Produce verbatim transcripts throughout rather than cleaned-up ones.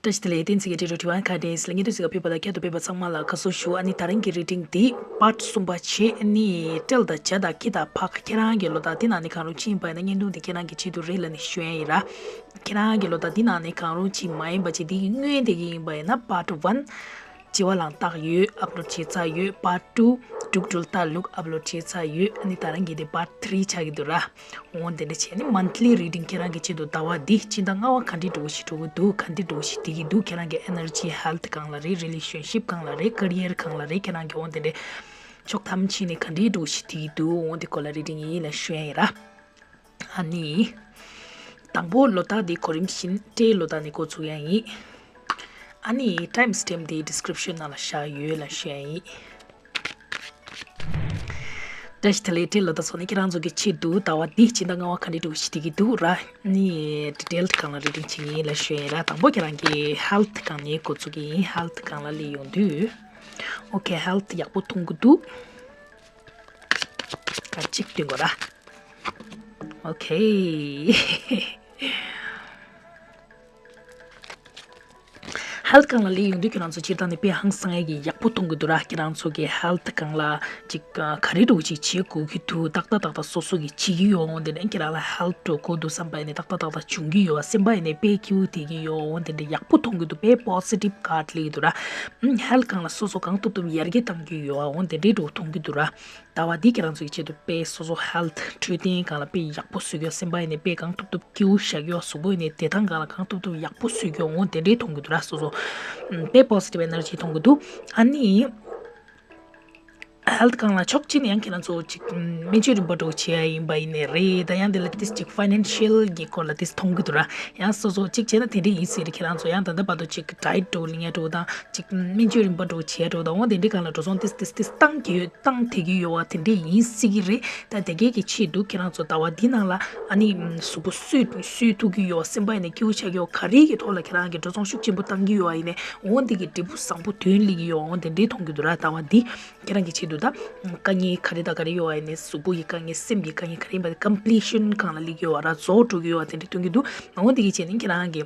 བཀྲ་ཤིས་བདེ་ལེགས། བསྟན་འཛིན་གྱི་ཊུ་ཊོ་རི་ཡལ་ཁ་བརྡའི་ལས་འགན་དུ་གཟིགས་ཀ་ཕེབས་པ་དང་ཁྱད་དུ་འཕགས་པ་ཚང་མ་ལ་དགའ་བསུ་ཞུ། ཨ་ནི་ད་རིང་གི་རི་ཌིང་འདི་པར་གསུམ་པ་བྱས། ཨ་ནི་སྤྲེལ་དང་བྱ་དང་ཁྱི་དང་ཕག་ཁྱེད་རང་གི་ལོ་རྟགས་འདི་ནང་ནས་གང་རུང་ཅིག་ཡིན་པ་ཡིན་ན་སྙིང་ཐུང་འདི་ཁྱེད་རང་གི་ཆེད་དུ་རེད་ལབ་ནས་ཞུ་ཡ་ཡིན་ར། ཁྱེད་རང་གི་ལོ་རྟགས་འདི་ནང་ནས་གང་རུང་ཅིག་མ་ཡིན་པ་ཅིག་འདི་གི་སྔོན་དེ་གི་ཡིན་པ་ཡིན་ན་པར་ཊི་ཝན་བྱེད་པ་ལ་རྟགས་ཡོད། ཨབ་ལོཌ་བྱས་ཚར་ཡོད། པར་ཊི་ཊུ་དྲུག་དྲུག་ལྟ་ལུགས་ཨབ་ལོཌ་བྱས་ཚར་ཡོད། ཨ་ནི་ད་རིང་གི་དེ་པར་ཊི་ཐི་རི་ཆགས་ཀྱི་འདུག་ར། འོ་དེ་འདྲ་བྱས་ནས་མན་ཐི་ལི་རི་ཌིང་ཁྱེད་རང་གི་ཆེད་དུ་ཟླ་བ་འདི་སྤྱི་ཟླ་ལྔ་པ་ག་འདྲའི་འགྲོ་གི་ཞིག་འགྲོ་གི་འདུག་ག་འདྲའི་འགྲོ་གི་ཞིག་འགྲིག་གི་འདུག་ཁྱེད་རང་གི་ཨེ་ནར་ཇི་ཧེལ་ཐི་སྒང་ལ་རེད། རི་ལེ་ཤན་ཤིབ་སྒང་ལ་རེད། ཀེ་རི་ཡར་སྒང་ལ་རེད། ཁྱེད་རང་གི་འོ་དེ་འདྲའི་ཕྱོགས་ཐམས་ཅད་ནས་ག་འདྲའི་འགྲོ་གི་ཞིག་འགྲིག་གི་འདུག་འོ་དེ་སྐོར་ལ་རི་ཌིང་ཡིན་ལ་ཞུ་ཡ་ཡིན་ར། ཨ་ནི། དང་པོ་ལོ་རྟགས་འདི་གོ་རིམ་བཞིན་སྤྲེལ་ལོ་རྟགས་ནས་འགོ་ཚུགས་ཡ་ཡིན། ཨ་ནི་ཊའིམ་སི་ཊེམ་པ་འདི་ཌི་སི་ཀི་རིབ་ཤན་ནང་ལ་བཞག་ཡོད་ལ་ཞུ་ཡ་ཡིན། བཀྲ་ཤིས་བདེ་ལེགས། སྤྲེལ་ལོ་རྟགས་ཚོ་ནི་ཁྱེད་རང་ཚོ་གི་ཆེད་དུ་ཟླ་བ་འདི་སྤྱི་ཟླ་ལྔ་པ་ག་འདྲའི་འགྲོ་གི་ཞིག་འགྲིག་གི་འདུག་ར། ནི་ཌི་ཊེལ་སྒང་ལ་རི་ཌིང་བྱེད་ཡིན་ལ་ཞུ་ཡ་ཡིན་ར། དང་པོ་ཁྱེད་རང་གི་ཧེལ་ཐི་སྒང་ནས་འགོ་ཚུགས་ཀྱི་ཡིན། ཧེལ་ཐི་སྒང་ལ་སླེབས་ཡོང་དུས། ཨོ་ཁེ། ཧེལ་ཐི་ཡག་པོ་མཐོང་གི་འདུག་ག་གཅིག་སྟོན་དགོས་ར། ཨོ་ཁེ། ཧེལ་ཐི་སྒང་ལ་སླེབས་ཡོང་དུས་ཁྱེད་རང་ཚོ་སྤྱིར་བཏང་ནས་དཔེ་ཧང་སང་ཡ་གི་ཡག་པོ་མཐོང་གི་འདུག་ར། ཁྱེད་རང་ཚོ་གི་ཧེལ་ཐི་སྒང་ལ་ཅིག་ག་རེ་འདྲ་ཅིག་བྱེད་དགོས་ཀྱི་འདུག་ཏག་ཏག་ཏག་ཏག་སོ་སོ་གི་བྱེད་ཀྱི་ཡོད། འོ་དེ་འདྲ་ཁྱེད་རང་ལ་ཧེལ་ཐི་འགྲོ་དགོས་འདུག་བསམ་པ་ཡིན་ནའི་ཏག་ཏག་ཏག་ཏག་འབྱུང་གི་ཡོད། སེམས་པ་ཡིན་ནའི་དཔེ་སྐྱིད་པོ་བསྡད་ཀྱི་ཡོད། འོ་དེ་འདྲ་ཡག་པོ་མཐོང་གི་འདུག་དཔེ་པོ་སི་ཊིབ་ཀཱརཌ་སླེབས་ཀྱི་འདུག་ར། ཧེལ་ཐི་སྒང་ལ་སོ་སོ་གང་ཐུབ་ཐུབ་ཡར་རྒྱས་གཏང་གི་ཡོད། འོ་དེ་འདྲ་འདྲ་མཐོང་གི་འདུག་ར། ཟླ་བ་འདི་ཁྱེད་རང་ཚོ་གི་ཆེད་དུ་དཔེ་སོ་སོ་ཧེལ་ཐི་འཕྲོད་བསྟེན་སྒང་ལ་དཔེ་ཡག་པོ་བཟོ་གི་ཡོད། སེམས་པ་ཡིན་ནའི་དཔེ་གང་ཐུབ་ཐུབ་སྐྱིད་པོ་བཞག་གི་ཡོད། གཟུགས་པོ་ཡིན་ནའི་བདེ་ཐང་སྒང་ལ་གང་ཐུབ་ཐུབ་ཡག་པོ་བཟོ་གི་ཡོད། འོ་དེ་འདྲའི་མཐོང་གི་འདུག་ར། སོ་སོ་ཨམ་དཔེ་པོ་སི་ཊིབ་ཨེ་ནར་ཇི་མཐོང་གི་འདུག་ཨ་ནི་ཧེལ་ཐི་སྒང་ལ་ཕྱོགས་གཅིག་ནས་ཡང་ཁྱེད་རང་ཚོ་ཅིག་ཨམ་སྨན་བཅོས་རིམ་པ་འདྲ་བོ་བྱེད་ཡ་ཡིན་པ་ཡིན་ནའི་རེད། ད་ཡང་དེ་ལ་ཏིས་ཅིག་ཕའི་ནན་ཤལ་གྱི་སྐོར་ལ་ཏིས་མཐོང་གི་འདུག་ར། ཡང་སོ་སོ་ཅིག་བྱས་ན་དེ་འདྲ་ཡིན་སྲིད་རེད། ཁྱེད་རང་ཚོ་ཡང་ད་ལྟ་བར་དུ་ཅིག་ཌའེ་ཊི་འདྲ་བོ་ལེན་ཡ་འདྲ་བོ་དང་ཅིག་སྨན་བཅོས་རིམ་པ་འདྲ་བོ་བྱེད་ཡ་འདྲ་བོ་དང་འོ་དེ་འདྲའི་སྒང་ལ་འགྲོ་སོང་ཏིས་ཏིས་ཏིས་བཏང་གི་ཡོད། བཏང་བསྡད་ཀྱི་ཡོད་པ་དེ་འདྲ་ཡིན་སྲིད་ཀྱི་རེད། ད་དེ་གས་ཀྱི་ཆེད་དུ་ཁྱེད་རང་ཚོ་ཟླ་བ་འདི་ནང་ལ་ཨ་ནི་གཟུགས་པོ་གསོས་གསོས་ཐུབ་ཀྱི་ཡོད། སེམས་པ་ཡིན་ནའི་སྐྱིད་པོ་ཆགས་ཀྱི་ཡོད། ག་རེ་གི་ཐོག་ལ་ཁྱེད་རང་གི་འགྲོ་སོང་ཤུགས་ཆེན་པོ་བཏང་གི་ཡོད་པ་ཡིན་ནའི་འོ་འདི་གི་འབྲས་བུ་བཟང་པོ་ཐོན་སླེབས་ཀྱི་ཡོད། འོ་དེ་འདྲའི་མཐོང་གི་འདུག་ར། ཟླ་བ་འདི་ཁྱེད་རང་གི་ཆེད་དུ་ད་དཀའ་ངལ་ག་རེ་དང་ག་རེ་ཡོད་པ་ཡིན་ནའི་གཟུགས་པོ་ཡི་དཀའ་ངལ་སེམས་ཀྱི་དཀའ་ངལ་ག་རེ་ཡིན་པ་དེ་ཀམ་པི་ལི་ཤན་སྒང་ལ་སླེབས་ཀྱི་ཡོད་པ་ར། རྫོགས་འགྲོ་གི་ཡོད་པ་དེ་འདྲ་མཐོང་གི་འདུག་འོ་འདི་གི་ཆེད་ནི་ཁྱེད་རང་གི་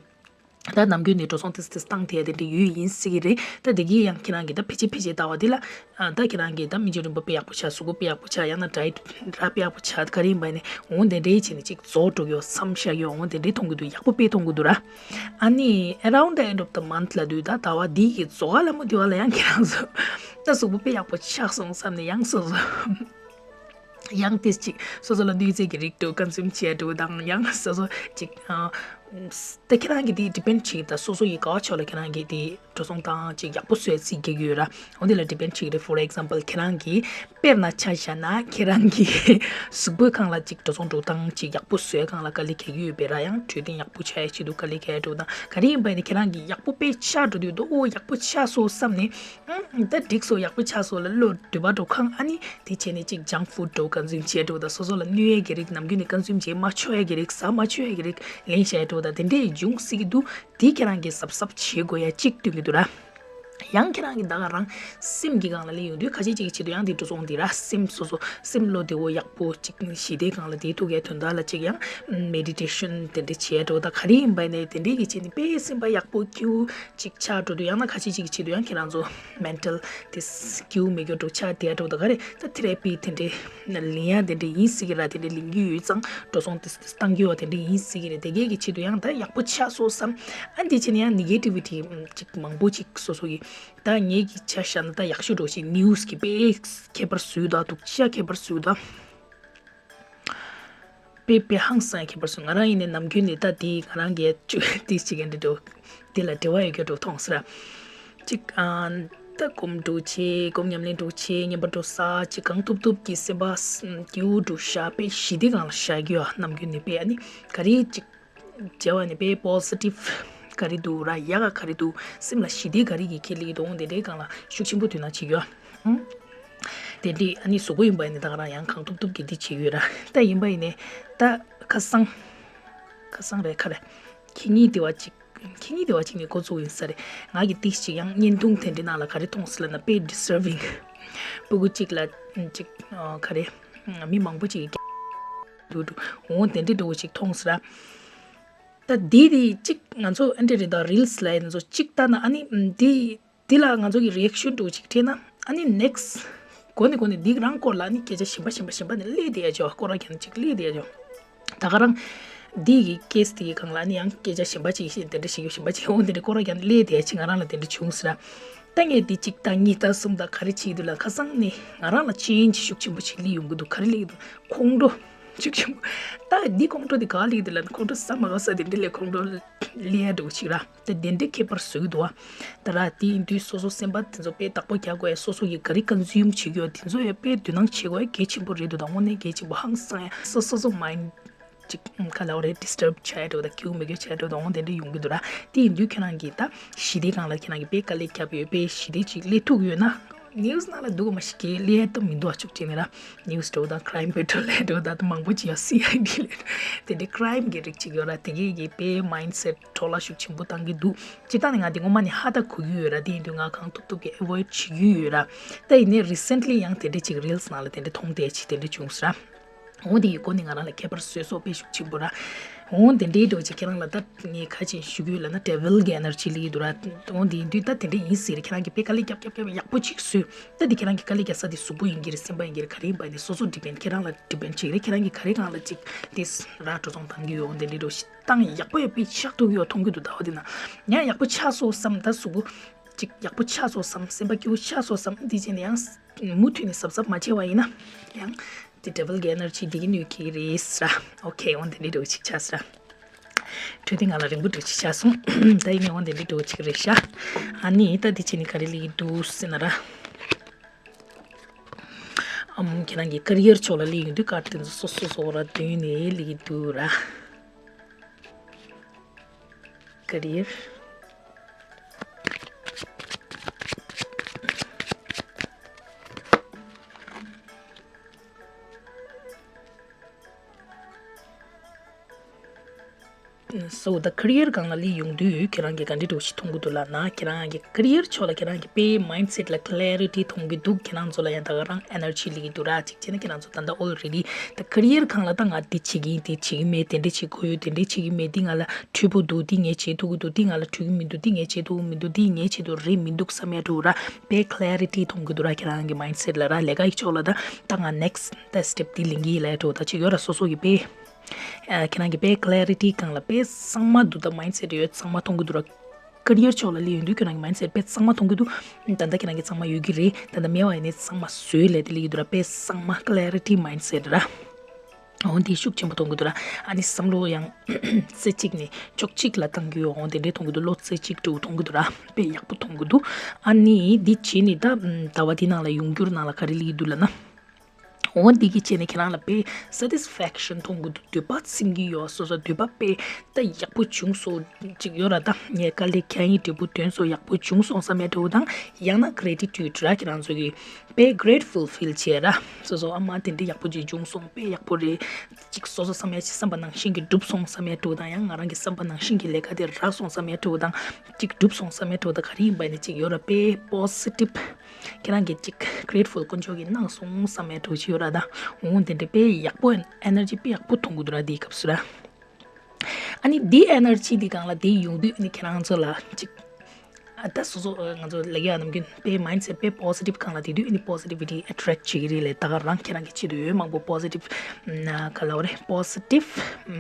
ད་ནམ་རྒྱུན་ནས་འགྲོ་སོང་ཏིས་ཏིས་བཏང་བསྡད་ཡ་དེ་འདྲ་ཡོད་ཡིན་སྲིད་ཀྱི་རེད། ད་དེ་གིས་ཡང་ཁྱེད་རང་གི་ད་ཕལ་ཆེར་ཕལ་ཆེར་ཟླ་བ་འདི་ལ་ཨ་ད་ཁྱེད་རང་གི་ད་སྨན་བཅོས་རིམ་པ་དཔེ་ཡག་པོ་བྱས། གཟུགས་པོ་དཔེ་ཡག་པོ་བྱས། ཡང་ན་ཌའེ་ཊི་ར་དཔེ་ཡག་པོ་བྱས། ག་རེ་ཡིན་པ་ཡིན་ནའི་འོ་དེ་འདྲའི་བྱས་ནས་ཅིག་རྫོགས་འགྲོ་གི་ཡོད་བསམ་བཞག་ཡོད། འོ་དེ་འདྲའི་མཐོང་གི་འདུག་ཡག་པོ་དཔེ་མཐོང་གི་འདུག་ར། ཨ་ནི་around the end of the month ལབ་དུས་ད་ཟླ་བ་འདི་གི་རྫོགས་ཀ་ལ་མོ་དེ་བ་ལ་ཡང་ཁྱེད་རང་ཚོ་ད་གཟུགས་པོ་དཔེ་ཡག་པོ་ཆགས་སོང་བསམ་ནས་ཡང་སོ་སོ་ཡང་ཏིས་ཅིག་སོ་སོ་ལ་ནུས་རྩལ་གྱི་རིགས་འདྲ་བོ་ཀོན་སུམ་བྱེད་ཡ་འདྲ་བོ་དང་ཡང་སོ་སོ་ཅིག་ཨ་ད་ཁྱེད་རང་གི་དེ་ཌི་པེན་ཌི་བྱེད་ཀྱི་ད་སོ་སོ་ཡི་ག་བ་ཕྱོགས་ལ་ཁྱེད་རང་གི་དེ་འགྲོ་སོང་བཏང་ཅིག་ཡག་པོ་བཟོ་ཡ་རྩིས་རྒྱག་གི་ཡོད་ར། འོ་དེ་ལ་ཌི་པེན་ཌི་བྱེད་ཀྱི་རེད། for example ཁྱེད་རང་གི་དཔེར་ན་ཆ་བཞག་ན་ཁྱེད་རང་གི་གཟུགས་པོའི་སྒང་ལ་ཅིག་འགྲོ་སོང་འགྲོ་སྟངས་ཅིག་ཡག་པོ་བཟོ་ཡ་སྒང་ལ་དཀའ་ལས་རྒྱག་གི་ཡོད་པས་ར། ཡང་འཕྲོད་བསྟེན་ཡག་པོ་བྱ་ཡ་ཆེད་དུ་དཀའ་ལས་རྒྱག་ཡ་འདྲ་བོ་དང་ག་རེ་ཡིན་པ་ཡིན་ནའི་ཁྱེད་རང་གི་ཡག་པོ་དཔེ་ཆགས་འགྲོ་དུས་ད་ཨོ་ཡག་པོ་ཆགས་སོང་བསམ་ནས་ཨང་ད་འགྲིག་སོང་ཡག་པོ་ཆགས་སོང་ལ་བློ་འདྲོད་པ་འགྲོ་ཁང་ཨ་ནི་དེ་བྱས་ནས་ཅིག་ཇང་ཕུཌ་འདྲ་བོ་ཀོན་སུམ་བྱས་འདྲ་བོ་དང་སོ་སོ་ལ་གནོད་ཡས་ཀྱི་རིགས་ནམ་རྒྱུན་ནས་ཀོན་སུམ་བྱས་མ་ཆོག་ཡས་ཀྱི་རིགས་ཟ་མ་ཆོག་ཡས་ཀྱི་རིགས་ལེན་བྱས་འདྲ་བོ་དང་དེ་འདྲས་འབྱུང་སྲིད་ཀྱི་འདུག་དེ་ཁྱེད་རང་གིས་གཟབ་གཟབ་བྱེད་དགོས་ཡ་གཅིག་སྟོན་གྱི་འདུག་ར། ཡང་ཁྱེད་རང་གིས་ད་ག་རང་སེམས་ཀྱི་སྒང་ལ་སླེབས་ཡོང་དུས་ཁ་ཤས་ཅིག་གི་ཆེད་དུ་ཡང་དེ་འགྲོ་སོང་འདི་ར་སེམས་སོ་སོ་སེམས་བློ་བདེ་བོ་ཡག་པོ་ཅིག་ཞི་བདེའི་སྒང་ལ་བསྡད་ཐུབ་ཡ་དོན་དག་ལ་ཅིག་ཡང་མེ་ཌི་ཊེ་ཤན་དེ་འདྲས་བྱས་འགྲོ་ད་ག་རེ་ཡིན་པ་ནས་དེ་འདྲས་ཀྱི་ཆེད་ནས་དཔེ་སེམས་པ་ཡག་པོ་སྐྱིད་པོ་ཅིག་ཆགས་འགྲོ་དུས་ཡང་ན་ཁ་ཤས་ཅིག་གི་ཆེད་དུ་ཡང་ཁྱེད་རང་ཚོ་མེན་ཊལ་དེ་སྐྱིད་པོ་མེད་རྒྱུ་འགྲོ་ཆགས་བསྡད་འགྲོ་ད་ག་རེ་ད་ཐེ་ར་པི་དེ་འདྲས་ལེན་ཡ་དེ་འདྲས་ཡིན་སྲིད་ཀྱི་ར། དེ་འདྲས་ལེན་གྱི་ཡོད་ཙང་འགྲོ་སོང་དེ་བཏང་གི་ཡོད་དེ་འདྲས་ཡིན་སྲིད་ཀྱི་རེད། དེ་གས་ཀྱི་ཆེད་དུ་ཡང་ད་ཡག་པོ་ཆགས་སོང་བསམ་ཨ་འདི་བྱས་ནས་ཡང་ནེ་གེ་ཊི་བི་ཊི་ཅིག་མང་པོ་ཅིག་སོ་སོ་གི་ད་ངེད་ཀྱི་ཆ་བཞག་ན་ད་ཡག་ཤོས་འགྲོ་ཞིག་ནིའུ་སི་གི་དཔེ་ཁྱད་པར་བཟོས་ད་འདུག་ཤ་ཁྱད་པར་བཟོས་ད་དཔེ་དཔེ་ཧང་སང་ཡ་ཁྱད་པར་བཟོས། ང་རང་ཡིན་ནའི་ནམ་རྒྱུན་ནས་ད་དེ་ང་རང་གི་ཅུ་དེ་ཅིག་ཡིན་འདྲ་འགྲོ་དེ་ལ་འབྲེལ་བ་ཡོད་རྒྱུ་འགྲོ་མཐོང་སྲིད་ར། ཅིག་ཨ་ད་སྒོམ་འགྲོ་བྱེད་སྒོམ་ཉམས་ལེན་འགྲོ་བྱེད་བསྙེན་པ་འགྲོ་ས་ཅིག་གང་ཐུབ་ཐུབ་ཀྱི་སེམས་པ་སྐྱིད་པོ་འགྲོ་བཞག་དཔེ་ཞི་བདེ་སྒང་ལ་བཞག་རྒྱུ་ཡ་ནམ་རྒྱུན་ནས་དཔེ་ཨ་ནི་ག་རེ་ཅིག་བྱས་པ་ནི་དཔེ་པོ་སི་ཊིབ་ག་རེ་འདུག་ར་ཡག་ག་ག་རེ་འདུག་སེམས་ལ་ཞི་བདེ་ག་རེ་གི་ཁྱེར་སླེབས་ཀྱི་འདུག་དེ་འདྲའི་སྒང་ལ་ཤུགས་ཆེན་པོ་དོ་སྣང་བྱེད་རྒྱུ་ཨང་། དེ་འདྲའི་ཨ་ནི་གཟུགས་པོ་ཡིན་པ་ཡིན་ནའི་ད་ག་རང་ཡང་གང་ཐུབ་ཐུབ་ཀྱི་འདི་བྱེད་ཀྱི་ཡོད་ར། ད་ཡིན་པ་ཡིན་ནའི་ད་ཁ་སང་ཁ་སང་རེད་ཁ་རེད་ཁྱེད་གཉིས་དེ་བ་ཅིག་ཁྱེད་གཉིས་དེ་བ་ཅིག་ནས་འགོ་བཙུགས་ཡིན་ས་རེད། ང་གི་ཏིག་ཅིག་ཡང་བརྙན་ཐུང་དེ་འདྲའི་ནང་ལ་ག་རེ་མཐོང་སྲིད་ལབ་ན་དཔེ་ཌི་སི་ཊར་བིང་སྤུ་གུ་གཅིག་ལ་ཅིག་ག་རེ་མི་མང་པོ་ཅིག་གི་འདུག་འོང་དེ་འདྲའི་འདྲ་བོ་ཅིག་མཐོང་སྲིད་ར། ད་འདི་དེ་གཅིག་ང་ཚོ་ཨ་འདྲ་རེད། ད་རིལ་སི་ལ་ཡིན་ཚོ་གཅིག་ལྟ་ན་ཨ་ནི་འདི་འདི་ལ་ང་ཚོ་གི་རི་ཨེག་ཤན་འདྲ་བོ་གཅིག་འཕྲད་ན་ཨ་ནི་ནེག་སི་གོ་ནས་གོ་ནས་འདི་རང་སྐོར་ལ་ཨ་ནི་སྐད་ཆ་གཞན་པ་གཞན་པ་གཞན་པ་ནས་སླེབས་བསྡད་ཡ་ཅིག་ཡོད། སྐོར་ར་རྒྱག་ནས་གཅིག་སླེབས་བསྡད་ཡ་ཅིག་ཡོད། ད་ག་རང་འདི་གི་ཀེ་སི་དེ་གི་སྒང་ལ་ཨ་ནི་ཡང་སྐད་ཆ་གཞན་པ་གཅིག་ཤེས་དེ་འདྲ་ཞིག་ཡོད། གཞན་པ་གཅིག་འོ་དེ་འདྲ་སྐོར་ར་རྒྱག་ནས་སླེབས་བསྡད་ཡ་ཅིག་ང་རང་ལ་དེ་འདྲ་བྱུང་ཟེར། ད་ངས་འདི་གཅིག་དང་གཉིས་དང་གསུམ་དང་ག་རེ་བྱེད་ཀྱི་འདུག་ལ། ཁ་སང་ནས་ང་རང་ལ་ཅེན་ཇི་ཤུགས་ཆེན་པོ་ཞིག་སླེབས་ཡོང་གི་འདུག། ག་རེ་སླེབས་ཀྱི་འདུག། ཁོང་ཁྲོ་ཤུགས་ཆེན་པོ། ད་འདི་ཁོང་ཁྲོ་འདི་ག་སླེབས་ཀྱི་འདུག་ལབ་ན། ཁོང་ཁྲོ་ཟ་མ་དགའ་ས་དེ་འདྲ་ལས་ཁོང་ཁྲོ་སླེབས་ཡ་འདྲ་བོ་ཅིག་ར། ད་དེ་འདྲའི་ཁྱད་པར་བཟོ་གི་འདུག་བ། ད་ར་དེ་ཡིན་དུས་སོ་སོ་སེམས་པ་དེ་ཚོ་དཔེ་བདག་པོ་རྒྱག་དགོས་ཡ། སོ་སོ་གིས་ག་རེ་ཀོན་སིའུམ་བྱེད་ཀྱི་ཡོད་དེ་ཚོ་ཡང་དཔེ་དོ་སྣང་བྱེད་དགོས་ཡ་གལ་ཆེན་པོ་རེད་འདུག། ད་དངོས་གནས་གལ་ཆེན་པོ་ཧང་སང་ཡ། སོ་སོ་སོ་མའིན་ཌི་ཅིག་ཁ་ལ་འོ་རེད། ཌིས་ཊརབ་བྱ་ཡ་འདྲ་བོ་དང་ཁེའུ་མི་དགོས་བྱ་ཡ་འདྲ་བོ་དང་འོ་དེ་འདྲ་ཡོང་གི་འདུག་ར། དེ་ཡིན་དུས་ཁྱེད་རང་གིས་ད་ཞི་བདེ་སྒང་ལ་ཁྱེད་རང་གིས་དཔེ་དཀའ་ལས་བརྒྱབ་ཡོད། དཔེ་ཞི་བདེ་ཅིག་སླེབས་ཐུབ་ཡོད་ན། ནིའུ་སི་ནང་ལ་འདུག་མ་ཤི་ཀའི་སླེབས་ཡ་ད་མི་འདུག་ཨ། ཅུག་ཅིག་ནས་ར། ནིའུ་སི་འདྲ་བོ་དང་ཁྲའིམ་པེ་ཊྲོལ་ལ་འདྲ་བོ་དང་མང་པོ་ཅིག་ཡོད། སི་ཨའི་ཌི་ལ་དེ་འདྲའི་ཁྲའིམ་གྱི་རིགས་ཅིག་ཡོད་ར། དེ་གས་ཀྱིས་དཔེ་མའིན་ཌི་སེ་ཊི་འཕྲོ་བརླག་ཤུགས་ཆེན་པོ་བཏང་གི་འདུག། སྤྱིར་བཏང་ནས་ང་དེ་སྔོན་མ་ནས་ཧ་ད་གོ་གི་ཡོད་ར། དེ་ཡིན་དུས་ང་གང་ཐུབ་ཐུབ་ཀྱིས་ཨེ་བོའིཌ་བྱེད་ཀྱི་ཡོད་ར། ད་ཡིན་ནའི་རི་སེན་ཊི་ལི་ཡང་དེ་འདྲ་ཅིག་རིལ་སི་ནང་ལ་དེ་འདྲ་མཐོང་བསྡད་ཅིག་དེ་འདྲ་བྱུང་སོང་ར། འོ་དེ་ཡི་སྒོ་ནས་ང་རང་ལ་ཁྱད་པར་བཟོས་སོང་། དཔེ་ཤུགས་ཆེན་པོ་ར། འོ་དེ་འདྲའི་འདྲ་བོ་ཅིག་ཁྱེད་རང་ལ་ད་ངས་ཁ་ཅིག་ཞུ་གི་ཡོད་ལབ་ན་ཌེ་ཝིལ་གྱི་ཨེ་ནར་ཇི་སླེབས་ཀྱི་འདུག་ར། འོ་དེ་ཡིན་དུས་ད་དེ་འདྲ་ཡིན་ཟེར་ཁྱེད་རང་གིས་དཔེ་དཀའ་ལས་རྒྱབ་རྒྱབ་རྒྱབ་ཡག་པོ་ཅིག་བཟོས། ད་དེ་ཁྱེད་རང་གིས་དཀའ་ལས་རྒྱག་ས་དེ་གཟུགས་པོ་ཡིན་གྱི་རེད། སེམས་པ་ཡིན་གྱི་རེད། ག་རེ་ཡིན་པ་ཡིན་ནའི་སོ་སོ་ཌི་པེན་ཌི་ཁྱེད་རང་ལ་ཌི་པེན་ཌི་བྱེད་ཀྱི་རེད། ཁྱེད་རང་གིས་ག་རེ་སྒང་ལ་ཅིག་དེ་ར་འགྲོ་སོང་བཏང་གི་ཡོད། འོ་དེ་འདྲའི་འདྲ་བོ་ཞིག་བཏང་ཡག་པོ་ཡག་པོ་ཆགས་ཐུབ་ཀྱི་ཡོད་མཐོང་གི་འདུག། ད་འོ་དེ་ན་ཡང་ཡག་པོ་ཆགས་སོང་བསམ། ད་གཟུགས་པོ་ཅིག་ཡག་པོ་ཆགས་སོང་བསམ། སེམས་པ་སྐྱིད་པོ་ཆགས་སོང་བསམ། དེ་བྱས་ནས་ཡང་མུ་མཐུད་ནས་གཟབ་གཟབ་མ་བྱས་པ་ཡིན་ན་ཡང་དེ་ཌེ་ཝིལ་གྱི་ཨེ་ནར་ཇི་དེ་གིས་གནོད་ཀྱི་རེད་ཟེར་ར། ཨོ་ཁེ། འོ་དེ་འདྲའི་འདྲ་བོ་ཅིག་ཆགས་ཟེར་ར། འཕྲོད་བསྟེན་སྒང་ལ་རིང་པོ་འདྲ་བོ་ཅིག་ཆགས་སོང་། ད་ཡིན་ནའི་འོ་དེ་འདྲའི་འདྲ་བོ་ཅིག་རེད་ཤག། ཨ་ནི་ད་དེ་བྱས་ནས་ག་རེ་སླེབས་ཀྱི་འདུག་ཟེར་ན་ར། ཨམ། ཁྱེད་རང་གི་ཀེ་རི་ཡར་ཕྱོགས་ལ་སླེབས་ཡོང་དུས་ཀར་ཌི་དེ་ཚོ་སོ་སོ་སོ་ར་བདུན་ནས་སླེབས་ཀྱི་འདུག་ར། ཀེ་རི་ཡར། སོ་ད་ཀེ་རི་ཡར་སྒང་ལ་སླེབས་ཡོང་དུས་ཁྱེད་རང་གིས་ག་འདྲ་འདྲ་བོ་ཞིག་མཐོང་གི་འདུག་ལབ་ན། ཁྱེད་རང་གི་ཀེ་རི་ཡར་ཕྱོགས་ལ་ཁྱེད་རང་གི་དཔེ་མའིན་ཌི་སེ་ཊི་ལ་ཀི་ལེ་རི་ཊི་མཐོང་གི་འདུག། ཁྱེད་རང་ཚོ་ལ་ཡང་ད་ག་རང་ཨེ་ནར་ཇི་སླེབས་ཀྱི་འདུག་ར། གཅིག་བྱས་ན་ཁྱེད་རང་ཚོ་ད་ལྟ་ཨོལ་རེ་ཌི་ད་ཀེ་རི་ཡར་སྒང་ལ་ད་ང་འདི་བྱེད་ཀྱི་ཡིན། འདི་བྱེད་ཀྱི་མེད། དེ་འདྲ་བྱེད་དགོས་ཡོད། དེ་འདྲ་བྱེད་ཀྱི་མེད། འདི་ང་ལ་འཐུས་པོ་འདུག། འདི་ངས་བྱེད་ཐུབ་ཀྱི་འདུག། འདི་ང་ལ་འཐུས་ཀྱི་མི་འདུག། འདི་ངས་བྱེད་ཐུབ་ཀྱི་མི་འདུག། འདི་ངའི་ཆེད་དུ་རེད་མི་འདུག་བསམ་ཡ་འདྲ་བོ་ར། དཔེ་ཀི་ལེ་རི་ཊི་མཐོང་གི་འདུག་ར། ཁྱེད་རང་གི་མའིན་ཌི་སེ་ཊི་ལ་ར། ལས་ཀ་ཡི་ཕྱོགས་ལ་ད་ད་ང་ནེག་སི་ཊི་ད་སི་ཊེབ་འདི་ལེན་གྱི་ཡིན་ལབ་ཡ་འདྲ་བོ་ད་ཅིག་ཡོད་ར། སོ་སོ་གི་དཔེ། ཨ། ཁྱེད་རང་གི་དཔེ་ཀི་ལེ་རི་ཊི་སྒང་ལ་དཔེ་གཙང་མ་འདུག། ད་མའིན་ཌི་སེ་ཊི་ཡོད་གཙང་མ་མཐོང་གི་འདུག་ར། ཀེ་རི་ཡར་ཕྱོགས་ལ་སླེབས་ཡོང་དུས་ཁྱེད་རང་གི་མའིན་ཌི་སེ་ཊི་དཔེ་གཙང་མ་མཐོང་གི་འདུག། ད་ལྟ་ཁྱེད་རང་གི་གཙང་མ་ཡོད་ཀྱི་རེད། ད་ལྟ་མེད་པ་ཡིན་ནའི་གཙང་མ་བཟོས་ལབ་དེ་སླེབས་ཀྱི་འདུག་ར། དཔེ་གཙང་མ་ཀི་ལེ་རི་ཊི་མའིན་ཌི་སེ་ཊི་ར། འོ་འདི་ཤུགས་ཆེན་པོ་མཐོང་གི་འདུག་ར། ཨ་ནི་བསམ་བློ་ཡང་རྩེ་གཅིག་ནས་ཕྱོགས་གཅིག་ལ་བཏང་གི་ཡོད། འོ་དེ་འདྲའི་མཐོང་གི་འདུག། བློ་རྩེ་གཅིག་འདྲ་བོ་མཐོང་གི་འདུག་ར། དཔེ་ཡག་པོ་མཐོང་གི་འདུག། ཨ་ནི་འདི་བྱས་ནས་ད་ཟླ་བ་འདི་ནང་ལ་ཡོང་འགྱུར་ནང་ལ་ག་རེ་སླེབས་ཀྱི་འདུག་ལབ་ན། འོ་འདི་གི་བྱས་ནས་ཁྱེད་རང་ལ་དཔེ་སེ་ཊིས་ཕེག་ཤན་མཐོང་གི་འདུག། འདོད་པ་ཚིམ་གྱི་ཡོད། སོ་སོ་འདོད་པ་དཔེ་ད་ཡག་པོ་བྱུང་སོང་ཅིག་ཡོད་ར། ད་ངས་དཀའ་ལས་ཁྱད་ཡིན་འབྲས་བུ་ཐོན་སོང་། ཡག་པོ་བྱུང་སོང་བསམ་ཡ་འདྲ་བོ་དང་། ཡང་ན་གྷི་རེ་ཊི་ཊུཌ་ར། ཁྱེད་རང་ཚོ་གི་དཔེ་གྷི་རེ་ཊི་ཕུལ་ཕིལ་བྱས་ར། སོ་སོ་ཨ་མ་དེ་འདྲའི་ཡག་པོ་ཅིག་བྱུང་སོང་། དཔེ་ཡག་པོ་རེད། ཅིག་སོ་སོ་བསམ་ཡ་ཅིག་བསམ་པ་ནང་བཞིན་གྱི་འགྲུབ་སོང་བསམ་ཡ་འདྲ་བོ་དང་། ཡང་ང་རང་གི་བསམ་པ་ནང་བཞིན་གྱི་ལས་ཀ་དེ་རག་སོང་བསམ་ཡ་འདྲ་བོ་དང་། ཅིག་འགྲུབ་སོང་བསམ་ཡ་འདྲ་བོ་དང་། ག་རེ་ཡིན་པ་ནི་ཅིག་ཡོད་ར། དཔེ་པོ་སི་ཊིབ། ཁྱེད་རང་གིས་ཅིག་གྷི་རེ་ཊི་ཕུལ་དཀོན་མཆོག་གིས་གནང་སོང་བསམ་ཡ་འདྲ་བོ་ཅིག་ཡོད་ར། ད་འོ་དེ་འདྲའི་དཔེ་ཡག་པོ་ཨེ་ནར་ཇི་དཔེ་ཡག་པོ་མཐོང་གི་འདུག་ར། དེའི་སྐབས་སུ་ར། ཨ་ནི་འདི་ཨེ་ནར་ཇི་འདི་སྒང་ལ་འདི་ཡོང་དུས་ཨ་ནི་ཁྱེད་རང་ཚོ་ལ་ཅིག། ཨ། ད་སོ་སོ་ང་ཚོ་ལབ་ཡ་ནམ་རྒྱུན་དཔེ་མའིན་ཌི་སེ་ཊི་དཔེ་པོ་སི་ཊིབ་སྒང་ལ་དེ་དུས་ཨ་ནི་པོ་སི་ཊི་བི་ཊི་ཨེ་ཊེག་བྱེད་ཀྱི་རེད་ལབ། ད་ག་རང་ཁྱེད་རང་གི་ཆེད་དུ་ཡོད་མང་པོ་པོ་སི་ཊིབ་ཨ་ག་ལབ་རེད། པོ་སི་ཊིབ་ཨ་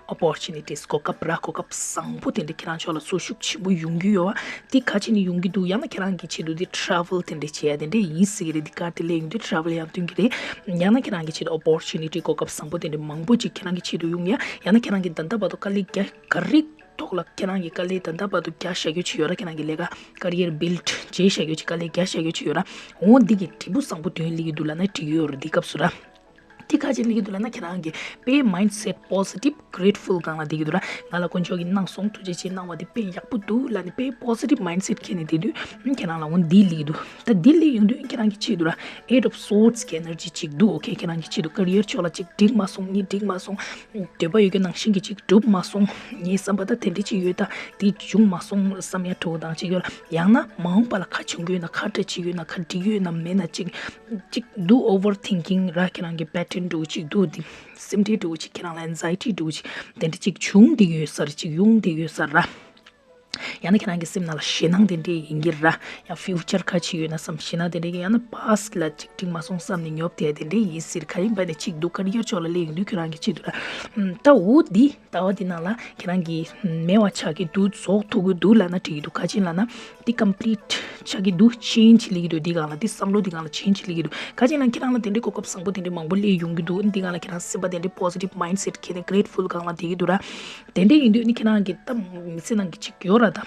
ཨོ་པོར་ཅུ་ནི་ཊིས། གོ་སྐབས་ར། གོ་སྐབས་བཟང་པོ་དེ་འདྲ་ཁྱེད་རང་ཕྱོགས་ལ་ཚོར་ཤུགས་ཆེན་པོ་ཡོང་གི་ཡོད་པ། དེ་ག་ཅི་ནས་ཡོང་གི་འདུག། ཡང་ན་ཁྱེད་རང་གི་ཆེད་དུ་དེ་ཊ་རེ་ཝལ་དེ་འདྲ་བྱེད་ཡ་དེ་འདྲ་ཡིན་སྲིད་ཀྱི་རེད། དེ་ཀར་དེ་སླེབས་ཡོང་དུས་ཊ་རེ་ཝལ་ཡང་སྟོན་གྱི་རེད། ཡང་ན་ཁྱེད་རང་གི་ཆེད་དུ་ཨོ་པོར་ཅུ་ནི་ཊི་གོ་སྐབས་བཟང་པོ་དེ་འདྲ་མང་པོ་ཅིག་ཁྱེད་རང་གི་ཆེད་དུ་ཡོང་ཡ། ཡང་ན་ཁྱེད་རང་གི་ད་ལྟ་བར་དུ་དཀའ་ལས་རྒྱག་ག་རེ་ཐོག་ལ་ཁྱེད་རང་གི་དཀའ་ལས་ད་ལྟ་བར་དུ་རྒྱག་བཞག་རྒྱུ་ཅིག་ཡོད་ར། ཁྱེད་རང་གི་ལས་ཀ་ཀེ་རི་ཡར་བིལཌ་བྱས་བཞག་རྒྱུ་ཅིག། དཀའ་ལས་རྒྱག་བཞག་རྒྱུ་ཅིག་ཡོད་ར། འོ་འདི་གི་འབྲས་བུ་བཟང་པོ་དོན་སླེབས་ཀྱི་འདུག་ལབ་ན་འགྲིག་གི་ཡོད་རེད། འདི་སྐབས་སུ་ར། དེ་ག་ཅི་སླེབས་ཀྱི་འདུག་ལབ་ན། ཁྱེད་རང་གི་དཔེ་མའིན་ཌི་སེ་ཊི་པོ་སི་ཊིབ་གྷི་རེ་ཊི་ཕུལ་སྒང་ལ་བསྡད་ཀྱི་འདུག་ར། ང་ལ་དཀོན་མཆོག་གིས་གནང་སོང་། ཐུགས་རྗེ་ཆེ། གནང་བ་དེ་དཔེ་ཡག་པོ་འདུག་ལབ་ནས་དཔེ་པོ་སི་ཊིབ་མའིན་ཌི་སེ་ཊི་འཁྱེར་ནས་བསྡད་དུས་ཁྱེད་རང་ལ་འོ་འདི་སླེབས་ཀྱི་འདུག། ད་འདི་སླེབས་ཡོང་དུས་ཁྱེད་རང་གི་ཆེད་དུ་ར། ཨེ་ཊ་ཨོཕ་སོརཌ་གི་ཨེ་ནར་ཇི་ཅིག་འདུག། ཨོ་ཁེ། ཁྱེད་རང་གི་ཆེད་དུ་ཀེ་རི་ཡར་ཕྱོགས་ལ་ཅིག་འགྲིག་མ་སོང་། གཉིས་འགྲིག་མ་སོང་། འདོད་པ་ཡོད་རྒྱུ་ནང་བཞིན་གྱི་ཅིག་འགྲུབ་མ་སོང་། ངའི་བསམ་པ་ད་དེ་འདྲ་ཅིག་ཡོད། ད་དེ་བྱུང་མ་སོང་བསམ་ཡ་འདྲ་བོ་དང་ཅིག་ཡོད་ལ། ཡང་ན་མ་འོངས་པ་ལ་ཁ་བྱུང་གི་ཡོད་ན། ཁ་འདྲ་ཅིག་ཡོད་ན། ཁ་འགྲིག་ཡོད་ན་མེད་ན། ཅིག་ཅིག་ཌུ་ཨོ་ཝར་ཐིང་ཀིང་ར། ཁྱེད་རང་གི་བེ་ཊར། འདྲ་བོ་ཅིག་འདུག་དེ་སེམས་ཁྲལ་འདྲ་བོ་ཅིག་ཁྱེད་རང་ལ་ཨེན་ཛའི་ཊི་འདྲ་བོ་ཅིག་དེ་འདྲ་ཅིག་བྱུང་བསྡད་ཡོད་ས་རེད། ཅིག་ཡོང་བསྡད་ཡོད་ས་རེད། ཡང་ན་ཁྱེད་རང་གི་སེམས་ནང་ལ་ཞེད་སྣང་དེ་འདྲས་ཡིན་གྱི་ར། ཡང་ཕིའུ་ཅར་ག་ཅིག་ཡོད་ན་བསམ། ཞེད་སྣང་དེ་འདྲས་ཀྱི། ཡང་ན་པཱ་སི་ཊི་ལ་ཅིག་འགྲིག་མ་སོང་བསམ་ནས་ཉོབ་བསྡད་དེ་འདྲས་ཡིན་སྲིད། ག་རེ་ཡིན་པ་ནས་ཅིག་འདུག་ཀེ་རི་ཡར་ཕྱོགས་ལ་སླེབས་ཡོང་དུས་ཁྱེད་རང་གི་ཆེད་དུ་ར། ད་འོ་འདི་ཟླ་བ་འདི་ནང་ལ་ཁྱེད་རང་གི་མེད་པ་ཆགས་ཀྱི་འདུག་རྫོགས་ཐུབ་ཀྱི་འདུག་ལབ་ན་འགྲིག་གི་འདུག་ག་ཅི་ལབ་ན་འདི་ཀམ་པི་ལིཊ་ཆགས་ཀྱི་འདུག་ཅེན་ཇི་སླེབས་ཀྱི་འདུག་འདི་སྒང་ལ། འདི་བསམ་བློ་འདི་སྒང་ལ་ཅེན་ཇི་སླེབས་ཀྱི་འདུག་ག་ཅི་ལབ་ན་ཁྱེད་རང་ལ་དེ་འདྲའི་གོ་སྐབས་བཟང་པོ་དེ་འདྲའི་མང་པོ་སླེབས་ཡོང་གི་འདུག་འདི་སྒང་ལ་ཁྱེད་རང་སེམས་པ་དེ་འདྲའི་པོ་སི་ཊིབ་མའིན་ཌི་སེ་ཊི་ཁྱེར་ནས་གེ་རེ་ཊི་ཕུལ་སྒང་ལ་བསྡད་ཀྱི་འདུག་ར། དེ་འདྲ་ཡིན་དུས་ནི་ཁྱེད་རང་གི་ད་མི་ཚེ་ནང་གི་ཅིག་ཡོད་ར། ད་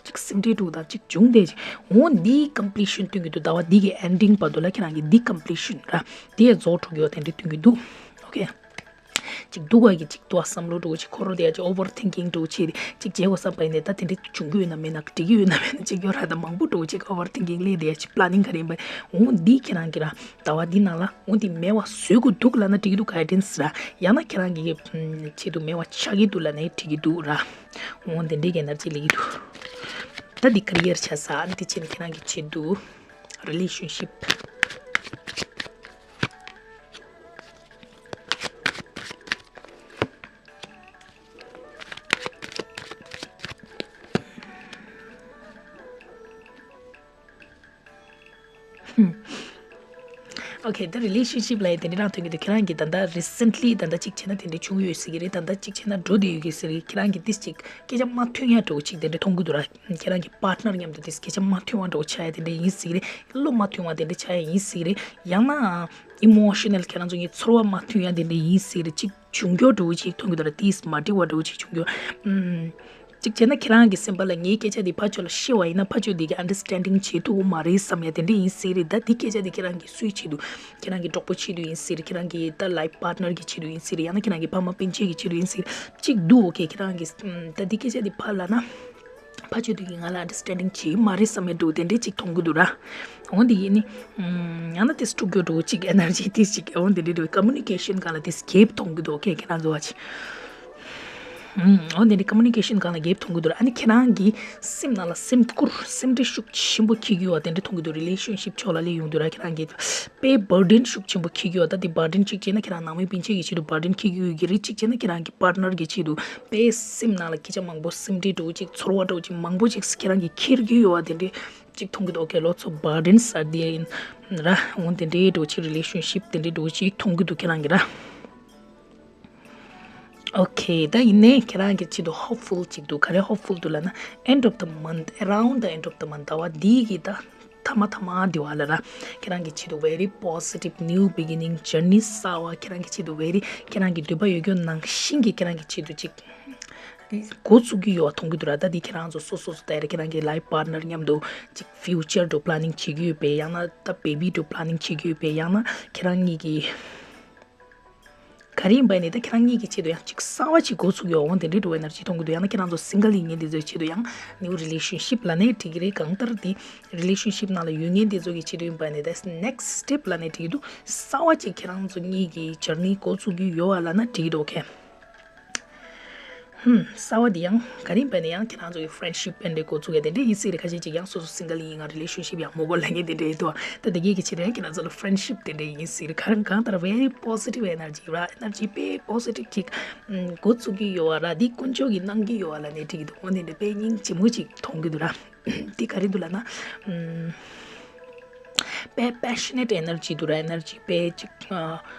ཅིག་སེམས་ཁྲལ་འདྲ་བོ་ད་ཅིག་བྱུང་བསྡད་ཅིག་འོ་འདིའི་ཀམ་པི་ལི་ཤན་སྟོན་གྱི་འདུག་ཟླ་བ་འདི་གི་ཨེན་ཌིང་བར་དུ་ལ་ཁྱེད་རང་གི་འདི་ཀམ་པི་ལི་ཤན་ར། འདི་ཡང་རྫོགས་འགྲོ་གི་ཡོད་དེ་འདྲ་སྟོན་གྱི་འདུག་ཨོ་ཁེ། ཅིག་སྡུག་པ་གི་ཅིག་ཏུ་བསམ་བློ་འདྲ་བོ་ཅིག་འཁོར་རོ་དེ་ཡ་ཅིག་ཨོ་ཝར་ཐིང་ཀིང་འདྲ་བོ་ཅིག་ཅིག་བྱེད་དགོས་བསམ་པ་ཡིན་ནའི་ད་དེ་འདྲ་བྱུང་གི་ཡོད་ན་མེད་ན། འགྲིག་གི་ཡོད་ན་མེད་ན། ཅིག་ཡོད་ར། ད་མང་པོ་འདྲ་བོ་ཅིག་ཨོ་ཝར་ཐིང་ཀིང་སླེབས་དེ་ཡ་ཅིག་པི་ལེ་ནིང་ག་རེ་ཡིན་པ། འོ་འདི་ཁྱེད་རང་གི་ར་ཟླ་བ་འདི་ནང་ལ་འོ་འདི་མེད་པ་བཟོ་དགོས་འདུག་ལབ་ན་འགྲིག་གི་འདུག་གའི་ཌེན་སི་ར། ཡང་ན་ཁྱེད་རང་གི་ཆེད་དུ་མེད་པ་ཆགས་ཀྱི་འདུག་ལབ་ན་འགྲིག་གི་འདུག་ར། འོ་འདི་འདྲའི་གི་ཨེ་ནར་ཇི་སླེབས་ཀྱི་འདུག་ད་འདི་ཀེ་རི་ཡར་ཆགས་ས། ཨ་ནི་དེ་བྱས་ནས་ཁྱེད་རང་གི་ཆེད་དུ་རི་ལེ་ཤན་ཤིབ། ཨོ་ཁེ། ད་རི་ལེ་ཤན་ཤིབ་ལབ་ཡ་དེ་འདྲ་རང་ཐོན་གྱི་འདུག་ཁྱེད་རང་གིས་ད་ལྟ་རི་སེན་ཊི་ལི་ད་ལྟ་གཅིག་བྱས་ན་དེ་འདྲ་བྱུང་ཡོད་ཟེར་གྱི་རེད། ད་ལྟ་གཅིག་བྱས་ན་འགྲོ་བསྡད་ཡོད་ཀྱི་ཟེར་གྱི། ཁྱེད་རང་གིས་ཏིས་གཅིག་སྐད་ཆ་མ་ཐོན་ཡ་འདྲ་བོ་གཅིག་དེ་འདྲ་མཐོང་གི་འདུག་ར། ཁྱེད་རང་གི་པཱར་ཊི་ནར་མཉམ་དུ་ཏིས་སྐད་ཆ་མ་ཐོན་པ་འདྲ་བོ་ཆགས་ཡ་དེ་འདྲ་ཡིན་ཟེར་གྱི་རེད། བློ་མ་ཐོན་པ་དེ་འདྲ་ཆགས་ཡ་ཡིན་ཟེར་གྱི་རེད། ཡང་ན་ཨི་མོ་ཤི་ནལ་ཁྱེད་རང་ཚོ་གི་ཚོར་བ་མ་ཐོན་ཡ་དེ་འདྲ་ཡིན་ཟེར་གྱི་རེད། གཅིག་བྱུང་རྒྱུ་འདྲ་བོ་གཅིག་མཐོང་གི་འདུག་ར། ཏིས་མ་འགྲིག་པ་འདྲ་བོ་གཅིག་བྱུང་རྒྱུ། ཨམ། གཅིག་བྱས་ན་ཁྱེད་རང་གི་སེམས་པ་ལ་ངའི་སྐད་ཆ་འདི་ཕར་ཕྱོགས་ལ་བཤད་པ་ཡིན་ན་ཕར་ཕྱོགས་འདི་གི་ཨན་ཌར་སི་ཊེན་ཌིང་བྱེད་ཐུབ་ཀྱི་མ་རེད་བསམ་ཡ་དེ་འདྲ་ཡིན་ཟེར་གྱི་རེད། ད་འདི་སྐད་ཆ་འདི་ཁྱེད་རང་གི་སུའི་ཆེད་དུ། ཁྱེད་རང་གི་གྲོགས་པོ་ཆེད་དུ་ཡིན་ཟེར། ཁྱེད་རང་གི་ད་ལའིཕ་པཱར་ཊི་ནར་གི་ཆེད་དུ་ཡིན་ཟེར། ཡང་ན་ཁྱེད་རང་གི་ཕ་མ་སྤུན་མཆེད་ཀྱི་ཆེད་དུ་ཡིན་ཟེར། གཅིག་འདུག་ཨོ་ཁེ། ཁྱེད་རང་གི་ད་འདི་སྐད་ཆ་འདི་ཕར་ལབ་ན་ཕར་ཕྱོགས་འདི་གི་ང་ལ་ཨན་ཌར་སི་ཊེན་ཌིང་བྱེད་ཀྱི་མ་རེད་བསམ་ཡ་འདྲ་བོ་དེ་འདྲ་གཅིག་མཐོང་གི་འདུག་ར། འོ་འདི་ཡིན་ནི། ཡང་ན་ཏིས་དཀྲུག་རྒྱུ་འདྲ་བོ་གཅིག་ཨེ་ནར་ཇི་ཏིས་གཅིག་འོ་འདི་འདྲ་འདྲ་བོ་ཀོ་མུ་ནི་ཀེ་ཤན་སྒང་ལ་ཏིས་གེབ་མཐོང་གི་འདུག་ཨོ་ཁེ། ཁྱེད་རང་ཚོ་བ་ཅིག་ཨུམ། འོ་འདི་འདྲ་ཀོ་མུ་ནི་ཀེ་ཤན་སྒང་ལ་གེབ་མཐོང་གི་འདུག་ར། ཨ་ནི་ཁྱེད་རང་གི་སེམས་ནང་ལ་སེམས་ཁུར་སེམས་ཁྲལ་ཤུགས་ཆེན་པོ་འཁྱེར་གྱི་ཡོད་པ་དེ་འདྲ་མཐོང་གི་འདུག་རི་ལེ་ཤན་ཤིབ་ཕྱོགས་ལ་སླེབས་ཡོང་དུས་ར། ཁྱེད་རང་གི་དཔེ་བར་ཌེན་ཤུགས་ཆེན་པོ་འཁྱེར་གྱི་ཡོད་པ། ད་འདི་བར་ཌེན་གཅིག་བྱས་ན་ཁྱེད་རང་ནང་མི་སྤུན་མཆེད་ཀྱི་ཆེད་དུ་བར་ཌེན་འཁྱེར་གྱི་ཡོད་ཀྱི་རེད། གཅིག་བྱས་ན་ཁྱེད་རང་གི་པཱར་ཊི་ནར་གྱི་ཆེད་དུ་དཔེ་སེམས་ནང་ལ་སྐད་ཆ་མང་པོ་སེམས་ཁྲལ་འདྲ་བོ་ཅིག་ཚོར་བ་འདྲ་བོ་ཅིག་མང་པོ་ཅིག་ཁྱེད་རང་གིས་འཁྱེར་གྱི་ཡོད་པ་དེ་འདྲ་ཅིག་མཐོང་གི་འདུག་ཨོ་ཁེ། ལོ་ཚོ་བར་ཌེན་སར་དེ་ཡིན་ར། འོ་དེ་འདྲའི་འདྲ་བོ་ཅིག་རི་ལེ་ཤན་ཤིབ་དེ་འདྲའི་འདྲ་བོ་ཅིག་མཐོང་གི་འདུག་ཁྱེད་རང་གིས་ར། ཨོ་ཁེ། ད་ཡིན་ནའི་ཁྱེད་རང་གི་ཆེད་དུ་ཧོབ་ཕུལ་ཅིག་འདུག་ག་རེ་ཧོབ་ཕུལ་འདུག་ལབ་ན། end of the month, around the end of the month, ཟླ་བ་འདིའི་གི་ད་མཐའ་མ་མཐའ་མ་འདི་བ་ལ་ར། ཁྱེད་རང་གི་ཆེད་དུ་very positive new beginning journey གསར་བ། ཁྱེད་རང་གི་ཆེད་དུ་very ཁྱེད་རང་གི་འདོད་པ་ཡོད་རྒྱུ་ནང་བཞིན་གྱི་ཁྱེད་རང་གི་ཆེད་དུ་ཅིག་འགོ་བཙུགས་ཀྱི་ཡོད་པ་མཐོང་གི་འདུག་ར། ད་འདི་ཁྱེད་རང་ཚོ་སོ་སོ་སོ་ད་རེ་ཁྱེད་རང་གི་ལའིཕ་པཱར་ཊི་ནར་མཉམ་དུ་ཅིག་ཕིའུ་ཅར་འདྲ་བོ་པི་ལེ་ནིང་བྱེད་ཀྱི་ཡོད་པས། ཡང་ན་ད་བེ་བི་འདྲ་བོ་པི་ལེ་ནིང་བྱེད་ཀྱི་ཡོད་པས། ཡང་ན་ཁྱེད་རང་གཉིས་ཀྱི་ག་རེ་ཡིན་པ་ནི་ད་ཁྱེད་རང་གཉིས་ཀྱི་ཆེད་དུ་ཡང་ཅིག་གསར་བ་ཅིག་འགོ་ཚུགས་ཡོད་འོང་དེ་འདྲའི་འགྲོ་བའི་ཨེ་ནར་ཇི་མཐོང་གི་འདུག་ཡང་ན་ཁྱེད་རང་ཚོ་སིང་གལ་ཡིན་མཁན་དེ་ཚོའི་ཆེད་དུ་ཡང་ནིའུ་རི་ལེ་ཤན་ཤིབ་ལབ་ནའི་འགྲིག་གི་རེད། གང་ལྟར་དེ་རི་ལེ་ཤན་ཤིབ་ནང་ལ་ཡོད་མཁན་དེ་ཚོ་གི་ཆེད་དུ་ཡིན་པ་ནི་ད་ནེག་སི་སི་ཊེབ་ལབ་ནའི་འགྲིག་གི་འདུག་གསར་བ་ཅིག་ཁྱེད་རང་ཚོ་གཉིས་ཀྱི་ཇར་ནི་འགོ་ཚུགས་ཀྱི་ཡོད་པ་ལབ་ན་འགྲིག་གི་འདུག་ཨོ་ཁེ། ཧུམ། གསར་བ་འདི་ཡང་ག་རེ་ཡིན་པ་ནི་ཡང་ཁྱེད་རང་ཚོ་གི་ཕི་རེན་ཌི་ཤིབ་ཨེ་འདྲའི་འགོ་ཚུགས་ཡ་དེ་འདྲ་ཡིན་སྲིད་རེད། ཁ་ཤས་ཅིག་ཡང་སོ་སོ་སིང་གལ་ཡིན། ང་རི་ལེ་ཤན་ཤིབ་ཡང་མི་དགོས་ལབ་མཁན་དེ་འདྲ་ཡོད་དོ། ད་དེ་གས་ཀྱི་ཕྱིར་ཡང་ཁྱེད་རང་ཚོ་ལ་ཕི་རེན་ཌི་ཤིབ་དེ་འདྲ་ཡིན་སྲིད་རེད། གང་གང་ལྟར་very positive energy ར། ཨེ་ནར་ཇི་དཔེ་པོ་སི་ཊིབ་ཅིག་འགོ་ཚུགས་ཀྱི་ཡོད་པ་ར། འདི་དཀོན་མཆོག་གིས་གནང་གི་ཡོད་པ་ལབ་ནའི་འགྲིག་གི་འདུག་འོ་འདི་འདྲ་དཔེ་སྙིང་རྗེ་མོ་ཅིག་མཐོང་གི་འདུག་ར། འདི་ག་རེ་འདུག་ལབ་ན། དཔེ་པེ་ཤ་ནེཊ་ཨེ་ནར་ཇི་འདུག་ར། ཨེ་ནར་ཇི་དཔེ་ཅིག་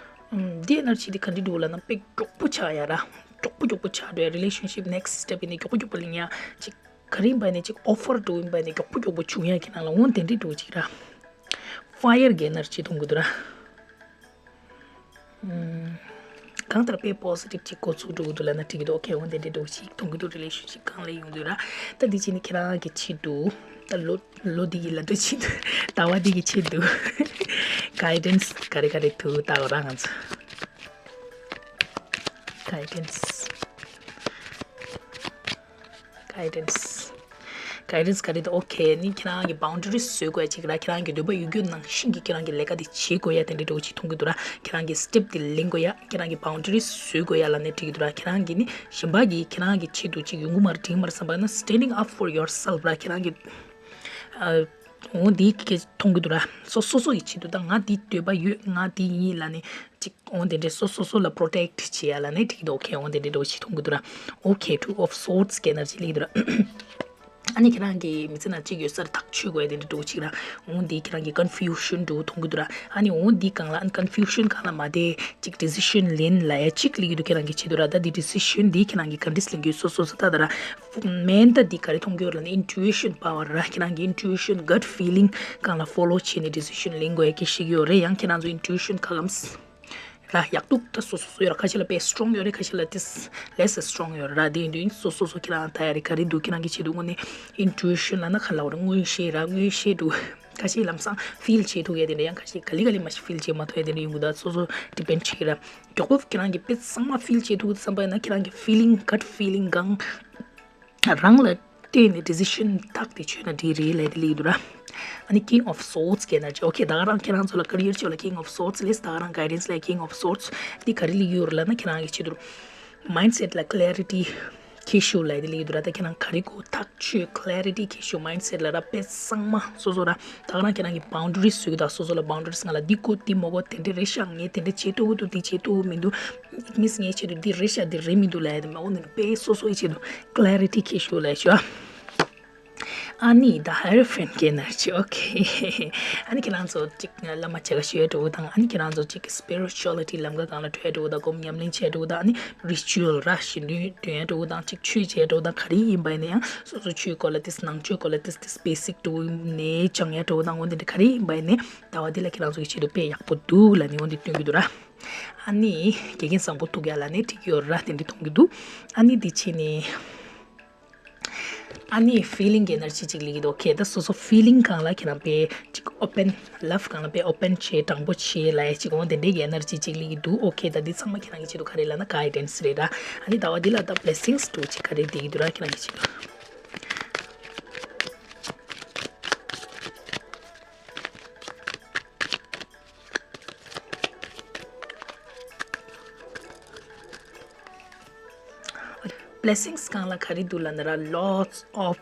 འདི་ཨེ་ནར་ཇི་འདི་ག་འདྲ་འདུག་ལབ་ན་དཔེ་མགྱོགས་པོ་ཆགས་ཡ་ར། མགྱོགས་པོ་མགྱོགས་པོ་ཆགས་འགྲོ་ཡ། རི་ལེ་ཤན་ཤིབ་ནེག་སི་སི་ཊེབ་ཡིན་ནའི་མགྱོགས་པོ་མགྱོགས་པོ་ལེན་ཡ་ཅིག་ག་རེ་ཡིན་པ་ནི་ཅིག་ཨོ་ཕར་འདྲ་བོ་ཡིན་པ་ནི་མགྱོགས་པོ་མགྱོགས་པོ་བྱུང་ཡ་ཁྱེད་རང་ལ་འོང་དེ་འདྲའི་འདྲ་བོ་ཅིག་ར། ཕ་ཡར་གྱི་ཨེ་ནར་ཇི་མཐོང་གི་འདུག་ར། གང་ལྟར་དཔེ་པོ་སི་ཊིབ་ཅིག་འགོ་ཚུགས་འགྲོ་གི་འདུག་ལབ་ན་འགྲིག་གི་འདུག་ཨོ་ཁེ། འོང་དེ་འདྲའི་འདྲ་བོ་ཅིག་མཐོང་གི་འདུག་རི་ལེ་ཤན་ཤིབ་གང་ལ་ཡོང་དུས་ར། ད་འདི་ཕྱིན་ནི་ཁྱེད་རང་གི་ཆེད་དུ་ད་ལོ་ལོ་འདི་གི་ལ་འདྲ་ཆེད་དུ་ཟླ་བ་འདི་གི་ཆེད་དུ་གའི་ཌེན་སི་ག་རེ་ག་རེ་ཐུག་ད་འོ་ར་ང་ཚོ། གའི་ཌེན་སི། གའི་ཌེན་སི། གའི་ཌེན་སི་ག་རེ་དང་ཨོ་ཁེ་ནི་ཁྱེད་རང་གི་བའུན་ཌ་རི་བཟོ་དགོས་ཡ་ཅིག་ར། ཁྱེད་རང་གི་འདོད་པ་ཡོད་རྒྱུ་ནང་བཞིན་གྱི་ཁྱེད་རང་གི་ལས་ཀ་དེ་བྱེད་དགོས་ཡ་དེ་འདྲའི་འདྲ་བོ་ཅིག་མཐོང་གི་འདུག་ར། ཁྱེད་རང་གི་སི་ཊེབ་དེ་ལེན་དགོས་ཡ། ཁྱེད་རང་གི་བའུན་ཌ་རི་བཟོ་དགོས་ཡ་ལབ་ནའི་འགྲིག་གི་འདུག་ར། ཁྱེད་རང་གི་ནི་གཞན་པ་གི་ཁྱེད་རང་གི་ཆེད་དུ་ཅིག་ཡོང་གི་མ་རེད་འགྲིག་གི་མ་རེད་བསམ་པ་ན་standing up for yourself ར། ཁྱེད་རང་གི་ཨ་འོ་འདི་གི་མཐོང་གི་འདུག་ར། སོ་སོ་སོ་ཡི་ཆེད་དུ་ད་ང་འདི་འདོད་པ་ཡོད། ང་འདི་ཡིན་ལབ་ནའི། ཅིག་འོ་དེ་འདྲའི་སོ་སོ་སོ་ལ་པྲོ་ཊེག་བྱེད་ཡ་ལབ་ན་འགྲིག་གི་འདུག་ཨོ་ཁེ། འོ་དེ་འདྲའི་འདྲ་བོ་ཞིག་མཐོང་གི་འདུག་ར། ཨོ་ཁེ། Two of Swords གི་ཨེ་ནར་ཇི་སླེབས་ཀྱི་འདུག་ར། ཨ་ནི་ཁྱེད་རང་གི་མི་ཚེ་ནང་གཅིག་ཡོད་སར་ཐག་ཆོད་དགོས་ཡ་དེ་འདྲ་འདྲ་བོ་ཅིག་ར། འོ་འདི་ཁྱེད་རང་གི་ཀོན་ཕིའུ་ཤན་འདྲ་བོ་མཐོང་གི་འདུག་ར། ཨ་ནི་འོ་འདི་སྒང་ལ་ཨ་ནི་ཀོན་ཕིའུ་ཤན་སྒང་ལ་མ་བསྡད་ཅིག་ཌི་སི་ཤན་ལེན་ལབ་ཡ་ཅིག་སླེབས་ཀྱི་འདུག་ཁྱེད་རང་གིས་བྱེད་འདུག་ར། ད་འདི་ཌི་སི་ཤན་འདི་ཁྱེད་རང་གིས་ག་འདྲས་ལེན་གྱི་ཡོད་སོ་སོ་ད་ད་ར། མེན་ད་འདི་ག་རེ་མཐོང་གི་ཡོད་ལབ་ན་ཨིན་ཊུ་ཨི་ཤན་པ་ཝར་ར། ཁྱེད་རང་གི་ཨིན་ཊུ་ཨི་ཤན་གཊ་ཕི་ལིང་སྒང་ལ་ཕོ་ལོ་བྱས་ནས་ཌི་སི་ཤན་ལེན་དགོས་ཡ་སྐད་ཆ་ཞིག་ཡོད་རེད། ཡང་ཁྱེད་རང་ཚོ་ཨིན་ཊུ་ཨི་ཤན་ཁ་སྐམ་ར་ཡག་ཏུ་ད་སོ་སོ་སོ་ཡོད་ར། ཁ་ཤས་ལ་དཔེ་སི་ཊོང་ཡོད་རེད། ཁ་ཤས་ལ་ཏིས་ལེ་སི་སི་ཊོང་ཡོད་ར། དེ་ཡིན་དུས་སོ་སོ་སོ་ཁྱེད་རང་ད་ཡ་རེད། ག་རེ་འདུག་ཁྱེད་རང་གི་ཆེད་དུ་དངོས་གནས་ཨིན་ཊུ་ཨི་ཤན་ལབ་ན་ག་ལབ་ར། མངོན་ཤེས་ར། མངོན་ཤེས་འདུག་ཁ་ཤས་ལམ་སང་ཕིལ་བྱེད་ཐུབ་ཡ་དེ་འདྲ། ཡང་ཁ་ཤས་ག་ལེ་ག་ལེ་མ་ཤེས་ཕིལ་བྱེད་མ་ཐུབ་ཡ་དེ་འདྲ་ཡོང་གི་འདུག་སོ་སོ་ཌི་པེན་ཌི་བྱེད་ཀྱི་ར། མགྱོགས་པོ་ཁྱེད་རང་གི་དཔེ་ཚང་མ་ཕིལ་བྱེད་ཐུབ་བསམ་པ་ཡིན་ན་ཁྱེད་རང་གི་ཕི་ལིང་གཊ་ཕི་ལིང་སྒང་རང་ལ་བལྟས་ནས་ཌི་སི་ཤན་ཏག་ཏག་བྱས་ན་འགྲིག་རེད་ལབ་དེ་སླེབས་འདུག་ར། ཨ་ནི་King of Swords གི་ཨེ་ནར་ཇི། ཨོ་ཁེ། ད་ག་རང་ཁྱེད་རང་ཚོ་ལ་ཀེ་རི་ཡར་ཕྱོགས་ལ་King of Swords སླེབས། ད་ག་རང་གའི་ཌེན་སི་ལ་King of Swords འདི་ག་རེ་སླེབས་ཡོད་རེད་ལབ་ན་ཁྱེད་རང་གི་ཆེད་དུ་མའིན་ཌི་སེ་ཊི་ལ་ཀི་ལེ་རི་ཊི་ཁྱེར་ཤོག་ལབ་དེ་སླེབས་འདུག་ར། ད་ཁྱེད་རང་ག་རེ་དགོས་ཐག་ཆོད་ཀི་ལེ་རི་ཊི་ཁྱེར་ཤོག་མའིན་ཌི་སེ་ཊི་ལ་ར། དཔེ་ཚང་མ་སོ་སོ་ར། ད་ག་རང་ཁྱེད་རང་གི་བའུན་ཌ་རི་བཟོས་ཀྱི་འདུག་སོ་སོ་ལ་བའུན་ཌ་རི་ང་ལ་འདི་དགོས་འདི་མ་དགོས། དེ་འདྲ་རེད་ཤག་ངས་དེ་འདྲ་བྱེད་ཐུབ་ཀྱི་འདུག་འདི་བྱེད་ཐུབ་ཀྱི་མི་འདུག་ཨིཊ་མིན་སི་ངའི་ཆེད་དུ་འདི་རེད་ཤག་འདི་རེད་མི་འདུག་ལབ་ཡ་དེ་མ་འོ་ནི་དཔེ་སོ་སོའི་ཆེད་དུ་ཀི་ལེ་རི་ཊི་ཁྱེར་ཤོག་ལབ་ཤོག་ཨ་ནི་The Hierophant གི་ཨེ་ནར་ཇི། ཨོ་ཁེ། ཨ་ནི་ཁྱེད་རང་ཚོ་གཅིག་བླ་མ་བྱ་དགའ་ཞུ་ཡ་འདྲ་བོ་དང་། ཨ་ནི་ཁྱེད་རང་ཚོ་གཅིག་སི་པི་རི་ཅུ་ཨལ་ཊི་ལམ་ཁ་སྒང་ལ་འགྲོ་ཡ་འདྲ་བོ་དང་། སྒོམ་ཉམས་ལེན་བྱེད་ཡ་འདྲ་བོ་དང་། ཨ་ནི་རི་ཅུ་ཨལ་ར་ཞི་འདོན་འདོན་ཡ་འདྲ་བོ་དང་། གཅིག་ཆོས་བྱེད་ཡ་འདྲ་བོ་དང་། ག་རེ་ཡིན་པ་ཡིན་ན་ཡང་སོ་སོ་ཆོས་སྐོར་ལ་ཏིས་ནང་ཆོས་སྐོར་ལ་ཏིས་ཏིས་བེ་སིག་འདྲ་བོ་ནས་སྦྱང་ཡ་འདྲ་བོ་དང་། འོ་འདི་འདྲ་ག་རེ་ཡིན་པ་ཡིན་ན་ཟླ་བ་འདི་ལ་ཁྱེད་རང་ཚོ་གི་ཆེད་དུ་དཔེ་ཡག་པོ་འདུག་ལབ་ནས་འོ་འདི་སྟོན་གྱི་འདུག་ར། ཨ་ནི་དགེ་རྒན་བཟང་པོ་ཐུག་ཡ་ལབ་ནས་འགྲིག་གི་ཡོད་ར། དེ་འདྲ་མཐོང་གི་འདུག་ཨ་ནི་འདི་བྱས་ནས། ཨ་ནི་ཕི་ལིང་གི་ཨེ་ནར་ཇི་ཅིག་སླེབས་ཀྱི་འདུག་ཨོ་ཁེ། ད་སོ་སོ་ཕི་ལིང་སྒང་ལ་ཁྱེད་རང་དཔེ་ཅིག་ཨོ་པན། ལབ་སྒང་ལ་དཔེ་ཨོ་པན་བྱས་དྲང་པོ་བྱས་ལབ་ཡ་ཅིག་འོ་དེ་འདྲའི་གི་ཨེ་ནར་ཇི་ཅིག་སླེབས་ཀྱི་འདུག་ཨོ་ཁེ། ད་འདི་ཚང་མ་ཁྱེད་རང་གི་ཆེད་དུ་ག་རེ་ལབ་ན་གའི་ཌེན་སི་རེད་ར། ཨ་ནི་ཟླ་བ་འདི་ལ་ད་བི་ལེ་སིང་སི་འདྲ་བོ་ཅིག་ག་རེ་སླེབས་ཀྱི་འདུག་ར། ཁྱེད་རང་གི་ཆེད་དུ། བི་ལེ་སིང་སི་སྒང་ལ་ག་རེ་འདུག་ལབ་ན་ར། Lots of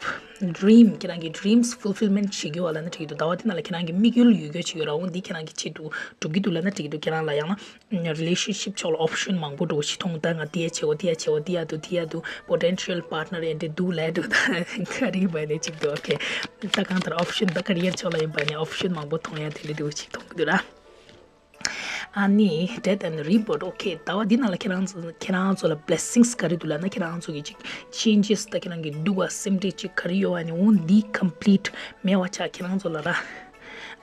dream ཁྱེད་རང་གི་ཌི་རིམ་སི་ཕུལ་ཕིལ་མེན་ཊི་བྱེད་ཀྱི་ཡོད་ལབ་ན་འགྲིག་གི་འདུག་ཟླ་བ་དེ་ནང་ལ་ཁྱེད་རང་གི་དམིགས་ཡུལ་ཡོད་རྒྱུ་ཅིག་ཡོད་ར། འོ་འདི་ཁྱེད་རང་གི་ཆེད་དུ་འགྲུབ་ཀྱི་འདུག་ལབ་ན་འགྲིག་གི་འདུག་ཁྱེད་རང་ལ་ཡང་ན་རི་ལེ་ཤན་ཤིབ་ཕྱོགས་ལ་ཨོབ་ཤན་མང་པོ་འདྲ་བོ་ཞིག་མཐོང་། ད་ང་འདི་ཡ་བྱེད་འོ་འདི་ཡ་བྱེད་འོ་འདི་ཡ་འདུག་འདི་ཡ་འདུག་པོ་ཊེན་ཤལ་པཱར་ཊི་ནར་ཡ་འདི་འདུག་ལབ་འདུག་ད་ག་རེ་ཡིན་པ་ནས་ཅིག་འདུག་ཨོ་ཁེ། ད་གང་ལྟར་ཨོབ་ཤན་ད་ཀེ་རི་ཡར་ཕྱོགས་ལ་ཡིན་པ་ནས་ཨོབ་ཤན་མང་པོ་མཐོང་ཡ་དེ་འདྲ་འདྲ་བོ་ཞིག་མཐོང་གི་འདུག་ར། ཨ་ནི་Death and Rebirth ཨོ་ཁེ། ཟླ་བ་འདི་ནང་ལ་ཁྱེད་རང་ཚོ་ཁྱེད་རང་ཚོ་ལ་བི་ལེ་སིང་སི་ག་རེ་འདུག་ལབ་ན་ཁྱེད་རང་ཚོ་གི་ཅིག་ཆེན་ཇེ་སི་ད་ཁྱེད་རང་གི་སྡུག་པ་སེམས་ཁྲལ་ཅིག་ག་རེ་ཡོད་པ་ནི་འོ་འདི་ཀམ་པི་ལིཊ་མེད་པ་ཆགས་ཁྱེད་རང་ཚོ་ལ་ར།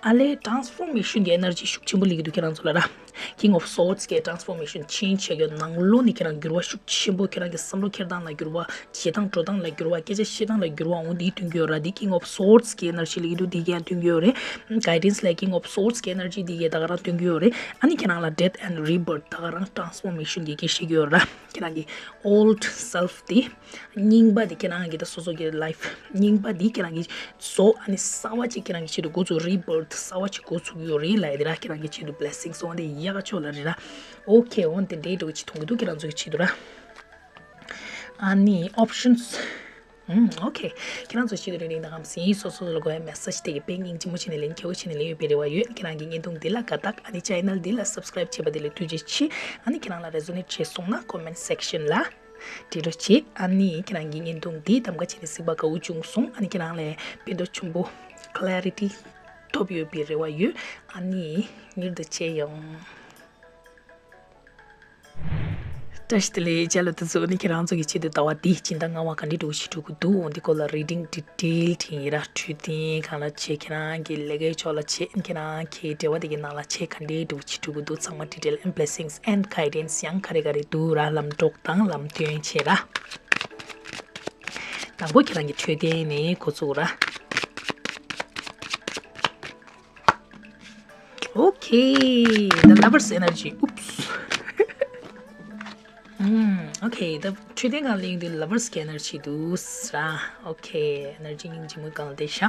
ཨ་ལས་ཊེ་རན་སི་ཕོར་མེ་ཤན་གི་ཨེ་ནར་ཇི་ཤུགས་ཆེན་པོ་སླེབས་ཀྱི་འདུག་ཁྱེད་རང་ཚོ་ལ་ར། King of Swords གི་ཊེ་རན་སི་ཕོར་མེ་ཤན་ཆེན་ཇི་བྱེད་ཀྱི་ནང་ལོགས་ནས་ཁྱེད་རང་འགྱུར་བ་ཤུགས་ཆེན་པོ་ཁྱེད་རང་གི་བསམ་བློ་འཁྱེར་སྟངས་ལ་འགྱུར་བ། བྱེད་སྟངས་འགྲོ་སྟངས་ལ་འགྱུར་བ། སྐད་ཆ་བཤད་སྟངས་ལ་འགྱུར་བ་འོ་འདི་སྟོན་གྱི་ཡོད་ར། འདི་King of Swords གི་ཨེ་ནར་ཇི་སླེབས་ཀྱི་འདུག་འདི་གས་སྟོན་གྱི་ཡོད་རེད། གའི་ཌེན་སི་ལ་King of Swords གི་ཨེ་ནར་ཇི་འདི་གས་ད་ག་རང་སྟོན་གྱི་ཡོད་རེད། ཨ་ནི་ཁྱེད་རང་ལ་Death and Rebirth ད་ག་རང་ཊེ་རན་སི་ཕོར་མེ་ཤན་གི་སྐད་ཆ་བཤད་ཀྱི་ཡོད་ར། ཁྱེད་རང་གི་ཨོལ་ཌི་སེལ་ཕི་དེ་རྙིང་པ་དེ་ཁྱེད་རང་གི་ད་སོ་སོ་གི་ལའིཕ་རྙིང་པ་དེ་ཁྱེད་རང་གི་བཟོ་ཨ་ནི་གསར་པ་ཅིག་ཁྱེད་རང་གི་ཆེད་དུ་འགོ་ཚུགས། རི་བར་ཐི་གསར་པ་ཅིག་འགོ་ཚུགས་ཡོད་རེད་ལབ་ཡ་དེ་ར། ཁྱེད་རང་གི་ཆེད་དུ་བི་ལེ་སིང་སི་འོ་དེ་ཡག་ག་ཆོག་ལ་རེད་ར། ཨོ་ཁེ། འོ་དེ་འདྲའི་འགྲོ་གི་ཅིག་མཐོང་གི་འདུག་ཁྱེད་རང་ཚོ་གི་ཆེད་དུ་ར། ཨ་ནི་ཨོབ་ཤན་སི། ཨུམ། ཨོ་ཁེ། ཁྱེད་རང་ཚོ་ཤེས་རིག་རིག་དང་ཁམས་སིང་སོ་སོ་ལ་དགོས་ཡ་མེ་སེ་ཇི་དེ་གི་དཔེ་སྙིང་རྗེ་མོ་བྱས་ནས་ལེན། ཁྱེད་ཆོ་བྱས་ནས་ལེན་ཡོད་པའི་རེ་བ་ཡོད། ཁྱེད་རང་གི་བརྙན་ཐུང་འདི་ལ་དགའ་རྟགས། ཨ་ནི་ཅེ་ནལ་འདི་ལ་སབ་སི་ཀ་རེབ་བྱས་པ་དེ་ལ་ཐུགས་རྗེ་ཆེ། ཨ་ནི་ཁྱེད་རང་ལ་རེ་ཛོ་ནེཊ་བྱས་སོང་ན་ཀོ་མེན་སེག་ཤན་ལ་འབྲི་རོགས་བྱེད། ཨ་ནི་ཁྱེད་རང་གི་བརྙན་ཐུང་འདི་གདམ་ག་བྱས་ནས་གཟིགས་པ་དགའ་བོ་བྱུང་སོང་། ཨ་ནི་ཁྱེད་རང་ལ་ཕན་ཐོགས་ཆེན་པོ་ཀི་ལེ་རི་ཊི་ཐོབ་ཡོད་པའི་རེ་བ་ཡོད། ཨ་ནི་མྱུར་དུ་མཇལ་ཡོང་། བཀྲ་ཤིས་བདེ་ལེགས། ཅ་ལག་དེ་ཚོ་ནི་ཁྱེད་རང་ཚོ་གི་ཆེད་དུ་ཟླ་བ་འདིའི་སྦྱིན་བདག་ལྔ་པ་ག་འདྲས་འགྲོ་ཞིག་འགྲོ་གི་འདུག་འོ་འདི་སྐོར་ལ་རི་ཌིང་ཌི་ཊེལ་བྲིས་ཡིན་ར། འཕྲོད་བསྟེན་སྒང་ལ་བྱས། ཁྱེད་རང་གི་ལས་ཀའི་ཕྱོགས་ལ་བྱས། ཁྱེད་རང་གི་འབྲེལ་བ་དེ་གི་ནང་ལ་བྱས། ག་འདྲས་འགྲོ་ཞིག་འགྲོ་གི་འདུག་ཚང་མ་ཌི་ཊེལ་ཨེན་ཌི་བི་ལེ་སིང་སི་ཨེན་ཌི་གའི་ཌེན་སི་ཡང་ག་རེ་ག་རེ་འདུག་ར། ལམ་གྲོགས་དང་ལམ་སྟོན་བྱས་ར། དང་པོ་ཁྱེད་རང་གི་འཕྲོད་བསྟེན་ནས་འགོ་ཚུགས་ར། Okay, the Lover's energy. Oops. ཨུམ། Okay, the འཕྲོད་བསྟེན་སྒང་ལ་ཡིན་དུས་ལ་བར་སི་གི་ཨེ་ནར་ཇི་འདུག་ཟེར་ར། Okay, ཨེ་ནར་ཇི་སྙིང་རྗེ་མོའི་སྒང་ལ་བསྡད་ཤག་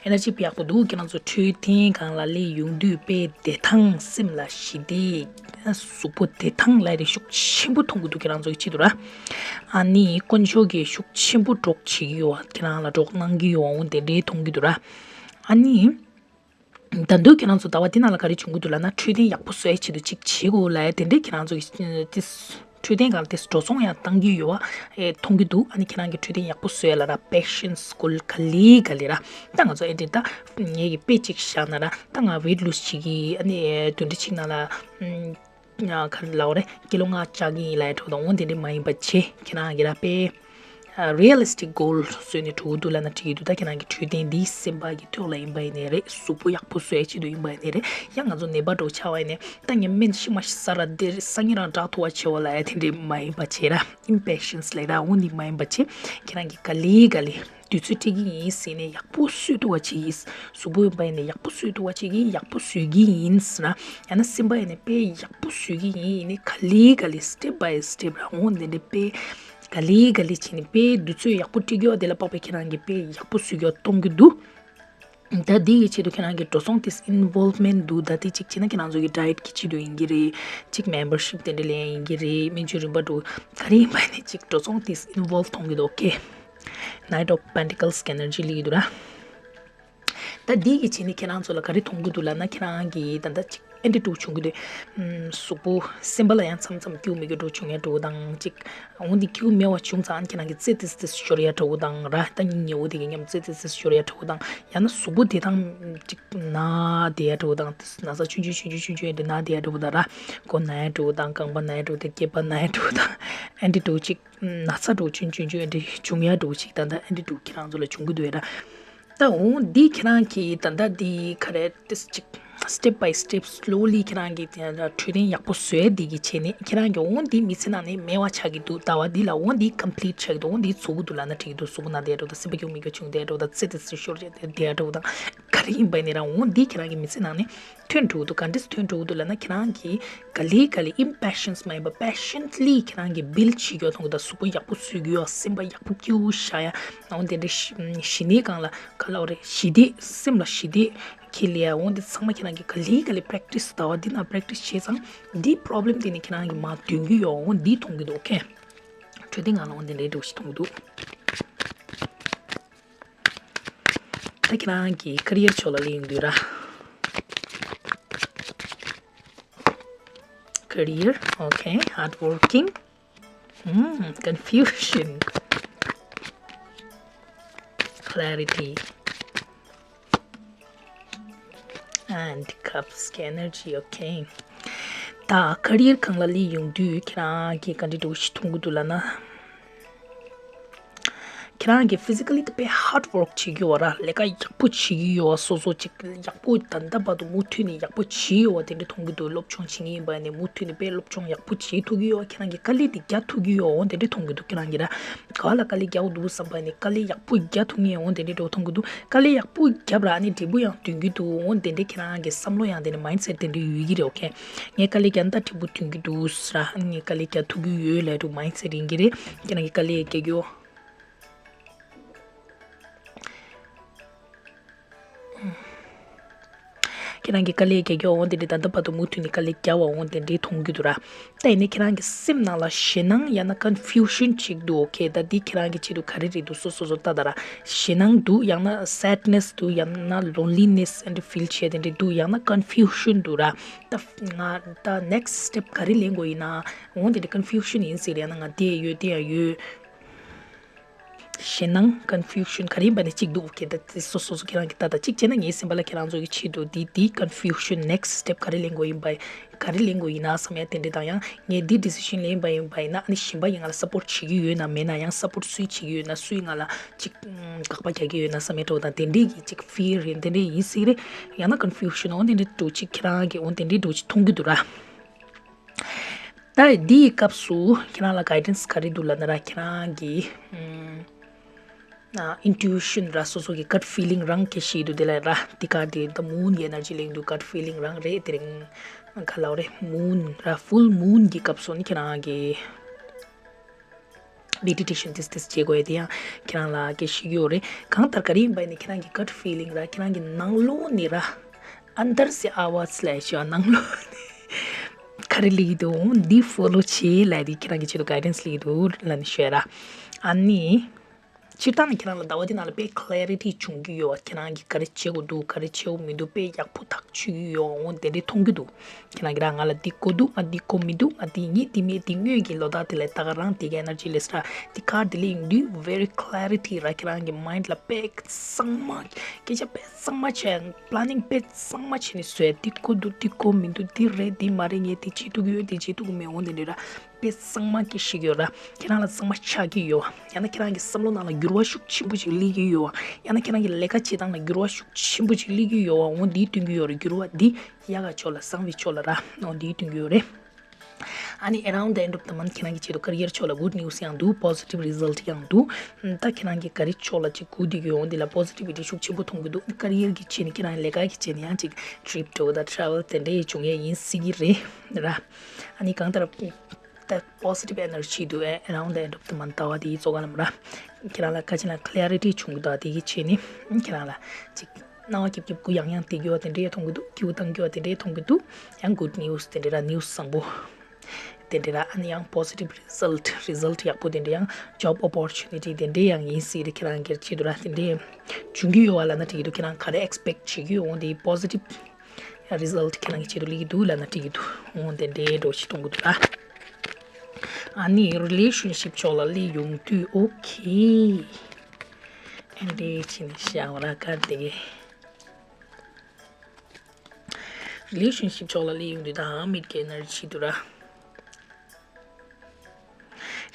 ཨེ་ནར་ཇི་དཔེ་ཡག་པོ་འདུག་ཁྱེད་རང་ཚོ་འཕྲོད་བསྟེན་སྒང་ལ་སླེབས་ཡོང་དུས་དཔེ་བདེ་ཐང་། སེམས་ལ་ཞི་བདེ། གཟུགས་པོ་བདེ་ཐང་ལབ་རེ་ཤུགས་ཆེན་པོ་མཐོང་གི་འདུག་ཁྱེད་རང་ཚོ་གི་ཆེད་དུ་ར། ཨ་ནི་དཀོན་མཆོག་གིས་ཤུགས་ཆེན་པོ་གྲོགས་བྱེད་ཀྱི་ཡོད་པ། ཁྱེད་རང་ལ་གྲོགས་གནང་གི་ཡོད་པ། འོ་དེ་འདྲའི་མཐོང་གི་འདུག་ར། ཨ་ནི། ད་དུང་ཁྱེད་རང་ཚོ་ཟླ་བ་འདི་ནང་ལ་ག་རེ་བྱུང་གི་འདུག་ལབ་ན། འཕྲོད་བསྟེན་ཡག་པོ་བཟོ་ཡ་ཆེད་དུ་ཅིག་བྱེད་དགོས་ལབ་ཡ་དེ་འདྲས་ཁྱེད་རང་ཚོ་གི་ཏིས་འཕྲོད་བསྟེན་སྒང་ལ་ཏིས་འགྲོ་སོང་ཡང་བཏང་གི་ཡོད་པ་ཨེ་མཐོང་གི་འདུག་ཨ་ནི་ཁྱེད་རང་གི་འཕྲོད་བསྟེན་ཡག་པོ་བཟོ་ཡ་ལ་ར་པེ་ཤེན་སི་སྐོར་ག་ལེ་ག་ལེ་ར། ད་ང་ཚོ་ཨེ་འདྲས་ད་ངེད་ཀྱི་དཔེ་ཅིག་བཞག་ན་ར། ད་ང་ཝེཊ་ལུ་སི་བྱེད་ཀྱི། ཨ་ནི་བདུན་ཕྲག་གཅིག་ནང་ལ་ཨམ། ག་རེ་ལབ་དགོས་རེད། ཀི་ལོ་ལྔ་བཅག་གི་ཡིན་ལབ་ཡ་འདྲ་བོ་དང་འོ་དེ་འདྲས་མ་ཡིན་པ་བྱེད། ཁྱེད་རང་གི་ར་དཔེ་རི་ཡལ་ལི་སི་ཊིག་གོལ་བཟོས་ནས་འགྲོ་གི་འདུག་ལབ་ན་འགྲིག་གི་འདུག་ད་ཁྱེད་རང་གི་འཕྲོད་བསྟེན་འདིའི་སེམས་པ་གི་ཐོག་ལ་ཡིན་པ་ཡིན་ནའི་རེད། གཟུགས་པོ་ཡག་པོ་བཟོ་ཡ་ཆེད་དུ་ཡིན་པ་ཡིན་ནའི་རེད། ཡང་ང་ཚོ་ནད་པ་འདྲ་བོ་ཆགས་པ་ཡིན་ནའི་ད་ངས་སྨན་ཤི་མ་ཤི་ཟ་ར་དེ་སང་ཉིན་རང་དྲག་ཐུབ་པ་བྱེད་པ་ལབ་ཡ་དེ་འདྲས་མ་ཡིན་པ་བྱེད་ར། ཨིམ་པེ་ཤེན་སི་ལབ་ར་འོ་འདི་མ་ཡིན་པ་བྱེད། ཁྱེད་རང་གི་ག་ལེ་ག་ལེ། དུས་ཚོད་སྤྲད་ཀྱི་ཡིན་ཟེར་ནས་ཡག་པོ་གསོ་ཐུབ་པ་བྱེད་ཀྱི། གཟུགས་པོ་ཡིན་པ་ཡིན་ནས་ཡག་པོ་གསོ་ཐུབ་པ་བྱེད་ཀྱི། ཡག་པོ་བཟོ་གི་ཡིན་ཟེར་ན། ཡང་ན་སེམས་པ་ཡིན་ནས་དཔེ་ཡག་པོ་བཟོ་གི་ཡིན། ཡིན་ནས་ག་ལེ་ག་ལེ་སི་ཊེབ་བྷའི་སི་ཊེབ་ར་འོ་འདི་འདྲ་དཔེ་ག་ལེ་ག་ལེ་བྱས་ནས་དཔེ་དུས་ཚོད་ཡག་པོ་སྤྲད་ཀྱི་ཡོད། དེ་ལ་དཔག་པའི་ཁྱེད་རང་གིས་དཔེ་ཡག་པོ་བཟོ་གི་ཡོད་གཏོང་གི་འདུག་ད་འདི་གི་ཆེད་དུ་ཁྱེད་རང་གི་འགྲོ་སོང་ཏིས་ཨིན་ཝོལ་མེན་འདུག་ད་དེ་གཅིག་བྱས་ན་ཁྱེད་རང་ཚོ་གི་ཌའེ་ཊི་གི་ཆེད་དུ་ཡིན་གྱི་རེད། གཅིག་མེམ་བར་ཤིབ་དེ་འདྲ་ལེན་ཡིན་གྱི་རེད། སྨན་བཅོས་རིམ་པ་འགྲོ་ག་རེ་ཡིན་པ་ནས་གཅིག་འགྲོ་སོང་ཏིས་ཨིན་ཝོལ་གཏོང་གི་འདུག་ཨོ་ཁེ། Knight of Pentacles གི་ཨེ་ནར་ཇི་སླེབས་ཀྱི་འདུག་ར། ད་འདི་གི་བྱས་ནས་ཁྱེད་རང་ཚོ་ལ་ག་རེ་མཐོང་གི་འདུག་ལབ་ན། ཁྱེད་རང་གི་ད་ལྟ་གཅིག་ཨེ་ཊི་ཊུཌ་བྱུང་གི་འདུག་ཨམ། གཟུགས་པོ་སེམས་པ་ལ་ཡང་མཚམས་མཚམས་སྐྱིད་མི་དགའ་འདྲ་བྱུང་ཡ་འདྲ་བོ་དང་གཅིག་འོ་འདི་སྐྱིད་མེད་པ་བྱུང་ཙང་ཁྱེད་རང་གི་རྩེ་ཏིས་ཏིས་ཤོར་ཡ་འདྲ་བོ་དང་ར། ད་སྙིང་ཉེ་བོ་དེ་གི་མཉམ་རྩེ་ཏིས་ཏིས་ཤོར་ཡ་འདྲ་བོ་དང་། ཡང་ན་གཟུགས་པོ་དེ་དང་གཅིག་ན་བསྡད་ཡ་འདྲ་བོ་དང་། ན་ཚ་ཆུང་ཆུང་ཆུང་ཆུང་ཆུང་ཆུང་ཡ་འདྲ་ན་བསྡད་ཡ་འདྲ་བོ་དང་ར། མགོ་ན་ཡ་འདྲ་བོ་དང་། རྐང་པ་ན་ཡ་འདྲ་བོ་དང་། སྐེད་པ་ན་ཡ་འདྲ་བོ་དང་། ཨེ་འདྲ་འདྲ་བོ་གཅིག་ན་ཚ་འདྲ་བོ་ཆུང་ཆུང་ཆུང་ཡ་འདྲ་བྱུང་ཡ་འདྲ་བོ་ཅིག་ད་ལྟ་ཨེ་འདྲ་འདྲ་བོ་ཁྱེད་རང་ཚོ་ལ་བྱུང་གི་འདུག་ཡ་ར། ད་འོ་འདི་ཁྱེད་རང་གིས་ད་ལྟ་འདི་ག་རེ་ཏིས་ཅིག་step by step slowly ཁྱེད་རང་གིས་དེ་འཕྲོད་བསྟེན་ཡག་པོ་བཟོ་ཡ་འདི་གི་བྱས་ནས་ཁྱེད་རང་གིས་འོ་འདི་མི་ཚེ་ནང་ནས་མེད་པ་ཆགས་ཀྱི་འདུག་ཟླ་བ་འདི་ལ་འོ་འདི་ཀམ་པི་ལིཊ་ཆགས་ཀྱི་འདུག་འོ་འདི་རྫོགས་ཀྱི་འདུག་ལབ་ན་འགྲིག་གི་འདུག་གཟུགས་པོ་ན་བསྡད་འགྲོ་དང་། སེམས་པ་སྐྱིད་མི་དགའ་བྱུང་བསྡད་འགྲོ་དང་། རྩེ་ཏིས་ཏིས་ཤོར་བསྡད་འགྲོ་དང་། ག་རེ་ཡིན་པ་ཡིན་ནའི་ར་འོ་འདི་ཁྱེད་རང་གི་མི་ཚེ་ནང་ནས་ཐོན་འགྲོ་གི་འདུག་ག་འདྲས་ཐོན་འགྲོ་གི་འདུག་ལབ་ན། ཁྱེད་རང་གིས་ག་ལེ་ག་ལེ་ཨིམ་པེ་ཤེན་སི་མ་ཡིན་པ་པེ་ཤེན་ཊི་ལི་ཁྱེད་རང་གིས་བིལ་ཌི་བྱེད་རྒྱུ་མཐོང་གི་འདུག་གཟུགས་པོ་ཡག་པོ་བཟོ་གི་ཡོད། སེམས་པ་ཡག་པོ་སྐྱིད་པོ་བཞག་ཡ། འོ་དེ་འདྲ་ཞི་ཞི་གནས་སྒང་ལ་ག་ལབ་དགོས་རེད། ཞི་བདེ། སེམས་ལ་ཞི་བདེ་ཁྱེར་ཡ། འོ་འདི་ཚང་མ་ཁྱེད་རང་གིས་ག་ལེ་ག་ལེ་པེ་རེག་ཊིས་ཟླ་བ་འདི་ནང་པེ་རེག་ཊིས་བྱས་ཙང་འདི་པོ་རོབ་ལེམ་དེ་ནི་ཁྱེད་རང་གིས་མར་འདོན་གྱི་ཡོད། འོ་འདི་མཐོང་གི་འདུག་ཨོ་ཁེ། འཕྲོད་བསྟེན་སྒང་ལ་འོ་འདི་འདྲའི་འདྲ་བོ་ཞིག་མཐོང་གི་འདུག་ད་ཁྱེད་རང་གི་ཁེ་རི་ཡར་ཕྱོགས་ལ་སླེབས་ཡོང་དུས་ར། Career, okay, hardworking, mm, confusion, clarity, and cups གི་ཨེ་ནར་ཇི། Okay. ད་ཁེ་རི་ཡར་སྒང་ལ་སླེབས་ཡོང་དུས་ཁྱེད་རང་གིས་ག་འདྲ་འདྲ་བོ་ཞིག་མཐོང་གི་འདུག་ལབ་ན། ཁྱེད་རང་གིས་ཕི་ཛི་ཀ་ལི་དཔེ་ཧརཌ་ཝོརྐ་བྱེད་ཀྱི་ཡོད་ར། ལས་ཀ་ཡག་པོ་བྱེད་ཀྱི་ཡོད། སོ་སོ་ཅིག་ཡག་པོ་ད་ལྟ་བར་དུ་མུ་མཐུད་ནས་ཡག་པོ་བྱེད་ཡོད་པ་དེ་འདྲ་མཐོང་གི་འདུག་སློབ་སྦྱོང་བྱེད་མཁན་ཡིན་པ་ནས་མུ་མཐུད་ནས་དཔེ་སློབ་སྦྱོང་ཡག་པོ་བྱེད་ཐུབ་ཀྱི་ཡོད། ཁྱེད་རང་གིས་དཀའ་ལས་དེ་རྒྱག་ཐུབ་ཀྱི་ཡོད། འོ་དེ་འདྲ་མཐོང་གི་འདུག་ཁྱེད་རང་གིས་ར། ག་ལ་དཀའ་ལས་རྒྱག་འདུག་བསམ་པ་ནས་དཀའ་ལས་ཡག་པོ་རྒྱག་ཐུབ་མཁན་འོ་དེ་འདྲ་འདྲ་མཐོང་གི་འདུག་དཀའ་ལས་ཡག་པོ་བརྒྱབ་ར་ཨ་ནི་འབྲས་བུ་ཡང་ཐོན་གྱི་འདུག་འོ་དེ་འདྲ་ཁྱེད་རང་གི་བསམ་བློ་ཡང་དེ་ནས་མའིན་སེཊ་དེ་འདྲ་ཡོད་ཀྱི་རེད། ཨོ་ཁེ། ངས་དཀའ་ལས་རྒྱག་ན་ད་འབྲས་བུ་ཐོན་གྱི་འདུག་ཟེར་ར། ངས་དཀའ་ལས་རྒྱག་ཐུབ་ཀྱི་ཡོད་ལབ་འདྲ་མའིན་སེཊ་ཡིན་གྱི་རེད། ཁྱེད་རང་གིས་དཀའ་ལས་རྒྱག་རྒྱུ། ཁྱེད་རང་གིས་དཀའ་ལས་རྒྱག་རྒྱུ་འོ་དེ་འདྲ་ད་ལྟ་བར་དུ་མུ་མཐུད་ནས་དཀའ་ལས་རྒྱག་པ་འོ་དེ་འདྲའི་མཐོང་རྒྱུ་འདུག་ར། ད་ཡིན་ནའི་ཁྱེད་རང་གི་སེམས་ནང་ལ་ཞེད་སྣང་ཡང་ན་ཀོན་ཕིའུ་ཤན་ཅིག་འདུག་ཨོ་ཁེ། ད་འདི་ཁྱེད་རང་གི་ཆེད་དུ་ག་རེ་རེད་འདུག་སོ་སོ་སོ་ལྟ་ད་ར། ཞེད་སྣང་འདུག་ཡང་ན་སེཌ་ནེ་སི་འདུག་ཡང་ན་ལོན་ལི་ནེ་སི་ཨེ་འདྲ་ཕིལ་བྱེད་དེ་འདྲ་འདུག་ཡང་ན་ཀོན་ཕིའུ་ཤན་འདུག་ར། ད་ང་ད་ནེག་སི་ཊེབ་ག་རེ་ལེན་དགོས་ཡིན་ན། འོ་དེ་འདྲ་ཀོན་ཕིའུ་ཤན་ཡིན་ཟེར་ཡང་ན་ང་དེ་ཡོད་དེ་ཡང་ཡོད། ཞེད་སྣང་ཀོན་ཕིའུ་ཤན་ག་རེ་ཡིན་པ་ནི་གཅིག་འདུག་ཨོ་ཁེ། ད་དེ་སོ་སོ་སོ་ཁྱེད་རང་གིས་ལྟ་ད། གཅིག་བྱས་ན་ངའི་སེམས་པ་ལ་ཁྱེད་རང་ཚོ་གི་ཆེད་དུ་འདི་འདི་ཀོན་ཕིའུ་ཤན་ནེག་སི་ཊེབ་ག་རེ་ལེན་དགོས་ཡིན་པ་ག་རེ་ལེན་དགོས་ཡིན་ན་བསམ་ཡ་དེ་འདྲ་དང་། ཡང་ངས་འདི་ཌི་སི་ཤན་ལེན་པ་ཡིན་པ་ཡིན་ན་ཨ་ནི་གཞན་པ་ཡིས་ང་ལ་སབ་པོརཊ་བྱེད་ཀྱི་ཡོད་ན་མེད་ན། ཡང་སབ་པོརཊ་སུས་བྱེད་ཀྱི་ཡོད་ན། སུས་ང་ལ་གཅིག་དགག་པ་རྒྱག་གི་ཡོད་ན་བསམ་ཡ་འདྲ་བོ་དང་དེ་འདྲས་ཀྱི་གཅིག་ཕིར་ཡིན་དེ་འདྲས་ཡིན་སྲིད་རེད། ཡང་ན་ཀོན་ཕིའུ་ཤན་འོ་དེ་འདྲས་འདྲ་བོ་གཅིག་ཁྱེད་རང་གིས་འོ་དེ་འདྲས་འདྲ་བོ་གཅིག་མཐོང་གི་འདུག་ར། ད་འདིའི་སྐབས་སུ་ཁྱེད་རང་ལ་གའི་ཌན་སི་ག་རེ་འདུག་ལབ་ན་ར། ཁྱེད་རང་གི་ཨམ་ཨ་ཨིན་ཊུ་ཨི་ཤན་ར་སོ་སོ་གི་ཀཊ་ཕི་ལིང་རང་གི་ཤེས་འདུག་དེ་ལ་ར། འདི་ག་དེ་ད་མུན་གྱི་ཨེ་ནར་ཇི་ལེན་འདུག་ཀཊ་ཕི་ལིང་རང་རེད། དེ་རིང་ག་ལབ་རེད། མུན་ར་ཕུལ་མུན་གྱི་སྐབས་སུ་ནི་ཁྱེད་རང་གི་མེ་ཌི་ཊེ་ཤན་ཏིས་ཏིས་བྱེད་དགོས་ཡ་དེ་ཡང་ཁྱེད་རང་ལ་སྐད་ཤེས་ཀྱི་ཡོད་རེད། གང་ལྟར་ག་རེ་ཡིན་པ་ཡིན་ན་ཁྱེད་རང་གི་ཀཊ་ཕི་ལིང་ར་ཁྱེད་རང་གི་ནང་ལོགས་ནས་ར། ཨན་དར་སེ་ཨ་ཝཱ་ཛི་ལབ་ཡ་ཞིག་ཡོད། ནང་ལོགས་ནས་ག་རེ་སླེབས་ཀྱི་འདུག་འོ་འདི་ཕོ་ལོ་བྱེད་ལབ་དེ་ཁྱེད་རང་གི་ཆེད་དུ་གའི་ཌན་སི་སླེབས་ཀྱི་འདུག་ལབ་ནས་ཤོད་ར། ཨ་ནི། སྤྱིར་བཏང་ནས་ཁྱེད་རང་ལ་ཟླ་བ་འདི་ནང་ལ་དཔེ་clarity་བྱུང་གི་ཡོད་པ། ཁྱེད་རང་གིས་ག་རེ་བྱེད་དགོས་འདུག་ག་རེ་བྱེད་དགོས་མི་འདུག་དཔེ་ཡག་པོ་ཐག་ཆོད་ཀྱི་ཡོད་པ། འོ་དེ་འདྲའི་མཐོང་གི་འདུག་ཁྱེད་རང་གིས་ར་ང་ལ་འདི་དགོས་འདུག་ང་འདི་དགོས་མི་འདུག་ང་འདི་ཡིན་འདི་མེད་འདི་དངོས་ཀྱི་ལོ་ཟླ་དེ་ལས་ད་ག་རང་དེ་གའི་energy་ལས་ར་འདི་ཁ་འདི་ལས་ཡོང་དུས་very clarity་ར། ཁྱེད་རང་གི་mind་ལ་དཔེ་གཙང་མ་སྐད་ཆ་དཔེ་གཙང་མ་བྱས། planning་དཔེ་གཙང་མ་བྱས་ནས་བཟོས། འདི་དགོས་འདུག་འདི་དགོས་མི་འདུག་འདི་རེད་འདི་མ་རེད། ངས་འདི་བྱེད་ཐུབ་ཀྱི་ཡོད་འདི་བྱེད་ཐུབ་ཀྱི་མེད། འོ་དེ་འདྲའི་ར། དཔེ་གཙང་མ་སྐད་ཆ་བཤད་ཀྱི་ཡོད་ར། ཁྱེད་རང་ལ་གཙང་མ་ཆགས་ཀྱི་ཡོད། ཡང་ན་ཁྱེད་རང་གི་བསམ་བློ་ནང་ལ་འགྱུར་བ་ཤུགས་ཆེན་པོ་ཞིག་སླེབས་ཀྱི་ཡོད། ཡང་ན་ཁྱེད་རང་གི་ལས་ཀ་བྱེད་སྟངས་ལ་འགྱུར་བ་ཤུགས་ཆེན་པོ་ཞིག་སླེབས་ཀྱི་ཡོད། འོ་འདིས་སྟོན་གྱི་ཡོད་རེད། འགྱུར་བ་འདི་ཡག་ག་ཕྱོགས་ལ་བཟང་བའི་ཕྱོགས་ལ་ར། འོ་འདིས་སྟོན་གྱི་ཡོད་རེད། ཨ་ནི་around the end of the month་ཁྱེད་རང་གི་ཆེད་དུ་career་ཕྱོགས་ལ་good news་ཡང་འདུག positive result་ཡང་འདུག་ད་ཁྱེད་རང་གི་career་ཕྱོགས་ལ་ཅིག་སྒུག་བསྡད་ཀྱི་ཡོད། འོ་འདི་ལ་positivity་ཤུགས་ཆེན་པོ་མཐོང་གི་འདུག career་གི་ཆེད་ནས་ཁྱེད་རང་ལས་ཀ་གི་ཆེད་ནས་ཡང་ཅིག་trip་འགྲོ་དང་travel་དེ་འདྲའི་བྱུང་ཡས་ཡིན་སྲིད་ཀྱི་རེད་ར། ཨ་ནི་གང་ལྟར། ད་positive energy་འདུག་ཨེ། around the end of the month་ཟླ་བ་འདིའི་རྫོགས་ཀ་ལ་མ་ར། ཁྱེད་རང་ལ་ཁ་ཅིག་ལ་clarity་བྱུང་གི་འདུག་དེ་གི་ཆེད་ནས་ཁྱེད་རང་ལ་ཅིག་སྣང་བ་སྐྱིབ་སྐྱིབ་གུ་ཡངས་ཡངས་དེ་གི་བ་དེ་འདྲའི་མཐོང་གི་འདུག་སྐྱིད་པོ་བཏང་གི་བ་དེ་འདྲའི་མཐོང་གི་འདུག་ཡང་good news་དེ་འདྲའི་ར་news་བཟང་པོ་དེ་འདྲའི་ར། ཨ་ནི་ཡང་positive result result་ཡག་པོ་དེ་འདྲའི་ཡང་job opportunity་དེ་འདྲའི་ཡང་ཡིན་སྲིད་རེད། ཁྱེད་རང་སྒེར་ཆེད་དུ་ར་དེ་འདྲའི་བྱུང་གི་ཡོད་བ་ལབ་ན་འགྲིག་གི་འདུག་ཁྱེད་རང་ག་རེ་expect་བྱེད་ཀྱི་ཡོད་འོང་དེ་positive result་ཁྱེད་རང་གི་ཆེད་དུ་སླེབས་ཀྱི་འདུག་ལབ་ན་འགྲིག་གི་འདུག་འོ་དེ་འདྲའི་འགྲོ་ཞིག་གཏོང་གི་འདུག་ལ། ཨ་ནི་relationship་ཕྱོགས་ལ་སླེབས་ཡོང་དུས་okay་ཨ་འདྲའི་ཕྱིན་ཤ་བ་ར་ཀར་དེ་གི་relationship་ཕྱོགས་ལ་སླེབས་ཡོང་དུས་ད་mid་གི་energy་འདུག་ར།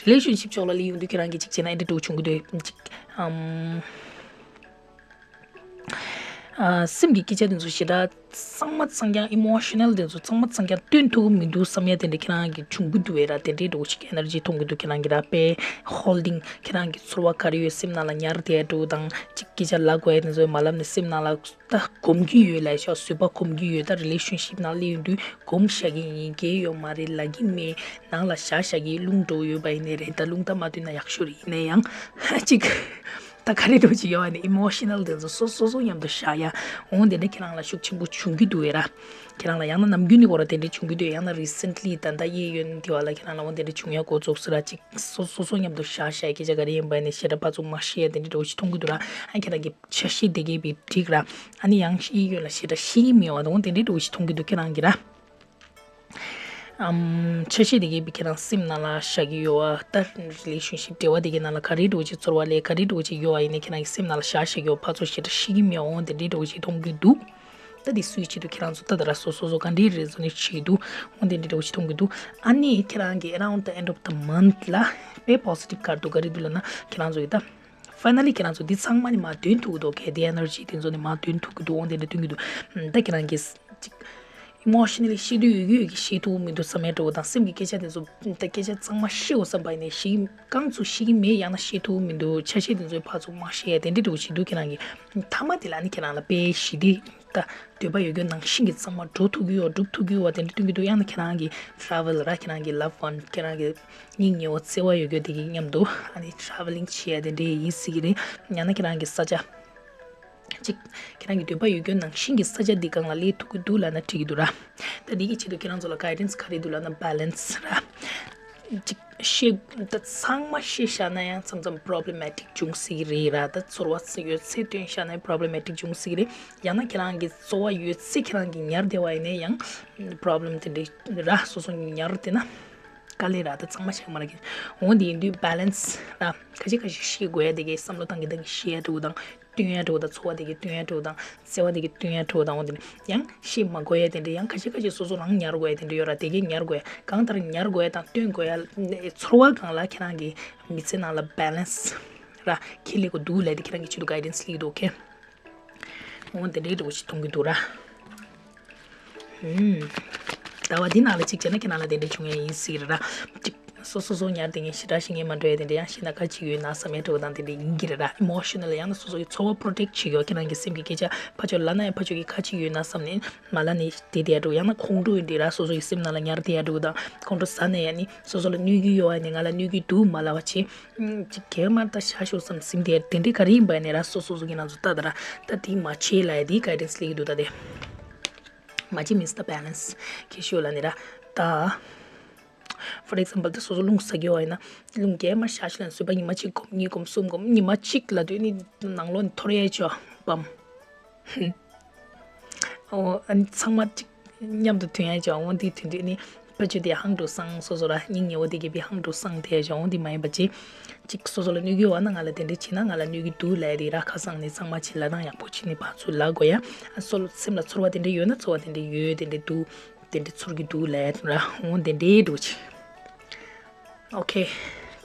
relationship་ཕྱོགས་ལ་སླེབས་ཡོང་དུས་ཁྱེད་རང་གི་ཅིག་བྱས་ན་ཨ་འདྲ་འགྲོ་བྱུང་གི་འདུག་ཅིག་ཨམ། ཨ། སེམས་ཀྱི་སྐད་ཆ་དེ་ཚོ་ཞེ་དྲག་གཙང་མ་གཙང་རྐྱང་emotional་དེ་ཚོ་གཙང་མ་གཙང་རྐྱང་སྟོན་ཐུབ་ཀྱི་མི་འདུག་བསམ་ཡ་དེ་འདྲ་ཁྱེད་རང་གི་བྱུང་གི་འདུག་བས་ར། དེ་འདྲའི་འགྲོ་ཞིག་energy་མཐོང་གི་འདུག་ཁྱེད་རང་གི་ར་དཔེ་holding་ཁྱེད་རང་གི་ཚོར་བ་ག་རེ་ཡོད་སེམས་ནང་ལ་ཉར་བསྡད་འགྲོ་དང་ཅིག་སྐད་ཆ་ལབ་དགོས་ཡ་དེ་ཚོ་མ་ལབ་ནས་སེམས་ནང་ལ་ད་སྒོམ་གྱི་ཡོད་ལབ་ཤག་བཟོད་པ་སྒོམ་གྱི་ཡོད། ད་relationship་ནང་སླེབས་ཡོང་དུས་སྒོམ་བཞག་གི་ཡིན། གལ་ཡོད་མ་རེད། ལབ་ཀྱི་མེད། ནང་ལ་བཞག་བཞག་གི་རླུང་འགྲོ་ཡོད་པ་ཡིན་ནའི་རེད། ད་རླུང་རྟ་མ་བཏུལ་ན་ཡག་ཤོས་རེད། ཡིན་ན་ཡང་ཅིག་ད་ག་རེ་འགྲོ་ཅིག་ཡོད་ཨ་ནི་emotional་དེ་ཚོ་སོ་སོ་སོ་མཉམ་དུ་བཞག་ཡ། འོང་དེ་འདྲ་ཁྱེད་རང་ལ་ཤུགས་ཆེན་པོ་བྱུང་གི་འདུག་ཨེ་ར། ཁྱེད་རང་ལ་ཡང་ན་ནམ་རྒྱུན་ནས་གོ་ར་དེ་འདྲ་བྱུང་གི་འདུག་ཡང་ན་recently་ད་ལྟ་གཡས་གཡོན་དེ་བ་ལ་ཁྱེད་རང་ལ་འོང་དེ་འདྲ་བྱུང་ཡ་འགོ་ཚུགས་སི་ར། ཅིག་སོ་སོ་སོ་མཉམ་དུ་བཞག་བཞག་སྐད་ཆ་ག་རེ་ཡིན་པ་ནས་ཞེ་དྲག་ཕར་ཚུར་མ་བཤད་ཡ་དེ་འདྲ་འགྲོ་ཞིག་མཐོང་གི་འདུག་ར། ཨ་ཁྱེད་རང་གི་ཆ་ཤས་དེ་གས་པའི་འགྲིག་ར། ཨ་ནི་ཡང་གཡས་གཡོན་ལ་ཞེ་དྲག་ཤེས་ཀྱི་མེད་བ་དང་དེ་འདྲའི་འགྲོ་ཞིག་མཐོང་གི་འདུག་ཁྱེད་རང་གི་ར། ཨམ། ཆ་ཤས་དེ་གས་པའི་ཁྱེད་རང་སེམས་ནང་ལ་བཞག་གི་ཡོད་བ། ད་relationship་འབྲེལ་བ་དེ་གའི་ནང་ལ་ག་རེ་འགྲོ་ཞིག་ཚོར་བ་ལས་ག་རེ་འགྲོ་ཞིག་ཡོད་བ་ཡིན་ནའི་ཁྱེད་རང་གི་སེམས་ནང་ལ་བཞག་བཞག་གི་ཡོད། ཕར་ཚུར་ཞེ་དྲག་ཤེས་ཀྱི་མེད་བ་དེ་འདྲའི་འགྲོ་ཞིག་མཐོང་གི་འདུག་ད་དེ་སུའི་ཆེད་དུ་ཁྱེད་རང་ཚོ་ད་ད་ར་སོ་སོ་སོ་ག་འདྲའི་རེ་ཟོ་ནི་བྱེད་འདུག་འོ་དེ་འདྲའི་འགྲོ་ཞིག་མཐོང་གི་འདུག་ཨ་ནི་ཁྱེད་རང་གི་around the end of the month་ལ་དཔེ་positive་card་འདུག་ག་རེ་འདུག་ལབ་ན་ཁྱེད་རང་ཚོ་གི་ད་finally་ཁྱེད་རང་ཚོ་འདི་ཚང་མ་ནི་མར་འདོན་ཐུབ་ཀྱི་འདུག་གལ་ཏེ་energy་དེ་ཚོ་ནི་མར་འདོན་ཐུབ་ཀྱི་འདུག་འོ་དེ་འདྲ་འདོན་གྱི་འདུག་ད་ཁྱེད་རང་གིས་ཅིག་emotionally་བཤད་འདོད་ཡོད་ཀྱི་ཡོད་ཀྱི་བཤད་ཐུབ་མི་འདུག་བསམ་ཡ་འདྲ་བོ་དང་སེམས་ཀྱི་སྐད་ཆ་དེ་ཚོ་ད་སྐད་ཆ་གཙང་མ་བཤད་འོ་བསམ་པ་ཡིན་ནའི་བཤད་རྐང་ཚུགས་བཤད་ཀྱི་མེད། ཡང་ན་བཤད་ཐུབ་མི་འདུག་ཆ་ཤས་དེ་ཚོའི་ཕར་ཚུར་མ་བཤད་ཡ་དེ་འདྲ་འདྲ་བོ་བྱེད་འདུག་ཁྱེད་རང་གིས་མཐའ་མ་དེ་ལ་ནི་ཁྱེད་རང་ལ་དཔེ་ཞི་བདེ་ད་འདོད་པ་ཡོད་རྒྱུ་ནང་བཞིན་གྱི་གཙང་མ་འགྲོ་ཐུབ་ཀྱི་ཡོད་སྒྲུབ་ཐུབ་ཀྱི་ཡོད་བ་དེ་འདྲ་སྟོན་གྱི་འདུག་ཡང་ན་ཁྱེད་རང་གི་travel་ར་ཁྱེད་རང་གི་loved one་ཁྱེད་རང་གི་སྙིང་ཉེ་བོ་བརྩེ་བ་ཡོད་རྒྱུ་དེ་གི་མཉམ་དུ་ཨ་ནི་travelling་བྱེད་ཡ་དེ་འདྲའི་ཡིན་སྲིད་ཀྱི་རེད། ཡང་ན་ཁྱེད་རང་གི་ས་ཆ་གཅིག་ཁྱེད་རང་གི་འདོད་པ་ཡོད་རྒྱུ་ནང་བཞིན་གྱི་ས་ཆ་འདི་སྒང་ལ་སླེབས་ཐུབ་ཀྱི་འདུག་ལབ་ན་འགྲིག་གི་འདུག་ར། ད་འདི་གི་ཆེད་དུ་ཁྱེད་རང་ཚོ་ལ་guidance་ག་རེ་འདུག་ལབ་ན་balance་ར། གཅིག་བཤད་ད་ཚང་མ་བཤད་བཞག་ན་ཡང་མཚམས་མཚམས་problematic་འབྱུང་སྲིད་ཀྱི་རེད་ར། ད་ཚོར་བ་ཡོད་ཚད་སྟོན་བཞག་ན་problematic་འབྱུང་སྲིད་ཀྱི་རེད། ཡང་ན་ཁྱེད་རང་གི་ཚོར་བ་ཡོད་ཚད་ཁྱེད་རང་གི་ཉར་བསྡད་པ་ཡིན་ན་ཡང་problem་དེ་འདྲ་ར། སོ་སོ་ཉར་བསྡད་ན་དཀའ་ལས་ར། ད་ཚང་མ་བྱེད་མ་ར་གི་འོང་དེ་ཡིན་དུས་balance་ར། ཁ་ཤས་ཁ་ཤས་བཤད་དགོས་ཡ་དེ་གའི་བསམ་བློ་བཏང་གི་བཏང་གི་བཤད་ཡ་འདྲ་བོ་དང་། བཏོན་ཡ་འདྲ་བོ་དང་། ཚོར་བ་དེ་གའི་བཏོན་ཡ་འདྲ་བོ་དང་། བརྩེ་བ་དེ་གའི་བཏོན་ཡ་འདྲ་བོ་དང་། འོ་དེ་ནི་ཡང་བཤད་མ་དགོས་ཡ་དེ་འདྲ། ཡང་ཁ་ཤས་ཁ་ཤས་སོ་སོ་རང་ཉར་དགོས་ཡ་དེ་འདྲ་ཡོད་ར། དེ་གའི་ཉར་དགོས་ཡ། གང་ལྟར་ཉར་དགོས་ཡ་དང་བཏོན་དགོས་ཡ་ཚོར་བ་སྒང་ལ་ཁྱེད་རང་གི་མི་ཚེ་ནང་ལ་balance་ར་ཁྱེད་ལས་དགོས་འདུག་ལས་དེ་ཁྱེད་རང་གི་ཆེད་དུ་guidance་སླེབས་འདུག okay། འོ་དེ་འདྲའི་འདྲ་བོ་ཞིག་མཐོང་གི་འདུག་ར། ཧུམ། ཟླ་བ་འདི་ནང་ལ་གཅིག་བྱས་ན་ཁྱེད་རང་ལ་དེ་འདྲ་བྱུང་ཡ་ཡིན་སྲིད་ར། གཅིག་སོ་སོ་སོ་ཉར་དེ་ངས་ཞེ་དྲག་ཤེས་ངེས་མ་འགྲོ་ཡ་དེ་འདྲ། ཡང་ཤེས་ན་ཁ་ཅིག་ཡོད་ན་བསམ་ཡ་འདྲ་བོ་དང་དེ་འདྲ་ཡིན་གྱི་རེད་ར། emotional་ཡང་ན་སོ་སོ་གི་ཚོར་བ་protect་བྱེད་ཡོད། ཁྱེད་རང་གི་སེམས་ཀྱི་སྐད་ཆ་ཕར་ཕྱོགས་ལབ་ན་ཡང་ཕར་ཕྱོགས་ཀྱི་ཁ་ཅིག་ཡོད་ན་བསམ་ནས་མ་ལབ་ནས་བསྡད་དེ་ཡ་འདྲ་བོ། ཡང་ན་ཁོང་ཁྲོ་འདྲ་ར་སོ་སོ་ཡི་སེམས་ནང་ལ་ཉར་དེ་ཡ་འདྲ་བོ་དང་། ཁོང་ཁྲོ་ཟ་ནས་ཡ་ནི་སོ་སོ་ལ་གནོད་ཀྱི་ཡོད་བ་ནི་ང་ལ་གནོད་ཀྱི་འདུག་མ་ལབ་པ་བྱེད། ཅིག་གེ་མར་ད་ཤ་ཤོ་བསམ་སེམས་དེ་དེ་འདྲའི་ག་རེ་ཡིན་པ་ནས་ར་སོ་སོ་སོ་གི་ནང་ཚོ་ལྟ་ད་ར། ད་དེ་མ་བྱེད་ལ་ཡ་དེ་guidance་སླེབས་ཀྱི་འདུག་ད་དེ་མ་བྱེད་means་ད་balance་ཁྱེད་ཤོད་ལ་ནི་ར། ད་ For example, ད་སོ་སོ་རླུང་ཟ་གི་ཡོད་པ་ཡིན་ན། རླུང་རྒྱས་མ་བཞག་ཤི་ལན་སོས་པ་ཉི་མ་གཅིག་སྒོམ་གཉིས་སྒོམ་གསུམ་སྒོམ། ཉི་མ་གཅིག་ལ་དུས་ནི་ནང་ལོགས་ནས་འཐོར་ཡས་ཆོག་བམ། ཨོ། ཨ་ནི་ཚང་མ་གཅིག་མཉམ་དུ་ཐོན་ཡས་ཆོག་འོ་འདི་ཐོན་དུས་ནི་ཕ་ཆོས་དེ་ཧང་འགྲོ་སང་སོ་སོ་ར་སྙིང་ཉེ་བོ་དེ་གི་བི་ཧང་འགྲོ་སང་དེ་ཡས་ཆོག་འོ་འདི་མ་ཡིན་པ་ཅི། གཅིག་སོ་སོ་ལ་གནོད་ཀྱི་ཡོད་པ་ན་ང་ལ་དེ་འདྲ་བྱེད་ན་ང་ལ་གནོད་ཀྱི་འདུག་ལབ་དེ་ར་ཁ་སང་ནས་ཚང་མ་ཅི་ལབ་སྟངས་ཡག་པོ་བྱེད་ནས་ཕར་ཚུར་ལབ་དགོས་ཡ། ཨ་སོ་སོ་སེམས་ལ་ཚོར་བ་དེ་འདྲ་ཡོད་ན་ཚོར་བ་དེ་འདྲ་ཡོད་དེ་འདྲ་འདུག་དེ་འདྲ་ཚོར་གྱི་འདུག་ལབ་ར་འོ་དེ་འདྲའི་འགྲོ་ཆེ། ཨོ་ཁེ།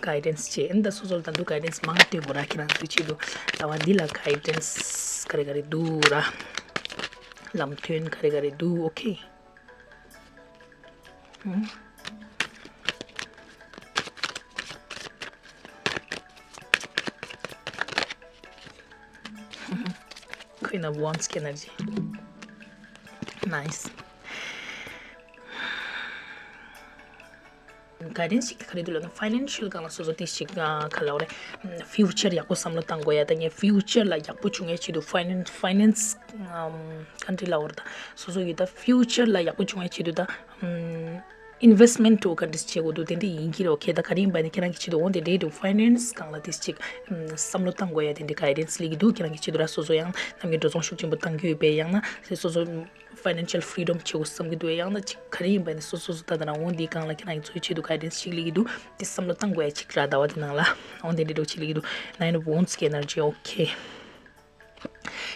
གའི་ཌེན་སི་བྱེད། ཨ་ནི་ད་སོ་སོ་ལ་ད་དུང་གའི་ཌེན་སི་མང་སྟེ་གོ་ར་ཁྱེད་རང་ཚོའི་ཆེད་དུ་ལྟ་བ་འདི་ལ་གའི་ཌེན་སི་ག་རེ་ག་རེ་འདུག་ར། ལམ་སྟོན་ག་རེ་ག་རེ་འདུག་ཨོ་ཁེ། ཧུམ། Queen of Wands གི་ཨེ་ནར་ཇི། Nice. གའི་ཌེན་སི་ཞིག་ག་རེ་འདུག་ལབ་ན་ཕའི་ནན་ཤལ་སྒང་ལ་སོ་སོ་དེ་ཞིག་ག་ལབ་རེད། ཕིའུ་ཅར་ཡག་པོ་བསམ་བློ་བཏང་དགོས་ཡ། ད་ངས་ཕིའུ་ཅར་ལ་ཡག་པོ་བྱུང་ཡ་ཆེད་དུ་ཕའི་ནན་ཕའི་ནན་སི་ག་འདྲ་ལབ་རེད། ད་སོ་སོ་ཡི་ད་ཕིའུ་ཅར་ལ་ཡག་པོ་བྱུང་ཡ་ཆེད་དུ་ད་ཨིན་ཝེ་སི་ཊི་མེན་ཊི་འགྲོ་ག་འདྲ་བྱེད་དགོས་འདུག་དེ་འདྲ་ཡིན་གྱི་རེད། ཨོ་ཁེ། ད་ག་རེ་ཡིན་པ་ནི་ཁྱེད་རང་གི་ཆེད་དུ་འོ་དེ་འདྲའི་འདུག་ཕའི་ནན་སི་སྒང་ལ་དེ་ཞིག་བསམ་བློ་བཏང་དགོས་ཡ་དེ་འདྲའི་གའི་ཌེན་སི་སླེབས་ཀྱི་འདུག་ཁྱེད་རང་གི་ཆེད་དུ་ར་སོ་སོ་ཡང་ནམ་རྒྱུན་འགྲོ་སོང་ཤུགས་ཆེན་པོ་བཏང་གི་ཡོད་པས། ཡང་ན་སོ་སོ་ཕའི་ནན་ཤལ་ཕི་རི་ཌམ་བྱེད་དགོས་བསམ་གྱི་འདུག་ཡང་ན་ཅིག་ག་རེ་ཡིན་པ་ནི་སོ་སོ་སོ་ད་ད་རང་འོ་འདིའི་སྒང་ལ་ཁྱེད་རང་གི་འཚོ་བའི་ཆེད་དུ་གའི་ཌེན་སི་ཞིག་སླེབས་ཀྱི་འདུག་དེ་བསམ་བློ་བཏང་དགོས་ཡ་ཅིག་ར་ཟླ་བ་འདི་ནང་ལ་འོ་འདི་འདྲ་འགྲོ་ཅིག་སླེབས་ཀྱི་འདུག Nine of Wands གི་ཨེ་ནར་ཇི། ཨོ་ཁེ།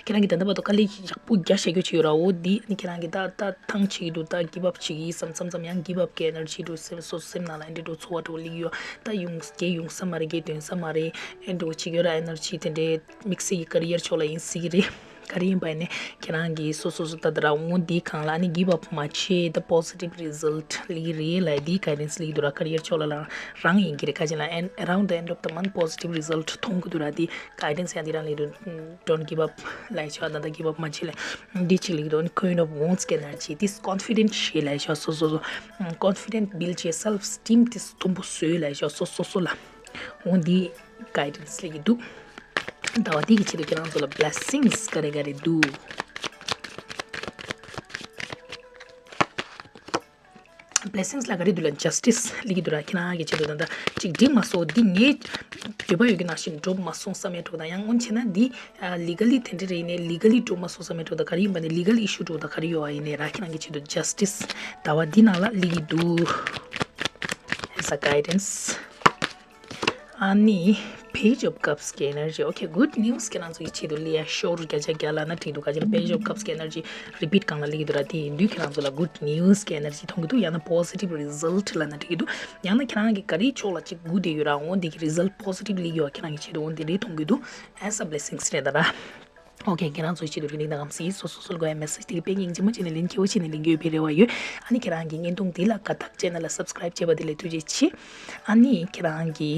ཁྱེད་རང་གི་ད་ལྟ་བར་དུ་དཀའ་ལས་ཡག་པོ་རྒྱག་བཞག་རྒྱུ་ཅིག་ཡོད་ར། འོ་འདི་ནི་ཁྱེད་རང་གི་ད་ད་ཐང་ཆད་ཀྱི་འདུག་ད་གིབ་ཨབ་བྱེད་ཀྱི་ཡིན་བསམ་བསམ་བསམ་ཡང་གིབ་ཨབ་གི་ཨེ་ནར་ཇི་འགྲོ་སེམས་སོ་སེམས་ནང་ལ་ཨེ་འདྲ་འགྲོ་ཚོར་བ་འགྲོ་སླེབས་ཀྱི་ཡོད། ད་ཡོང་རྒྱས་ཡོང་ས་མ་རེད། རྒྱས་ཐོན་ས་མ་རེད། ཨེ་འགྲོ་ཅིག་ཡོད་ར། ཨེ་ནར་ཇི་དེ་འདྲའི་དམིགས་བསལ་གྱི་ཀེ་རི་ཡར་ཕྱོགས་ལ་ཡིན་སྲིད་ཀྱི་རེད། ག་རེ་ཡིན་པ་ཡིན་ནའི་ཁྱེད་རང་གིས་སོ་སོ་སོ་ད་ད་ར་འོ་འདི་གང་ལ་ནི་གིབ་ཨབ་མ་བྱེད། ད་པོ་སི་ཊིབ་རི་ཛལ་ཊི་སླེབས་ཀྱི་རེད་ལབ་དེ་གའི་ཌེན་སི་སླེབས་ཀྱི་འདུག་ར། ཀེ་རི་ཡར་ཕྱོགས་ལ་ལ་རང་ཡིན་གྱི་རེད། ཁ་ཅིག་ལ་ཨེན་around the end of the month པོ་སི་ཊིབ་རི་ཛལ་ཊི་མཐོང་གི་འདུག་ར། དེ་གའི་ཌེན་སི་ཡང་འདི་རང་སླེབས་འདུག Don't give up ལབ་ཆོག་ད་ད་གིབ་ཨབ་མ་བྱེད་ལབ་འདི་གཅིག་སླེབས་ཀྱི་འདུག Queen of Wands གི་ཨེ་ནར་ཇི། དེ་ཀོན་ཕི་ཌེན་ཊི་བྱེད་ལབ་ཆོག་སོ་སོ་སོ། ཀོན་ཕི་ཌེན་ཊི་བིལ་ཌི་བྱེད། སེལ་ཕི་ཨེ་སི་ཊིམ་དེ་མཐོན་པོ་བཟོས་ལབ་ཆོག་སོ་སོ་སོ་ལ། འོ་འདི་གའི་ཌེན་སི་སླེབས་ཀྱི་འདུག་ཟླ་བ་འདི་གི་ཆེད་དུ་ཁྱེད་རང་ཚོ་ལ་བི་ལེ་སིང་སི་ག་རེ་ག་རེ་འདུག་བི་ལེ་སིང་སི་ལ་ག་རེ་འདུག་ལབ་ན་ཇ་སི་ཊི་སི་སླེབས་ཀྱི་འདུག་ར། ཁྱེད་རང་གི་ཆེད་དུ་ད་ལྟ་ཅིག་འགྲིག་མ་སོང་། འདི་ངའི་འདོད་པ་ཡོད་ཀྱི་ནང་བཞིན་འགྲུབ་མ་སོང་བསམ་ཡ་འདྲ་བོ་དང་། ཡང་སྔོན་ཆད་ན་འདི་ལི་གལ་ལི་དེ་འདྲ་རེད། ཡིན་ནའི་ལི་གལ་ལི་འགྲུབ་མ་སོང་བསམ་ཡ་འདྲ་བོ་དང་། ག་རེ་ཡིན་པ་ནི་ལི་གལ་ལི་ཨི་ཤུ་འདྲ་བོ་དང་ག་རེ་ཡོད་པ་ཡིན་ནའི་ར། ཁྱེད་རང་གི་ཆེད་དུ་ཇ་སི་ཊི་སི་ཟླ་བ་འདི་ནང་ལ་སླེབས་ཀྱི་འདུག As a guidance. ཨ་ནི་Page of Cups གི་ཨེ་ནར་ཇི། Okay, good news ཁྱེད་རང་ཚོ་གི་ཆེད་དུ་སླེབས་ཡ། ཤོར་བརྒྱ་ཆ་བརྒྱ་ལབ་ན་འགྲིག་འདུག་ག་ཅི་ལ་Page of Cups གི་ཨེ་ནར་ཇི་རི་པིཊ་སྒང་ལ་སླེབས་ཀྱི་འདུག་ར། དེ་ཡིན་དུས་ཁྱེད་རང་ཚོ་ལ་good news གི་ཨེ་ནར་ཇི་མཐོང་གི་འདུག་ཡང་ན་positive result ལབ་ན་འགྲིག་གི་འདུག་ཡང་ན་ཁྱེད་རང་གི་ག་རེའི་ཕྱོགས་ལ་ཅིག་སྒུག་བསྡད་ཡོད་ར། འོ་འདི་གི་རི་ཛལ་ཊི་པོ་སི་ཊིབ་སླེབས་ཡོད། ཁྱེད་རང་གི་ཆེད་དུ་འོ་འདི་རེད་མཐོང་གི་འདུག As a blessings རེད་ད་ར། Okay, ཁྱེད་རང་ཚོའི་ཆེད་དུ་རིང་རིང་དང་ངམ་སི་སོ་སོ་སོ་ལ་དགོས་ཡ་མེ་སེ་ཇི་དེ་གི་དཔེ་སྙིང་རྗེ་མོ་བྱས་ནས་ལན་སྐྱིད་པོ་བྱས་ནས་ལེན་རྒྱུ་ཡོད་པའི་རེ་བ་ཡོད། ཨ་ནི་ཁྱེད་རང་གི་བརྙན་ཐུང་འདི་ལ་དགའ་ཐག་ཆེ་ན་ལ་སབ་སི་ཀ་རེབ་བྱས་པ་དེ་ལས་ཐུགས་རྗེ་ཆེ། ཨ་ནི་ཁྱེད་རང་གི་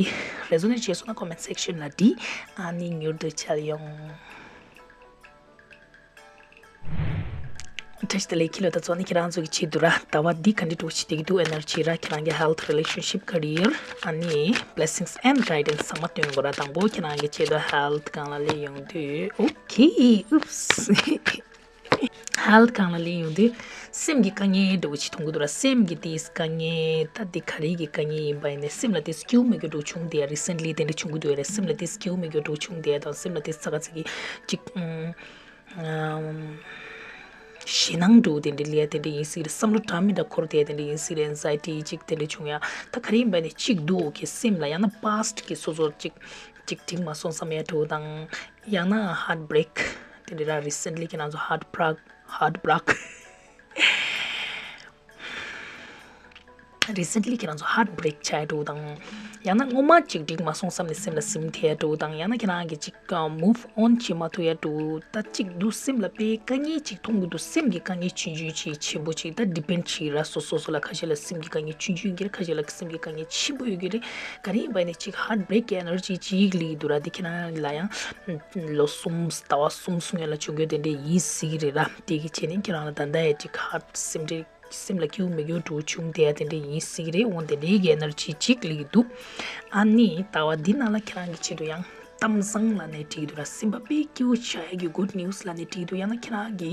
རེ་ཛོ་ནེཊ་བྱས་སོང་ན་ཀོ་མེན་ཊི་སེག་ཤན་ལ་འབྲི། ཨ་ནི་མྱུར་དུ་མཇལ་ཡོང་། བཀྲ་ཤིས་བདེ་ལེགས། ཁྱི་ལོ་ད་ཚོ་ནི་ཁྱེད་རང་ཚོ་གི་ཆེད་དུ་ར་ཟླ་བ་འདི་ག་འདྲ་འགྲོ་ཆེ་དེ་གི་འདུག་ཨེ་ནར་ཇི་ར། ཁྱེད་རང་གི་health, relationship, career, ཨ་ནི་blessings and guidance ཚང་མ་སྟོན་དགོས་ར། དང་པོ་ཁྱེད་རང་གི་ཆེད་དུ་ཧེལ་ཐི་སྒང་ལ་སླེབས་ཡོང་དུས། Okay, oops. ཧེལ་ཐི་སྒང་ལ་སླེབས་ཡོང་དུས་སེམས་ཀྱི་དཀའ་ངལ་འདྲ་བོ་ཅིག་མཐོང་གི་འདུག་ར། སེམས་ཀྱི་དེ་དཀའ་ངལ། ད་དེ་ག་རེ་གི་དཀའ་ངལ་ཡིན་པ་ཡིན་ནའི་སེམས་ལ་དེ་སྐྱིད་པོ་མེད་རྒྱུ་འདྲ་བོ་བྱུང་དེ་རི་སེན་ཊི་ལི་དེ་འདྲ་བྱུང་གི་འདུག་ར། སེམས་ལ་དེ་སྐྱིད་པོ་མེད་རྒྱུ་འདྲ་བོ་བྱུང་དེ་དང་སེམས་ལ་དེ་ཚ་ག་ཚ་གི་ཅིག་ཨུམ། ཞེད་སྣང་འདྲ་བོ་དེ་འདྲ་སླེབས་ཡ་དེ་འདྲ་ཡིན་སྲིད་རེད། བསམ་བློ་འདྲ་མི་འདྲ་འཁོར་དེ་དེ་འདྲ་ཡིན་སྲིད་རེད། ཨེན་ཛའི་ཊི་ཅིག་དེ་འདྲ་བྱུང་ཡ། ད་ག་རེ་ཡིན་པ་ནི་གཅིག་འདུག་གི་སེམས་ལ་ཡང་ན་པཱ་སི་ཊི་གི་སོ་སོ་ཅིག་ཅིག་འགྲིག་མ་སོང་བསམ་ཡ་འདྲ་བོ་དང་། ཡང་ན་ཧར་ཊི་བྷི་རེག་དེ་འདྲ་ར། རི་སེན་ཊི་ལི་ཁྱེད་རང་ཚོ་ཧར་ཊི་བྷི་རེག་ཧར་ཊི་བྷི་རེག་རི་སེན་ཊི་ལི་ཁྱེད་རང་ཚོ་ཧར་ཊི་བྷི་རེག་ཆགས་འགྲོ་དང་། ཡང་ན་སྔོན་མ་ཅིག་འགྲིག་མ་སོང་བསམ་ནས་སེམས་ལ་ཟིན་ཐལ་འགྲོ་དང་། ཡང་ན་ཁྱེད་རང་གིས་ཅིག་མུབ་ཨོན་བྱེད་མ་ཐུབ་ཡ་འགྲོ། ད་ཅིག་འདུག་སེམས་ལ་དཔེ་དཀའ་ངལ་ཅིག་མཐོང་གི་འདུག་སེམས་ཀྱི་དཀའ་ངལ་ཆུང་ཆུང་ཅིག་ཆེན་པོ་ཅིག་ད་ཌི་པེན་ཌི་བྱེད་ར། སོ་སོ་སོ་ལ་ཁ་ཤས་ལ་སེམས་ཀྱི་དཀའ་ངལ་ཆུང་ཆུང་ཡིན་གྱི་རེད། ཁ་ཤས་ལ་སེམས་ཀྱི་དཀའ་ངལ་ཆེན་པོ་ཡོད་ཀྱི་རེད། ག་རེ་ཡིན་པ་ནས་ཅིག་ཧར་ཊི་བྷི་རེག་གི་ཨེ་ནར་ཇི་ཅིག་སླེབས་ཀྱི་འདུག་ར། དེ་ཁྱེད་རང་ལ་ཡང་ལོ་གསུམ་ཟླ་བ་གསུམ་སོང་ཡ་ལ་བྱུང་རྒྱུ་དེ་འདྲ་ཡིན་སྲིད་ཀྱི་རེད་ར། དེ་གི་བྱས་ནས་ཁྱེད་རང་ལ་ད་ལྟ་ཡ་ཅིག་ཧར་ཊི་སེམས་ཁྲལ། སེམས་ལ་སྐྱིད་པོ་མེད་རྒྱུ་འདྲ་བོ་བྱུང་དེ་ཡ་དེ་འདྲ་ཡིན་སྲིད་ཀྱི་རེད། འོ་དེ་འདྲའི་གི་ཨེ་ནར་ཇི་ཅིག་སླེབས་ཀྱི་འདུག་ཨ་ནི་ཟླ་བ་འདི་ནང་ལ་ཁྱེད་རང་གི་ཆེད་དུ་ཡང་གཏམ་བཟང་ལབ་ནའི་འགྲིག་གི་འདུག་ར། སེམས་པ་དཔེ་སྐྱིད་པོ་ཆགས་ཡ་གི་གུཌ་ནིའུ་སི་ལབ་ནའི་འགྲིག་གི་འདུག་ཡང་ན་ཁྱེད་རང་གི་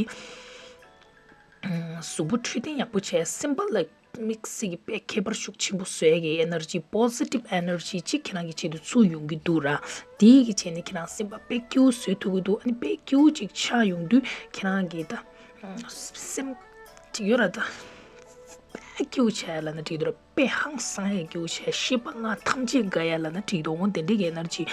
གཟུགས་པོ་འཕྲོད་བསྟེན་ཡག་པོ་བྱས། སེམས་པ་ལ་ དམིགས་བསལ་གྱི་དཔེ་ཁྱད་པར་ཤུགས་ཆེན་པོ་བཟོ་ཡ་གི་ཨེ་ནར་ཇི། པོ་སི་ཊིབ་ཨེ་ནར་ཇི་ཅིག་ཁྱེད་རང་གི་ཆེད་དུ་ཚུར་ཡོང་གི་འདུག་ར། དེ་གི་བྱས་ནས་ཁྱེད་རང་སེམས་པ་དཔེ་སྐྱིད་པོ་བཟོ་ཐུབ་ཀྱི་འདུག་ཨ་ནི་དཔེ་སྐྱིད་པོ་ཅིག་ཆགས་ཡོང་དུས་ཁྱེད་རང་གི་ད་སེམས་ཅིག་ཡོད་ར། ད་དཔེ་སྐྱིད་པོ་ཆགས་ཡ་ལབ་ན་འགྲིག་འདུག་ར། དཔེ་ཧང་སང་ཡ་སྐྱིད་པོ་ཆགས། ཤེས་པ་སྔ་ཐམས་ཅད་འགག་ཡ་ལབ་ན་འགྲིག་འདུག་འོ་དེ་འདྲའི་གི་ཨེ་ནར་ཇི་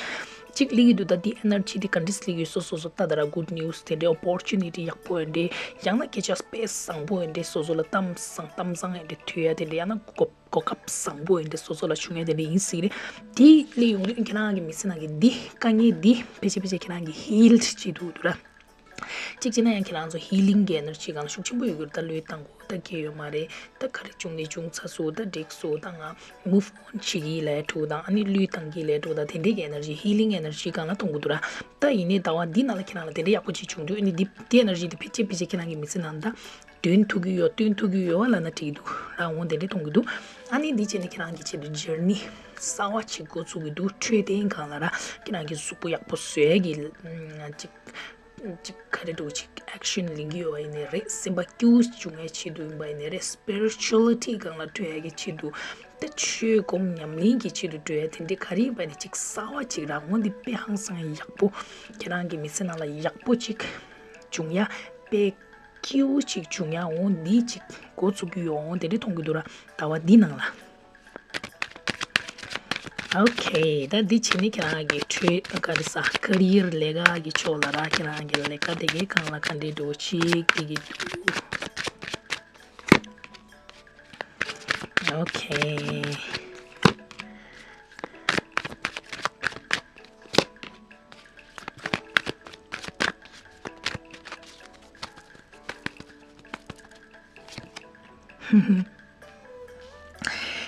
ཅིག་སླེབས་ཀྱི་འདུག་ད་འདི་ཨེ་ནར་ཇི་དེ་ག་འདྲས་སླེབས་ཀྱི་ཡོད། སོ་སོ་སོ་ལྟ་ད་ར། གུཌ་ནིའུ་སི་དེ་འདྲའི། ཨོ་པོར་ཅུ་ནི་ཊི་ཡག་པོ་ཡོད་འདྲའི། ཡང་ན་སྐད་ཆ་དཔེ་བཟང་པོ་ཡོད་འདྲའི། སོ་སོ་ལ་གཏམ་བཟང་གཏམ་བཟང་ཡོད་འདྲའི་ཐོས་ཡ་དེ་འདྲའི། ཡང་ན་གོ་གོ་སྐབས་བཟང་པོ་ཡོད་འདྲའི་སོ་སོ་ལ་བྱུང་ཡ་དེ་འདྲའི་ཡིན་སྲིད་རེད། དེ་སླེབས་ཡོང་དུས་ཁྱེད་རང་གི་མི་ཚེ་ནང་གི་འདི་དཀའ་ངལ་འདི་ཕལ་ཆེར་ཕལ་ཆེར་ཁྱེད་རང་གི་ཧིལ་བྱེད་ཐུབ་འདུག་ར། གཅིག་བྱས་ན་ཡང་ཁྱེད་རང་ཚོ་ཧི་ལིང་གི་ཨེ་ནར་ཇི་སྒང་ལ་ཤུགས་ཆེན་པོ་ཡོད་རྒྱུ་རེད། ད་བློས་བཏང་དགོས། ད་གལ་ཡོད་མ་རེད། ད་ག་རེ་བྱུང་ནས་བྱུང་ཚར་སོང་། ད་འགྲིག་སོང་། ད་ང་མུབ་ཨོན་བྱེད་ཀྱི་ལབ་འགྲོ་དང་། ཨ་ནི་བློས་བཏང་གི་ལབ་འགྲོ་དང་། དེ་འདྲའི་གི་ཨེ་ནར་ཇི་ཧི་ལིང་ཨེ་ནར་ཇི་སྒང་ལ་མཐོང་གི་འདུག་ར། ད་ཡིན་ནའི་ཟླ་བ་འདི་ནང་ལ་ཁྱེད་རང་ལ་དེ་འདྲའི་ཡག་པོ་ཅིག་བྱུང་དུས། ཨ་ནི་འདི་དེ་ཨེ་ནར་ཇི་དེ་ཕལ་ཆེར་ཕལ་ཆེར་ཁྱེད་རང་གི་མི་ཚེ་ནང་ད་འདོན་ཐུབ་ཀྱི་ཡོད། བཏོན་ཐུབ་ཀྱི་ཡོད་པ་ལབ་ན་འགྲིག་འདུག་ར། འོ་དེ་འདྲའི་མཐོང་གི་འདུག་ཨ་ནི་འདི་བྱས་ནས་ཁྱེད་རང་གི་ཆེད་དུ་ཇར་ནི་གསར་པ་ཅིག་འགོ་ཚུགས་ཀྱི་འདུག་འཕྲོད་བསྟེན་སྒང་ལ་ར། ཁྱེད་རང་གི་གཟུགས་པོ་ཡག་པོ་བཟོ་ཡ་གི་ཨ་ཅིག་ཅིག་ག་རེ་འདྲ་བོ་ཅིག་ཨེག་ཤན་ལེན་གྱི་ཡོད་པ་ཡིན་ནའི་རེད། སེམས་པ་སྐྱིད་པོ་བྱུང་བའི་ཆེད་དུ་ཡིན་པ་ཡིན་ནའི་རེད། སི་པི་རི་ཅུ་ཨ་ལི་ཊི་སྒང་ལ་འགྲོ་ཡ་གི་ཆེད་དུ། ད་ཆོས་སྒོམ་ཉམས་ལེན་གྱི་ཆེད་དུ་འགྲོ་ཡ་དེ་འདྲའི་ག་རེ་ཡིན་པ་ཡིན་ནའི་ཅིག་གསར་པ་ཅིག་ར། འོ་འདི་དཔེ་ཧང་སང་ཡག་པོ། ཁྱེད་རང་གི་མི་ཚེ་ནང་ལ་ཡག་པོ་ཅིག་བྱུང་ཡ། དཔེ་སྐྱིད་པོ་ཅིག་བྱུང་ཡ། འོ་འདི་ཅིག་འགོ་ཚུགས་ཀྱི་ཡོད། འོ་དེ་འདྲའི་མཐོང་གི་འདུག་ར། ཟླ་བ་འདི་ནང་ལ། ཨོ་ཁེ། ད་འདི་བྱས་ནས་ཁྱེད་རང་གི་འཕྲོད་ག་རེ་ཟ། ཀེ་རི་ཡར་ལས་ཀ་གི་ཕྱོགས་ལ་ར། ཁྱེད་རང་གི་ལས་ཀ་དེ་གའི་སྒང་ལ་ག་འདྲའི་འགྲོ་ཅིག་དེ་གི་འདུག་ཨོ་ཁེ།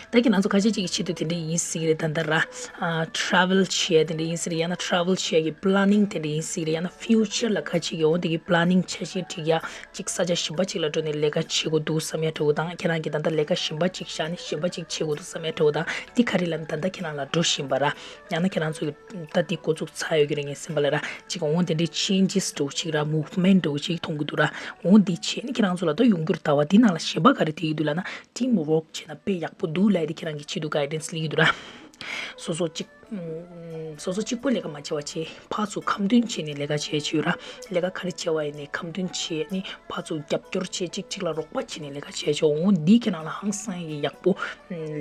ད་ཁྱེད་རང་ཚོ་ཁ་ཤས་ཅིག་གི་ཆེད་དུ་དེ་འདྲ་ཡིན་སྲིད་ཀྱི་རེད། ད་ལྟ་ར། ཨ་ཊ་རེ་ཝལ་བྱེད་ཡ་དེ་འདྲ་ཡིན་སྲིད་རེད། ཡང་ན་ཊ་རེ་ཝལ་བྱེད་ཡ་གི་པི་ལེ་ནིང་དེ་འདྲ་ཡིན་སྲིད་རེད། ཡང་ན་ཕིའུ་ཅར་ལ་ཁ་ཅིག་གི་འོ་དེ་གི་པི་ལེ་ནིང་འཆར་གཞི་སྒྲིག་ཡ་ཅིག་ས་ཆ་གཞན་པ་ཅིག་ལ་འགྲོ་ནས་ལས་ཀ་བྱེད་དགོས་འདུག་བསམ་ཡ་འདྲ་བོ་དང་། ཁྱེད་རང་གིས་ད་ལྟ་ལས་ཀ་གཞན་པ་ཅིག་བཞག་ནས་གཞན་པ་ཅིག་བྱེད་དགོས་འདུག་བསམ་ཡ་འདྲ་བོ་དང་། འདི་ག་རེ་ལབ་ན་ད་ལྟ་ཁྱེད་རང་ལ་འགྲོ་བཞིན་པ་ར། ཡང་ན་ཁྱེད་རང་ཚོ་གི་ད་འདི་འགོ་ཚུགས་ཚར་ཡོད་ཀྱི་རེད། ངའི་སེམས་པ་ལ་ར་ཅིག་འོ་དེ་འདྲའི་ཅེན་ཇེས་འདྲ་བོ་ཅིག་ར། མུབ་མེན་ཊི་འདྲ་བོ་ཅིག་མཐོང་གི་འདུག་ར། འོ་འདི་བྱས་ནས་ཁྱེད་རང་ཚོ་ལ་ད་ཡོང་རྒྱུར་ཟླ་བ་འདི་ནང་ལ་གཞན་པ་ག་རེ་དེ་ཡི་འདུག་ལབ་ན། ཊིམ་ཝོརྐ་བྱས་ན་དཔེ་ཡག་པོ་འདུག་ལབ་ཡ་དེ་ཁྱེད་རང་གི་ཆེད་དུ་གའི་ཌན་སི་སླེབས་ཀྱི་འདུག་ར། སོ་སོ་གཅིག་ཨུམ། སོ་སོ་གཅིག་པོ་ལས་ཀ་མ་བྱས་པ་བྱས། ཕར་ཚུར་ཁ་འདོན་བྱས་ནས་ལས་ཀ་བྱས་བྱས་ཡོད་ར། ལས་ཀ་ག་རེ་བྱས་པ་ཡིན་ནའི་ཁ་འདོན་བྱས་ནས་ཕར་ཚུར་རྒྱབ་སྐྱོར་བྱས། གཅིག་གཅིག་ལ་རོགས་པ་བྱས་ནས་ལས་ཀ་བྱས་བྱས། འོ་འདི་ཁྱེད་རང་ལ་ཧང་སང་ཡག་པོ།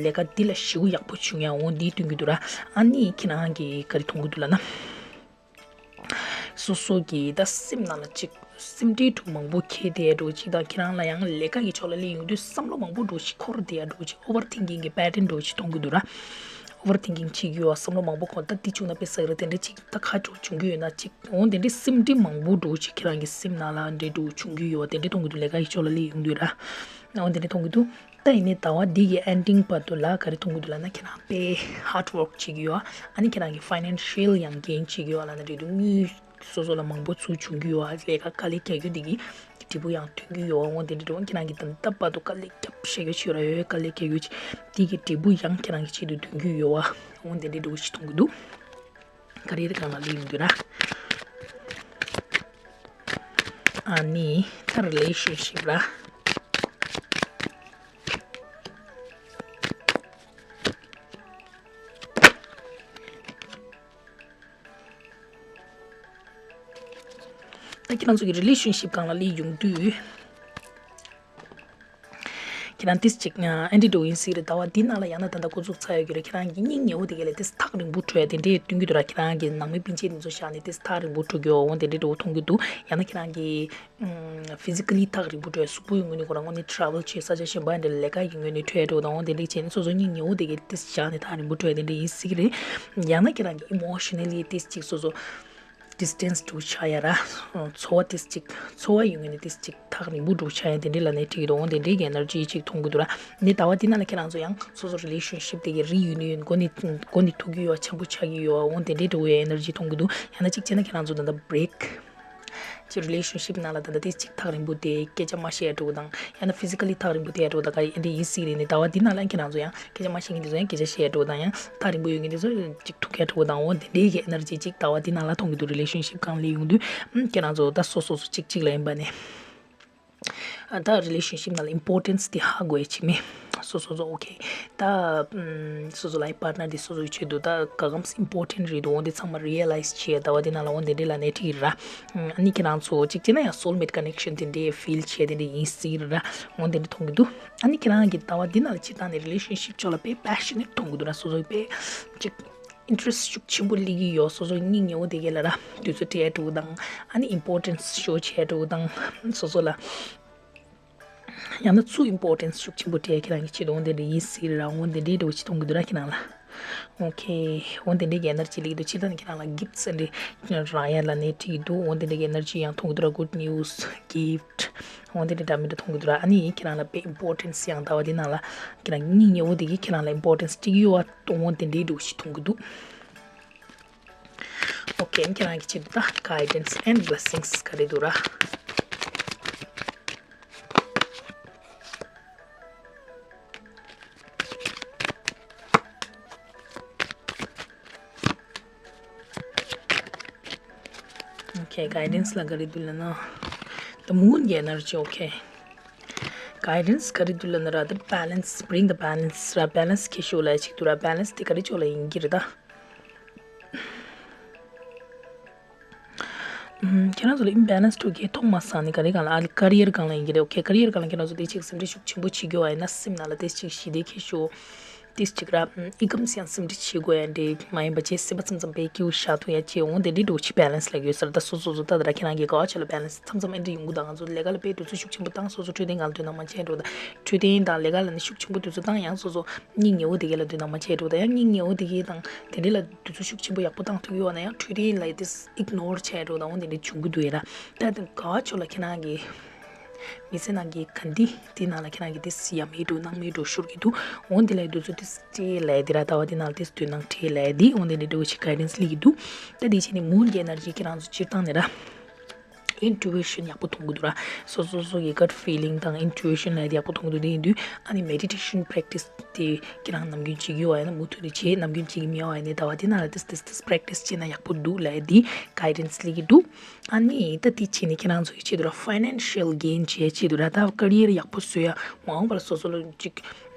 ལས་ཀ་འདི་ལ་ཞེ་པོ་ཡག་པོ་བྱུང་ཡ། འོ་འདི་སྟོན་གྱི་འདུག་ར། ཨ་ནི་ཁྱེད་རང་གིས་ག་རེ་མཐོང་གི་འདུག་ལབ་ན། སོ་སོ་གི་ད་སེམས་ནང་ལ་ཅིག་སེམས་ཁྲལ་འདྲ་མང་པོ་འཁྱེར་བསྡད་འདྲ་བོ་ཅིག་དང་། ཁྱེད་རང་ལ་ཡང་ལས་ཀ་གི་ཕྱོགས་ལ་སླེབས་ཡོང་དུས་བསམ་བློ་མང་པོ་འདྲ་བོ་ཅིག་འཁོར་བསྡད་འདྲ་བོ་ཅིག་ཨོ་ཝར་ཐིང་ཀིང་གི་པེ་ཊན་འདྲ་བོ་ཅིག་མཐོང་གི་འདུག་ར། ཨོ་ཝར་ཐིང་ཀིང་བྱེད་ཀྱི་ཡོད་པ། བསམ་བློ་མང་པོ་འཁོར། ད་འདི་བྱུང་ན་དཔེ་ཟེར་གི་རེད། དེ་འདྲ་ཅིག་ད་ག་འདྲ་བྱུང་གི་ཡོད་ན་ཅིག་འོ་དེ་འདྲའི་སེམས་ཁྲལ་མང་པོ་འདྲ་བོ་ཅིག་ཁྱེད་རང་གི་སེམས་ནང་ལ་འདྲ་བོ་བྱུང་གི་ཡོད་པ་དེ་འདྲ་མཐོང་གི་འདུག་ལས་ཀ་གི་ཕྱོགས་ལ་སླེབས་ཡོང་དུས་ར། འོ་དེ་འདྲ་མཐོང་གི་འདུག་ད་ཡིན་ནའི་ཟླ་བ་འདི་གི་ཨེན་ཌིང་བར་དུ་ལ་ག་རེ་མཐོང་གི་འདུག་ལབ་ན། ཁྱེད་རང་དཔེ་ཧརཌ་ཝོརྐ་བྱེད་ཀྱི་ཡོད། ཨ་ནི་ཁྱེད་རང་གི་ཕའི་ནན་ཤལ་ཡང་གེན་བྱེད་ཀྱི་ཡོད་ལབ་ན་འགྲིག་འདུག་དངུལ་སོ་སོ་ལ་མང་པོ་ཚུར་བྱུང་གི་ཡོད། ལས་ཀ་དཀའ་ལས་རྒྱག་རྒྱུ་འདི་གི་འབྲས་བུ་ཡང་ཐོན་གྱི་ཡོད། འོ་དེ་འདྲ་འདྲ་བོ། ཁྱེད་རང་གིས་ད་ལྟ་བར་དུ་དཀའ་ལས་རྒྱབ་བཞག་རྒྱུ་ཅིག་ཡོད་ར། ཡོད། དཀའ་ལས་རྒྱག་རྒྱུ་ཅིག་དེ་གི་འབྲས་བུ་ཡང་ཁྱེད་རང་གི་ཆེད་དུ་ཐོན་གྱི་ཡོད་པ། འོ་དེ་འདྲ་འདྲ་བོ་ཞིག་མཐོང་གི་འདུག་ཀ་རི་ཡར་སྒང་ལ་སླེབས་ཡོང་དུས་ར། ཨ་ནི་ད་རི་ལེ་ཤན་ཤིབ་ར། ད་ཁྱེད་རང་ཚོ་གི་རི་ལེ་ཤན་ཤིབ་སྒང་ལ་སླེབས་ཡོང་དུས། ཁྱེད་རང་ཏིས་ཅིག་ཨེ་འདྲ་འདྲ་བོ་ཡིན་སྲིད་རེད། ཟླ་བ་འདི་ནང་ལ་ཡང་ན་ད་ལྟ་འགོ་འཛུགས་ཚར་ཡོད་ཀྱི་རེད། ཁྱེད་རང་གི་སྙིང་ཉེ་བོ་དེ་ག་ལ་ཏིས་ཐག་རིང་པོ་འགྲོ་ཡ་དེ་འདྲས་སྟོན་གྱི་འདུག་ར། ཁྱེད་རང་གི་ནང་མི་སྤུན་མཆེད་དེ་ཚོ་བཞག་ནས་ཏིས་ཐག་རིང་པོ་འགྲོ་གི་ཡོད། འོ་དེ་འདྲས་འདྲ་བོ་མཐོང་གི་འདུག་ཡང་ན་ཁྱེད་རང་གི་ཨམ། ཕི་ཟི་ཀ་ལི་ཐག་རིང་པོ་འགྲོ་ཡ། གཟུགས་པོའི་ངོས་ནས་ཁོ་རང་ངོས་ནས་ཊ་རེ་ཝལ་བྱས། ས་ཆ་གཞན་པ་འདྲ་ལས་ཀ་ཡི་ངོས་ནས་འགྲོ་ཡ་འདྲ་བོ་དང་། འོ་དེ་འདྲས་བྱས་ནས་སོ་སོ་སྙིང་ཉེ་བོ་དེ་ག་ཏིས་བཞག་ནས་ཐག་རིང་པོ་འགྲོ་ཡ་དེ་འདྲས་ཡིན་སྲིད་ཀྱི་རེད། ཡང་ན་ཁྱེད་རང་གི་ཨི་མོ་ཤ་ན་ལི་ཏིས་ཅིག་སོ་སོ་ཌི་སི་ཊེན་སི་འདྲ་བོ་ཆགས་ཡ་ར། ཚོར་བ་ཏིས་ཅིག་ཚོར་བ་ཡི་ངོས་ནས་ཏིས་ཅིག་ཐག་རིང་པོ་འདྲ་བོ་ཆགས་ཡ་དེ་འདྲས་ལབ་ནའི་འགྲིག་གི་འདུག་འོ་དེ་འདྲས་ཀྱི་ཨེ་ནར་ཇི་ཅིག་མཐོང་གི་འདུག་ར། ནི་ཟླ་བ་འདི་ནང་ལ་ཁྱེད་རང་ཚོ་ཡང་སོ་སོ་རི་ལེ་ཤན་ཤིབ་དེ་གི་རི་ཡུ་ནི་ཡོན་འགོ་ནས་འགོ་ནས་ཐུག་གི་ཡོད། འཆམ་པོ་ཆགས་ཀྱི་ཡོད། འོ་དེ་འདྲས་འདྲ་བོའི་ཨེ་ནར་ཇི་མཐོང་གི་འདུག་ཡང་ན་གཅིག་བྱས་ན་ཁྱེད་རང་ཚོ་ད་ལྟ་བྷི་རེག་ཅིག་རི་ལེ་ཤན་ཤིབ་ནང་ལ་ད་ལྟ་དེ་གཅིག་ཐག་རིང་པོ་དེ་སྐད་ཆ་མ་བཤད་འགྲོ་དང་། ཡང་ན་ཕི་ཟི་ཀ་ལི་ཐག་རིང་པོ་དེ་འགྲོ་དང་། ག་རེ་ཨེ་འདྲ་ཡིན་སྲིད་རེད། ནི་ཟླ་བ་འདི་ནང་ལ་ཁྱེད་རང་ཚོ་ཡང་སྐད་ཆ་མ་བཤད་མཁན་དེ་ཚོ་ཡང་སྐད་ཆ་བཤད་འགྲོ་དང་། ཡང་ཐག་རིང་པོ་ཡོད་མཁན་དེ་ཚོ་གཅིག་ཐུག་ཡ་འགྲོ་དང་། འོ་དེ་འདྲའི་གི་ཨེ་ནར་ཇི་གཅིག་ཟླ་བ་འདི་ནང་ལ་མཐོང་གི་འདུག་རི་ལེ་ཤན་ཤིབ་སྒང་ལ་ཡོང་དུས་ཁྱེད་རང་ཚོ་ད་སོ་སོ་སོ་གཅིག་གཅིག་ལ་ཡིན་པ་ནས། ཨ་ད་རི་ལེ་ཤན་ཤིབ་ནང་ལ་ཨིམ་པོར་ཊེན་སི་དེ་ཧ་གོ་ཡ་ཅིག་མེད། སོ་སོ་སོ་ཨོ་ཁེ། ད་ཨམ་སོ་སོ་ལའིཕ་པཱར་ཊི་ནར་དེ་སོ་སོའི་ཆེད་དུ་ད་ག་གམ་ཨིམ་པོར་ཊེན་ཊི་རེད་འདུག་འོ་འདི་ཚང་མ་རི་ཡ་ལའིཛ་བྱས་ཟླ་བ་འདི་ནང་ལ་འོ་འདི་འདྲ་ལབ་ནའི་འགྲིག་གི་རེད་ར། ཨམ་ཨ་ནི་ཁྱེད་རང་ཚོ་གཅིག་བྱས་ན་ཡང་སོལ་མེཊ་ཀ་ནེག་ཤན་དེ་འདྲའི་ཕིལ་བྱས་དེ་འདྲ་ཡིན་སྲིད་ར། འོ་འདི་འདྲ་མཐོང་གི་འདུག་ཨ་ནི་ཁྱེད་རང་གིས་ཟླ་བ་འདི་ནང་ལ་སྤྱིར་བཏང་ནས་རི་ལེ་ཤན་ཤིབ་ཕྱོགས་ལ་དཔེ་པེ་ཤ་ནེཊ་མཐོང་གི་འདུག་ར། སོ་སོ་དཔེ་གཅིག་ཨིན་ཊེ་རེ་སི་ཊི་ཤུགས་ཆེན་པོ་སླེབས་ཀྱི་ཡོད། སོ་སོ་སྙིང་ཉེ་བོ་དེ་གས་ལ་ར་དུས་ཚོད་སྤྲད་འགྲོ་དང་ཨ་ནི་ཨིམ་པོར་ཊེན་ཊི་ཤོ་བྱས་འགྲོ་དང་སོ་སོ་ལ། ཡང་ན་ཚུར་ཨིམ་པོར་ཊེན་ཊི་ཤུགས་ཆེན་པོ་སྤྲད་ཁྱེད་རང་གི་ཆེད་དུ་འོ་དེ་འདྲ་ཡིན་སྲིད་ར། འོ་དེ་འདྲའི་འདྲ་བོ་ཅིག་མཐོང་གི་འདུག་ར་ཁྱེད་རང་ལ། ཨོ་ཁེ། འོ་དེ་འདྲའི་གི་ཨེ་ནར་ཇི་སླེབས་ཀྱི་འདུག་སྤྱིར་བཏང་ནི་ཁྱེད་རང་ལ་གིཕ་ཊི་འདྲ་རག་ཡ་ལབ་ནའི་འགྲིག་གི་འདུག་འོ་དེ་འདྲའི་གི་ཨེ་ནར་ཇི་ཡང་མཐོང་གི་འདུག་ར། གུཌ་ནིའུ་སི་གིཕ་ཊི་འོ་དེ་འདྲ་འདྲ་མི་འདྲ་མཐོང་གི་འདུག་ར། ཨ་ནི་ཁྱེད་རང་ལ་དཔེ་ཨིམ་པོར་ཊེན་ཊི་ཡང་ཟླ་བ་འདི་ནང་ལ་ཁྱེད་རང་གི་སྙིང་ཉེ་བོ་དེ་གིས་ཁྱེད་རང་ལ་ཨིམ་པོར་ཊེན་ཊི་སྤྲད་ཀྱི་ཡོད་པ་འོ་དེ་འདྲའི་འདྲ་བོ་ཅིག་མཐོང་གི་འདུག་ཨོ་ཁེ། ཁྱེད་རང་གི་ཆེད་དུ་ད་གའི་ཌེན་སི་ཨེན་ཌི་བྷི་ལེ་སིང་སི་ག་རེ་འདུག་ར། ཨོ་ཁེ། གའི་ཌེན་སི་ལ་ག་རེ་འདུག་ལབ་ན། The moon གི་ཨེ་ནར་ཇི། ཨོ་ཁེ། གའི་ཌེན་སི་ག་རེ་འདུག་ལབ་ན་ར། The balance, bring the balance ར། བྷེ་ལེན་སི་ཁྱེར་ཤོག་ལབ་ཅིག་འདུག་ར། བྷེ་ལེན་སི་དེ་ག་རེ་ཕྱོགས་ལ་ཡིན་གྱི་རེད་ད། ཁྱེད་རང་ཚོ་ལ་ཨིམ་བྷེ་ལེན་སི་ཊི་གི་ཐོག་མ་སང་ནི་ག་རེ་སྒང་ལ། ཨ་ཀེ་རི་ཡར་སྒང་ལ་ཡིན་གྱི་རེད། ཨོ་ཁེ། ཀེ་རི་ཡར་སྒང་ལ་ཁྱེད་རང་ཚོ་དེ་ཅིག་སེམས་ཁྲལ་ཤུགས་ཆེན་པོ་བྱེད་རྒྱུ་བ་ཡིན་ན། སེམས་ནང་ལ་དེ་ཅིག་ཞི་བདེ་ཁྱེར་ཤོག་དེ་ཅིག་ར། ཨི་ཀམ་སི་ཡང་སེམས་ཁྲལ་བྱེད་དགོས་ཡ་འདྲ་མ་ཡིན་པ་བྱས། སེམས་པ་མཚམས་མཚམས་དཔེ་སྐྱིད་པོ་བཞག་ཐུབ་ཡ་བྱས། འོ་དེ་འདྲའི་འདྲ་བོ་ཅིག་བྷེ་ལེན་སི་ལབ་ཡོད་ས་རེད། ད་སོ་སོ་སོ་ད་ད་ར་ཁྱེད་རང་གི་ག་བ་ཆ་ལ་བྷེ་ལེན་སི་མཚམས་མཚམས་ཨེ་འདྲ་ཡོང་གི་འདུག་ང་ཚོ་ལས་ཀ་ལ་དཔེ་དུས་ཚོད་ཤུགས་ཆེན་པོ་བཏང་། སོ་སོ་འཕྲོད་བསྟེན་སྒང་ལ་དོ་སྣང་མ་བྱས་འགྲོ་ད། འཕྲོད་བསྟེན་དང་ལས་ཀ་ལ་ནི་ཤུགས་ཆེན་པོ་དུས་ཚོད་བཏང་། ཡང་སོ་སོ་སྙིང་ཉེ་བོ་དེ་གས་ལ་དོ་སྣང་མ་བྱས་འགྲོ་ད། ཡང་སྙིང་ཉེ་བོ་དེ་གས་དང་དེ་འདྲ་ལ་དུས་ཚོད་ཤུགས་ཆེན་པོ་ཡག་པོ་བཏང་ཐུབ་ཡོད་ན་ཡང་འཕྲོད་བསྟེན་ལ་དེ་ཨིག་ནོར་བྱས་འགྲོ་ད། འོ་དེ་འདྲ་བྱུང་གི་འདུག་ཡ་ད། ད་དེ་ག་བ་ཆོ་ལ་ཁྱེད་རང་གི་མི་ཚེ་ནང་གི་ག་འདི་དེ་ནང་ལ་ཁྱེད་རང་གི་དེ་ཡ་མེད་འགྲོ་སྣང་མེད་འགྲོ་ཤོར་གི་འདུག་འོ་དེ་ལ་དུས་ཚོད་དེ་སྤྲད་ལས་དེ་ར། ཟླ་བ་དེ་ནང་ལ་དེ་དོ་སྣང་སྤྲད་ལས་དེ། འོ་དེ་འདྲ་འདྲ་བོ་ཞིག་གའི་ཌེན་སི་སླེབས་ཀྱི་འདུག་ད་དེ་བྱས་ནས་མུན་གྱི་ཨེ་ནར་ཇི་ཁྱེད་རང་ཚོ་སྤྱིར་བཏང་ནས་ར། ཨིན་ཊུ་ཨི་ཤན་ཡག་པོ་མཐོང་གི་འདུག་ར། སོ་སོ་སོ་གི་གཊ་ཕི་ལིང་དང་ཨིན་ཊུ་ཨི་ཤན་ལབ་ཡ་དེ་ཡག་པོ་མཐོང་གི་འདུག་དེ་ཡིན་དུས་ཨ་ནི་མེ་ཌི་ཊེ་ཤན་པེ་རེག་ཊི་སི་དེ་ཁྱེད་རང་ནམ་རྒྱུན་བྱེད་ཀྱི་ཡོད་པ་ཡིན་ན། མུ་མཐུད་ནས་བྱེད། ནམ་རྒྱུན་བྱེད་ཀྱི་མེད་པ་ཡིན་ན་ཟླ་བ་དེ་ནང་ལ་ཏིས་ཏིས་ཏིས་པེ་རེག་ཊི་སི་བྱས་ན་ཡག་པོ་འདུག་ལབ་ཡ་དེ་གའི་ཌེན་སི་སླེབས་ཀྱི་འདུག་ཨ་ནི་ད་དེ་བྱས་ནས་ཁྱེད་རང་ཚོ་ཡི་ཆེད་དུ་ར། ཕའི་ནན་ཤལ་གེན་བྱེད་ཆེད་དུ་ར། ད་ཀེ་རི་ཡར་ཡག་པོ་བཟོ་ཡ་མ་འོངས་པ་ལ་སོ་སོ་ལ་ཅིག་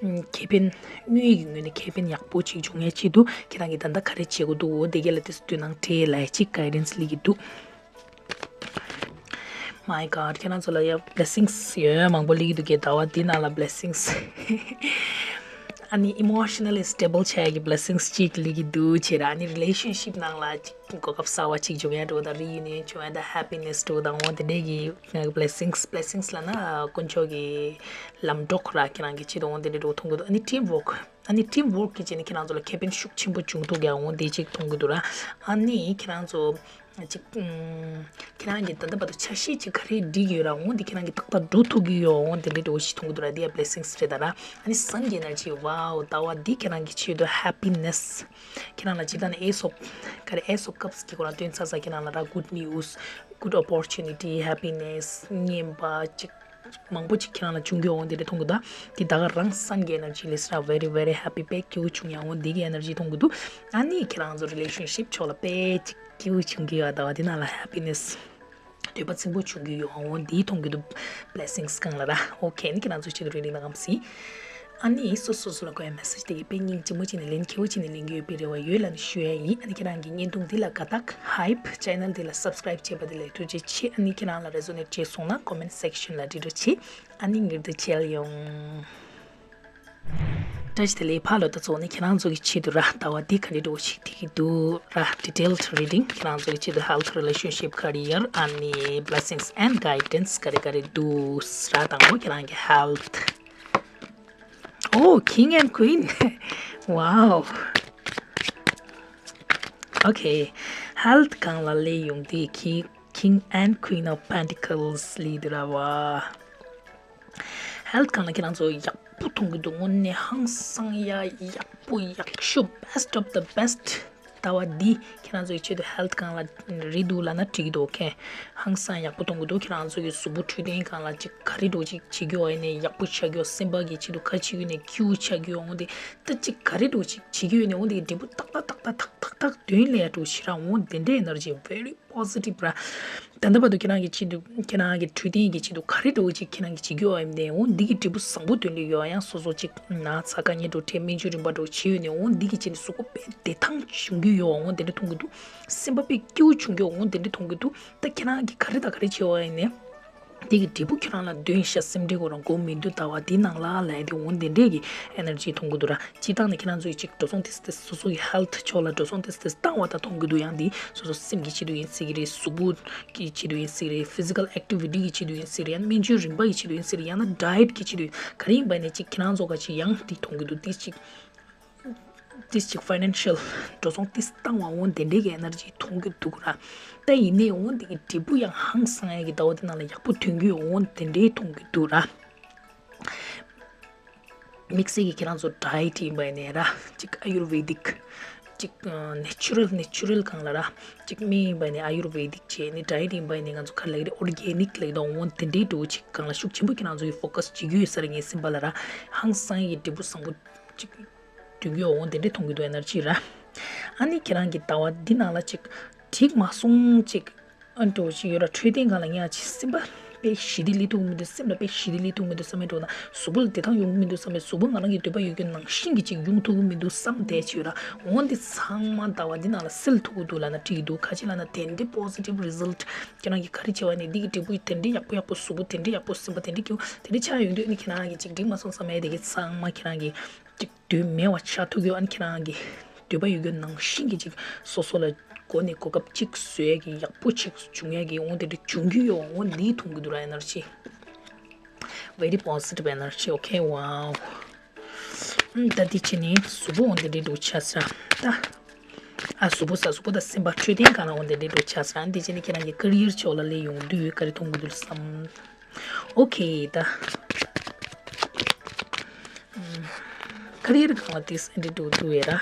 ཁེ་ཕན། དངུལ་གྱི་ངོས་ནས་ཁེ་ཕན་ཡག་པོ་ཅིག་འབྱུང་ཡ་ཆེད་དུ་ཁྱེད་རང་གིས་ད་ལྟ་ག་རེ་བྱེད་དགོས་འདུག་འོ་དེ་གས་ལ་ཏིས་དོ་སྣང་སྤྲད་ལབ་ཡ་ཅིག་གའི་ཌེན་སི་སླེབས་ཀྱི་འདུག My God ཁྱེད་རང་ཚོ་ལ་ཡ་བྷི་ལེ་སིང་སི་ཡོད་མང་པོ་སླེབས་ཀྱི་འདུག་གས། ཟླ་བ་འདི་ནང་ལ་བྷི་ལེ་སིང་སི། ཨ་ནི་ཨི་མོ་ཤ་ནལ་ལི་སི་ཊེ་བལ་ཆགས་ཡ་གི་བྷི་ལེ་སིང་སི་གཅིག་སླེབས་ཀྱི་འདུག་བྱས་ར། ཨ་ནི་རི་ལེ་ཤན་ཤིབ་ནང་ལ་གོ་སྐབས་གསར་བ་གཅིག་འབྱུང་ཡ་འདྲ་བོ་དང་། རི་ཡུ་ནི་ཡན་འབྱུང་ཡ་དང་། ཧེ་པི་ནེ་སི་འདྲ་བོ་དང་། འོ་དེ་འདྲས་ཀྱི་བྷི་ལེ་སིང་སི། བྷི་ལེ་སིང་སི་ལབ་ན་དཀོན་མཆོག་གི་ལམ་གྲོགས་ར། ཁྱེད་རང་གི་ཆེད་དུ་འོ་དེ་འདྲས་འདྲ་བོ་མཐོང་གི་འདུག་ཨ་ནི་ཊིམ་ཝོག་ཨ་ནི་ཊིམ་ཝོག་གི་རྗེས་ནས་ཁྱེད་རང་ཚོ་ལ་ཁེ་ཕན་ཤུགས་ཆེན་པོ་བྱུང་འདུག་ཡ། འོ་དེ་གཅིག་མཐོང་གི་འདུག་ར། ཨ་ནི་ཁྱེད་རང་ཚོ་གཅིག་ཨམ། ཁྱེད་རང་གིས་ད་ལྟ་བར་དུ་ཆ་ཤས་ཅིག་ག་རེ་སྒྲིག་ཡོད་ར། འོ་འདི་ཁྱེད་རང་གིས་ཏག་ཏག་འགྲུབ་ཐུབ་ཀྱི་ཡོད། འོ་འདི་འདྲའི་འདྲ་བོ་ཞིག་མཐོང་གི་འདུག་ར། འདི་ཡ་བྷི་ལེ་སིང་སི་རེད་ད་ར། ཨ་ནི་སན་གྱི་ཨེ་ནར་ཇི། ཝའོ། ཟླ་བ་འདི་ཁྱེད་རང་གི་ཆེད་དུ་ཧེ་པི་ནེ་སི། ཁྱེད་རང་ལ་སྤྱིར་བཏང་ནས་ཨེ་སི་ཨོཕ། ག་རེ། ཨེ་སི་ཨོཕ་ཁབ་སི་གི་སྐོར་ལ་སྟོན་ཚར་ཚར། ཁྱེད་རང་ལ་ར་གུཌ་ནིའུ་སི། གུཌ་ཨོ་པོར་ཅུ་ནི་ཊི། ཧེ་པི་ནེ་སི། སྨྱོན་པ་ཅིག་མང་པོ་ཅིག་ཁྱེད་རང་ལ་བྱུང་གི་ཡོད། འོ་འདི་འདྲ་མཐོང་གི་འདུག་དེ་ད་ག་རང་སན་གྱི་ཨེ་ནར་ཇི་ལས་ར། very very happy དཔེ་སྐྱིད་པོ་བྱུང་ཡ། འོ་འདི་གི་ཨེ་ནར་ཇི་མཐོང་གི་འདུག་ཨ་ནི་ཁྱེད་རང་ཚོ་རི་ལེ་ཤན་ཤིབ་ཕྱོགས་ལ་དཔེ་ཅིག་སྐྱིད་པོ་བྱུང་གི་ཡོད། ཟླ་བ་འདི་ནང་ལ་ཧེ་པི་ནེ་སི། འདོད་པ་ཚིམ་པོ་བྱུང་གི་ཡོད། འོ་འདི་མཐོང་གི་འདུག་བྷི་ལེ་སིང་སི་སྒང་ལ་ར། ཨོ་ཁེ། ཨ་ནི་ཁྱེད་རང་ཚོའི་ཆེད་དུ་རེ་རེ་ན་གམ་སི། ཨ་ནི་སོ་སོ་སོ་ལ་དགོས་ཡ་མེ་སེ་ཇི་དེ་གི་དཔེ་སྙིང་རྗེ་མོ་བྱས་ནས་ལན་མཁས་པོ་བྱས་ནས་ལེན་གྱི་ཡོད་པའི་རེ་བ་ཡོད་ལབ་ནས་ཞུ་ཡ་ཡིན། ཨ་ནི་ཁྱེད་རང་གི་བརྙན་ཐུང་འདི་ལ་དགའ་རྟགས། ཧའིབ། ཆེ་ནལ་འདི་ལ་སབ་སི་ཀ་རའིབ་བྱས་པ་དེ་ལ་ཐུགས་རྗེ་ཆེ། ཨ་ནི་ཁྱེད་རང་ལ་རེ་ཛོ་ནེཊ་བྱས་སོང་ན་ཀོ་མེན་ཊི་སེག་ཤན་ལ་འབྲི་རོགས་བྱེད། ཨ་ནི་ཉིར་དུ་མཇལ་ཡོང་། བཀྲ་ཤིས་བདེ་ལེགས་ཕ་ལོ། ད་གཙོ་བོ་ནི་ཁྱེད་རང་ཚོ་གི་ཆེད་དུ་ར། ཟླ་བ་འདི་ག་འདྲ་འདྲ་བོ་ཞིག་འགྲིག་གི་འདུག་ར། ཌི་ཊེལ་ཌི་རི་ཌིང་། ཁྱེད་རང་ཚོ་གི་ཆེད་དུ་ཧེལ་ཐི། རི་ལེ་ཤན་ཤིབ། ཀེ་རི་ཡར། ཨ་ནི་བྷི་ལེ་སིང་སི་ཨེན་ཌི་གའི་ཌེན་སི་ག་རེ་ག་རེ་འདུག་ར། དང་པོ་ཁྱེད་རང་གི་ཧེལ་ཐི། ཨོ། King and Queen. Wow. Okay. ཧེལ་ཐི་སྒང་ལ་སླེབས་ཡོང་དུས་King, King and Queen of Pentacles སླེབས་འདུག་ར་བ། ཧེལ་ཐི་སྒང་ལ་ཁྱེད་རང་ཚོ་ཡག་པོ་མཐོང་གི་འདུག་དངོས་གནས་ཧང་སང་ཡ་ཡག་པོ་ཡག་ཤོས། Best of the best. ཟླ་བ་འདི་ཁྱེད་རང་ཚོ་ཡི་ཆེད་དུ་ཧེལ་ཐི་སྒང་ལ་རེད་འདུག་ལབ་ན་འགྲིག་གི་འདུག་ཨོ་ཁེ། ཧང་སང་ཡག་པོ་མཐོང་གི་འདུག་ཁྱེད་རང་ཚོ་གི་གཟུགས་པོ་འཕྲོད་བསྟེན་སྒང་ལ་ཅིག་ག་རེ་འདྲ་ཅིག་བྱེད་རྒྱུ་ཡོད་ནས་ཡག་པོ་ཆགས་རྒྱུ། སེམས་པ་གི་ཆེད་དུ་ག་བྱེད་རྒྱུ་ནས་སྐྱིད་པོ་ཆགས་རྒྱུ། འོ་དེ་ད་ཅིག་ག་རེ་འདྲ་ཅིག་བྱེད་རྒྱུ་ཡོད་ནས་འོ་དེ་འབྲས་བུ་ཏག་ཏག་ཏག་ཏག་ཏག་ཏག་དོན་ལ་ཡག་འདྲ་ཞིག་ར། འོ་དེ་འདྲའི་ཨེ་ནར་ཇི་very positive ར། ད་ལྟ་བར་དུ་ཁྱེད་རང་གི་ཆེད་དུ་ཁྱེད་རང་གི་འཕྲོད་བསྟེན་གྱི་ཆེད་དུ་ག་རེ་འདྲ་བོ་ཅིག་ཁྱེད་རང་གིས་བྱེད་ཀྱི་ཡོད་ཡིན་ནའི་འོ་འདི་གི་འབྲས་བུ་བཟང་པོ་ཐོན་གྱི་ཡོད། ཡང་སོ་སོ་ཅིག་ན་ཚ་དཀའ་ངལ་འདྲ་བོ་འཕྲད་སྨན་བཅོས་རིམ་པ་འདྲ་བོ་བྱེད་ཡོད་ནའི་འོ་འདི་གི་ཆེད་དུ་གཟུགས་པོ་དཔེ་བདེ་ཐང་བྱུང་གི་ཡོད་འོ་དེ་འདྲ་མཐོང་གི་འདུག་སེམས་པ་དཔེ་སྐྱིད་པོ་བྱུང་གི་འོ་དེ་འདྲ་མཐོང་གི་འདུག་ད་ཁྱེད་རང་གིས་ག་རེ་དང་ག་རེ་བྱས་པ་ཡིན་ནའི། དེ་གི་འབྲས་བུ་ཁྱེད་རང་ལ་འདོན་ཤག་སེམས་ཁྲལ་དགོས་རང་དགོས་མི་འདུག་ད་བ་འདི་ནང་ལ་ལས་དེ་འོ་དེ་འདྲས་ཀྱི་ཨེ་ནར་ཇི་མཐོང་གི་འདུག་ར། སྤྱིར་བཏང་ནས་ཁྱེད་རང་ཚོ་ཡི་ཅིག་འགྲོ་སོང་ཏིས་ཏིས་སོ་སོ་ཡི་ཧེལ་ཐི་ཕྱོགས་ལ་འགྲོ་སོང་ཏིས་ཏིས་བཏང་བ་དང་མཐོང་གི་འདུག་ཡང་འདི་སོ་སོ་སེམས་ཀྱི་ཆེད་དུ་ཡིན་སྲིད་ཀྱི་རེད། གཟུགས་པོ་གི་ཆེད་དུ་ཡིན་སྲིད་ཀྱི་རེད། ཕི་ཟི་ཀལ་ཨེག་ཊི་བི་ཊི་གི་ཆེད་དུ་ཡིན་སྲིད་ཀྱི་རེད། ཡང་སྨན་བཅོས་རིམ་པ་གི་ཆེད་དུ་ཡིན་སྲིད་ཀྱི་རེད། ཡང་ན་ཌའེ་ཊི་གི་ཆེད་དུ་ཡིན། ག་རེ་ཡིན་པ་ནས་ཅིག་ཁྱེད་རང་ཚོ་ག་ཅིག་ཡང་འདི་མཐོང་གི་འདུག་ཏིས་ཅིག་ཏིས་ཅིག་ཕའི་ནན་ཤལ་འགྲོ་སོང་ཏིས་བཏང་བ་འོ་དེ་འདྲའི་གི་ཨེ་ནར་ཇི་མཐོང་གི་འདུག་ར། ད་ཡིན་ནའི་འོ་དེ་གི་འབྲས་བུ་ཡང་ཧང་སང་ཡ་གི་ཟླ་བ་དེ་ནང་ལ་ཡག་པོ་ཐོན་གི་འོ་དེ་འདྲའི་མཐོང་གི་འདུག་ར། དམིགས་བསལ་གྱི་ཁྱེད་རང་ཚོ་ཌའེ་ཊི་ཡིན་པ་ཡིན་ནའི་ར། ཅིག་ཨ་ཡུར་ཝེ་དིག་ཅིག་ནེ་ཅུ་རལ་ནེ་ཅུ་རལ་སྒང་ལ་ར། ཅིག་སྨན་ཡིན་པ་ཡིན་ནའི་ཨ་ཡུར་ཝེ་དིག་བྱས་ནས་ཌའེ་ཊི་ཡིན་པ་ཡིན་ནའི་ང་ཚོ་ག་རེ་ལབ་ཀྱི་རེད། ཨོར་གེ་ནིག་ལབ་ཀྱི་འདུག་འོ་དེ་འདྲའི་འདྲ་བོ་ཅིག་སྒང་ལ་ཤུགས་ཆེན་པོ་ཁྱེད་རང་ཚོ་ཡི་ཕོ་ཀ་སི་བྱེད་ཀྱི་ཡོད་ས་རེད། ངའི་སེམས་པ་ལ་ར། ཧང་སང་ཡ་གི་འབྲས་བུ་བཟང་པོ་ཅིག་ཐོན་གྱི་ཡོད་འོང་དེ་འདྲས་མཐོང་གི་འདུག་ཨེ་ནར་ཇི་ར། ཨ་ནི་ཁྱེད་རང་གི་ཟླ་བ་འདི་ནང་ལ་ཅིག་འགྲིག་མ་སོང་ཅིག་ཨ་འདྲ་བོ་ཅིག་ཡོད་ར། འཕྲོད་བསྟེན་སྒང་ལ་ངས་ཅིག་སེམས་པ་དཔེ་ཞི་བདེ་སླེབས་ཐུབ་མི་འདུག་སེམས་ལ་དཔེ་ཞི་བདེ་སླེབས་ཐུབ་མི་འདུག་བསམ་མེད་འགྲོ་ན་གཟུགས་པོ་ལ་བདེ་ཐང་ཡོང་གི་མི་འདུག་བསམ་མེད་གཟུགས་པོ་ང་རང་གི་འདོད་པ་ཡོད་རྒྱུ་ནང་བཞིན་གྱི་ཅིག་ཡོང་ཐུབ་ཀྱི་མི་འདུག་བསམ་བསྡད་ཅིག་ཡོད་ར། འོ་འདི་ཚང་མ་ཟླ་བ་འདི་ནང་ལ་སེལ་ཐུབ་ཀྱི་འདུག་ལབ་ན་འགྲིག་གི་འདུག་ག་ཅི་ལབ་ན་དེ་འདྲའི་པོ་སི་ཊིབ་རི་ཛལ་ཊི་ཁྱེད་རང་གིས་ག་རེ་བྱས་པ་ནི་འདི་གི་འབྲས་བུ་དེ་འདྲའི་ཡག་པོ་ཡག་པོ་གཟུགས་པོ་དེ་འདྲའི་ཡག་པོ་སེམས་པ་དེ་འདྲའི་སྐྱིད་པོ་དེ་འདྲའི་ཆགས་ཡོང་དུས་ནི་ཁྱེད་རང་གིས་ཅིག་འགྲིག་མ་སོང་བསམ་ཡས་དེ་གི་ཚང་མ་ཁྱེད་རང་གིས། ཅིག་དུས་མེད་པ་ཆགས་ཐུབ་ཀྱི་ཡོད། ཨ་ནི་ཁྱེད་རང་གི་འདོད་པ་ཡོད་རྒྱུ་ནང་བཞིན་གྱི་ཅིག་སོ་སོ་ལ་གོ་ནས་གོ་སྐབས་ཅིག་བཟོ་ཡ་གི་ཡག་པོ་ཅིག་བྱུང་ཡ་གི་འོང་དེ་འདྲ་བྱུང་གི་ཡོད། འོང་འདི་མཐོང་གི་འདུག་ར། ཨེ་ནར་ཇི། Very positive energy. Okay, wow. ཨམ་ད་འདི་བྱས་ནས་གཟུགས་པོ་འོང་དེ་འདྲ་འདུག་ཆགས་ས་ར། ད་ཨ་གཟུགས་པོ་ས་གཟུགས་པོ་དང་སེམས་པ་འཕྲོད་བསྟེན་སྒང་ལ་འོང་དེ་འདྲ་འདུག་ཆགས་ས་ར། ཨ་འདི་བྱས་ནས་ཁྱེད་རང་གི་ཀེ་རི་ཡར་ཕྱོགས་ལ་སླེབས་ཡོང་དུས་ག་རེ་མཐོང་གི་འདུག་བསམ། ཨོ་ཁེ་ད། ཀ་རི་ཡར་སྒང་ལ་ཏིས་ཨེ་འདྲ་འདུག་འདུག་ཡ་ར།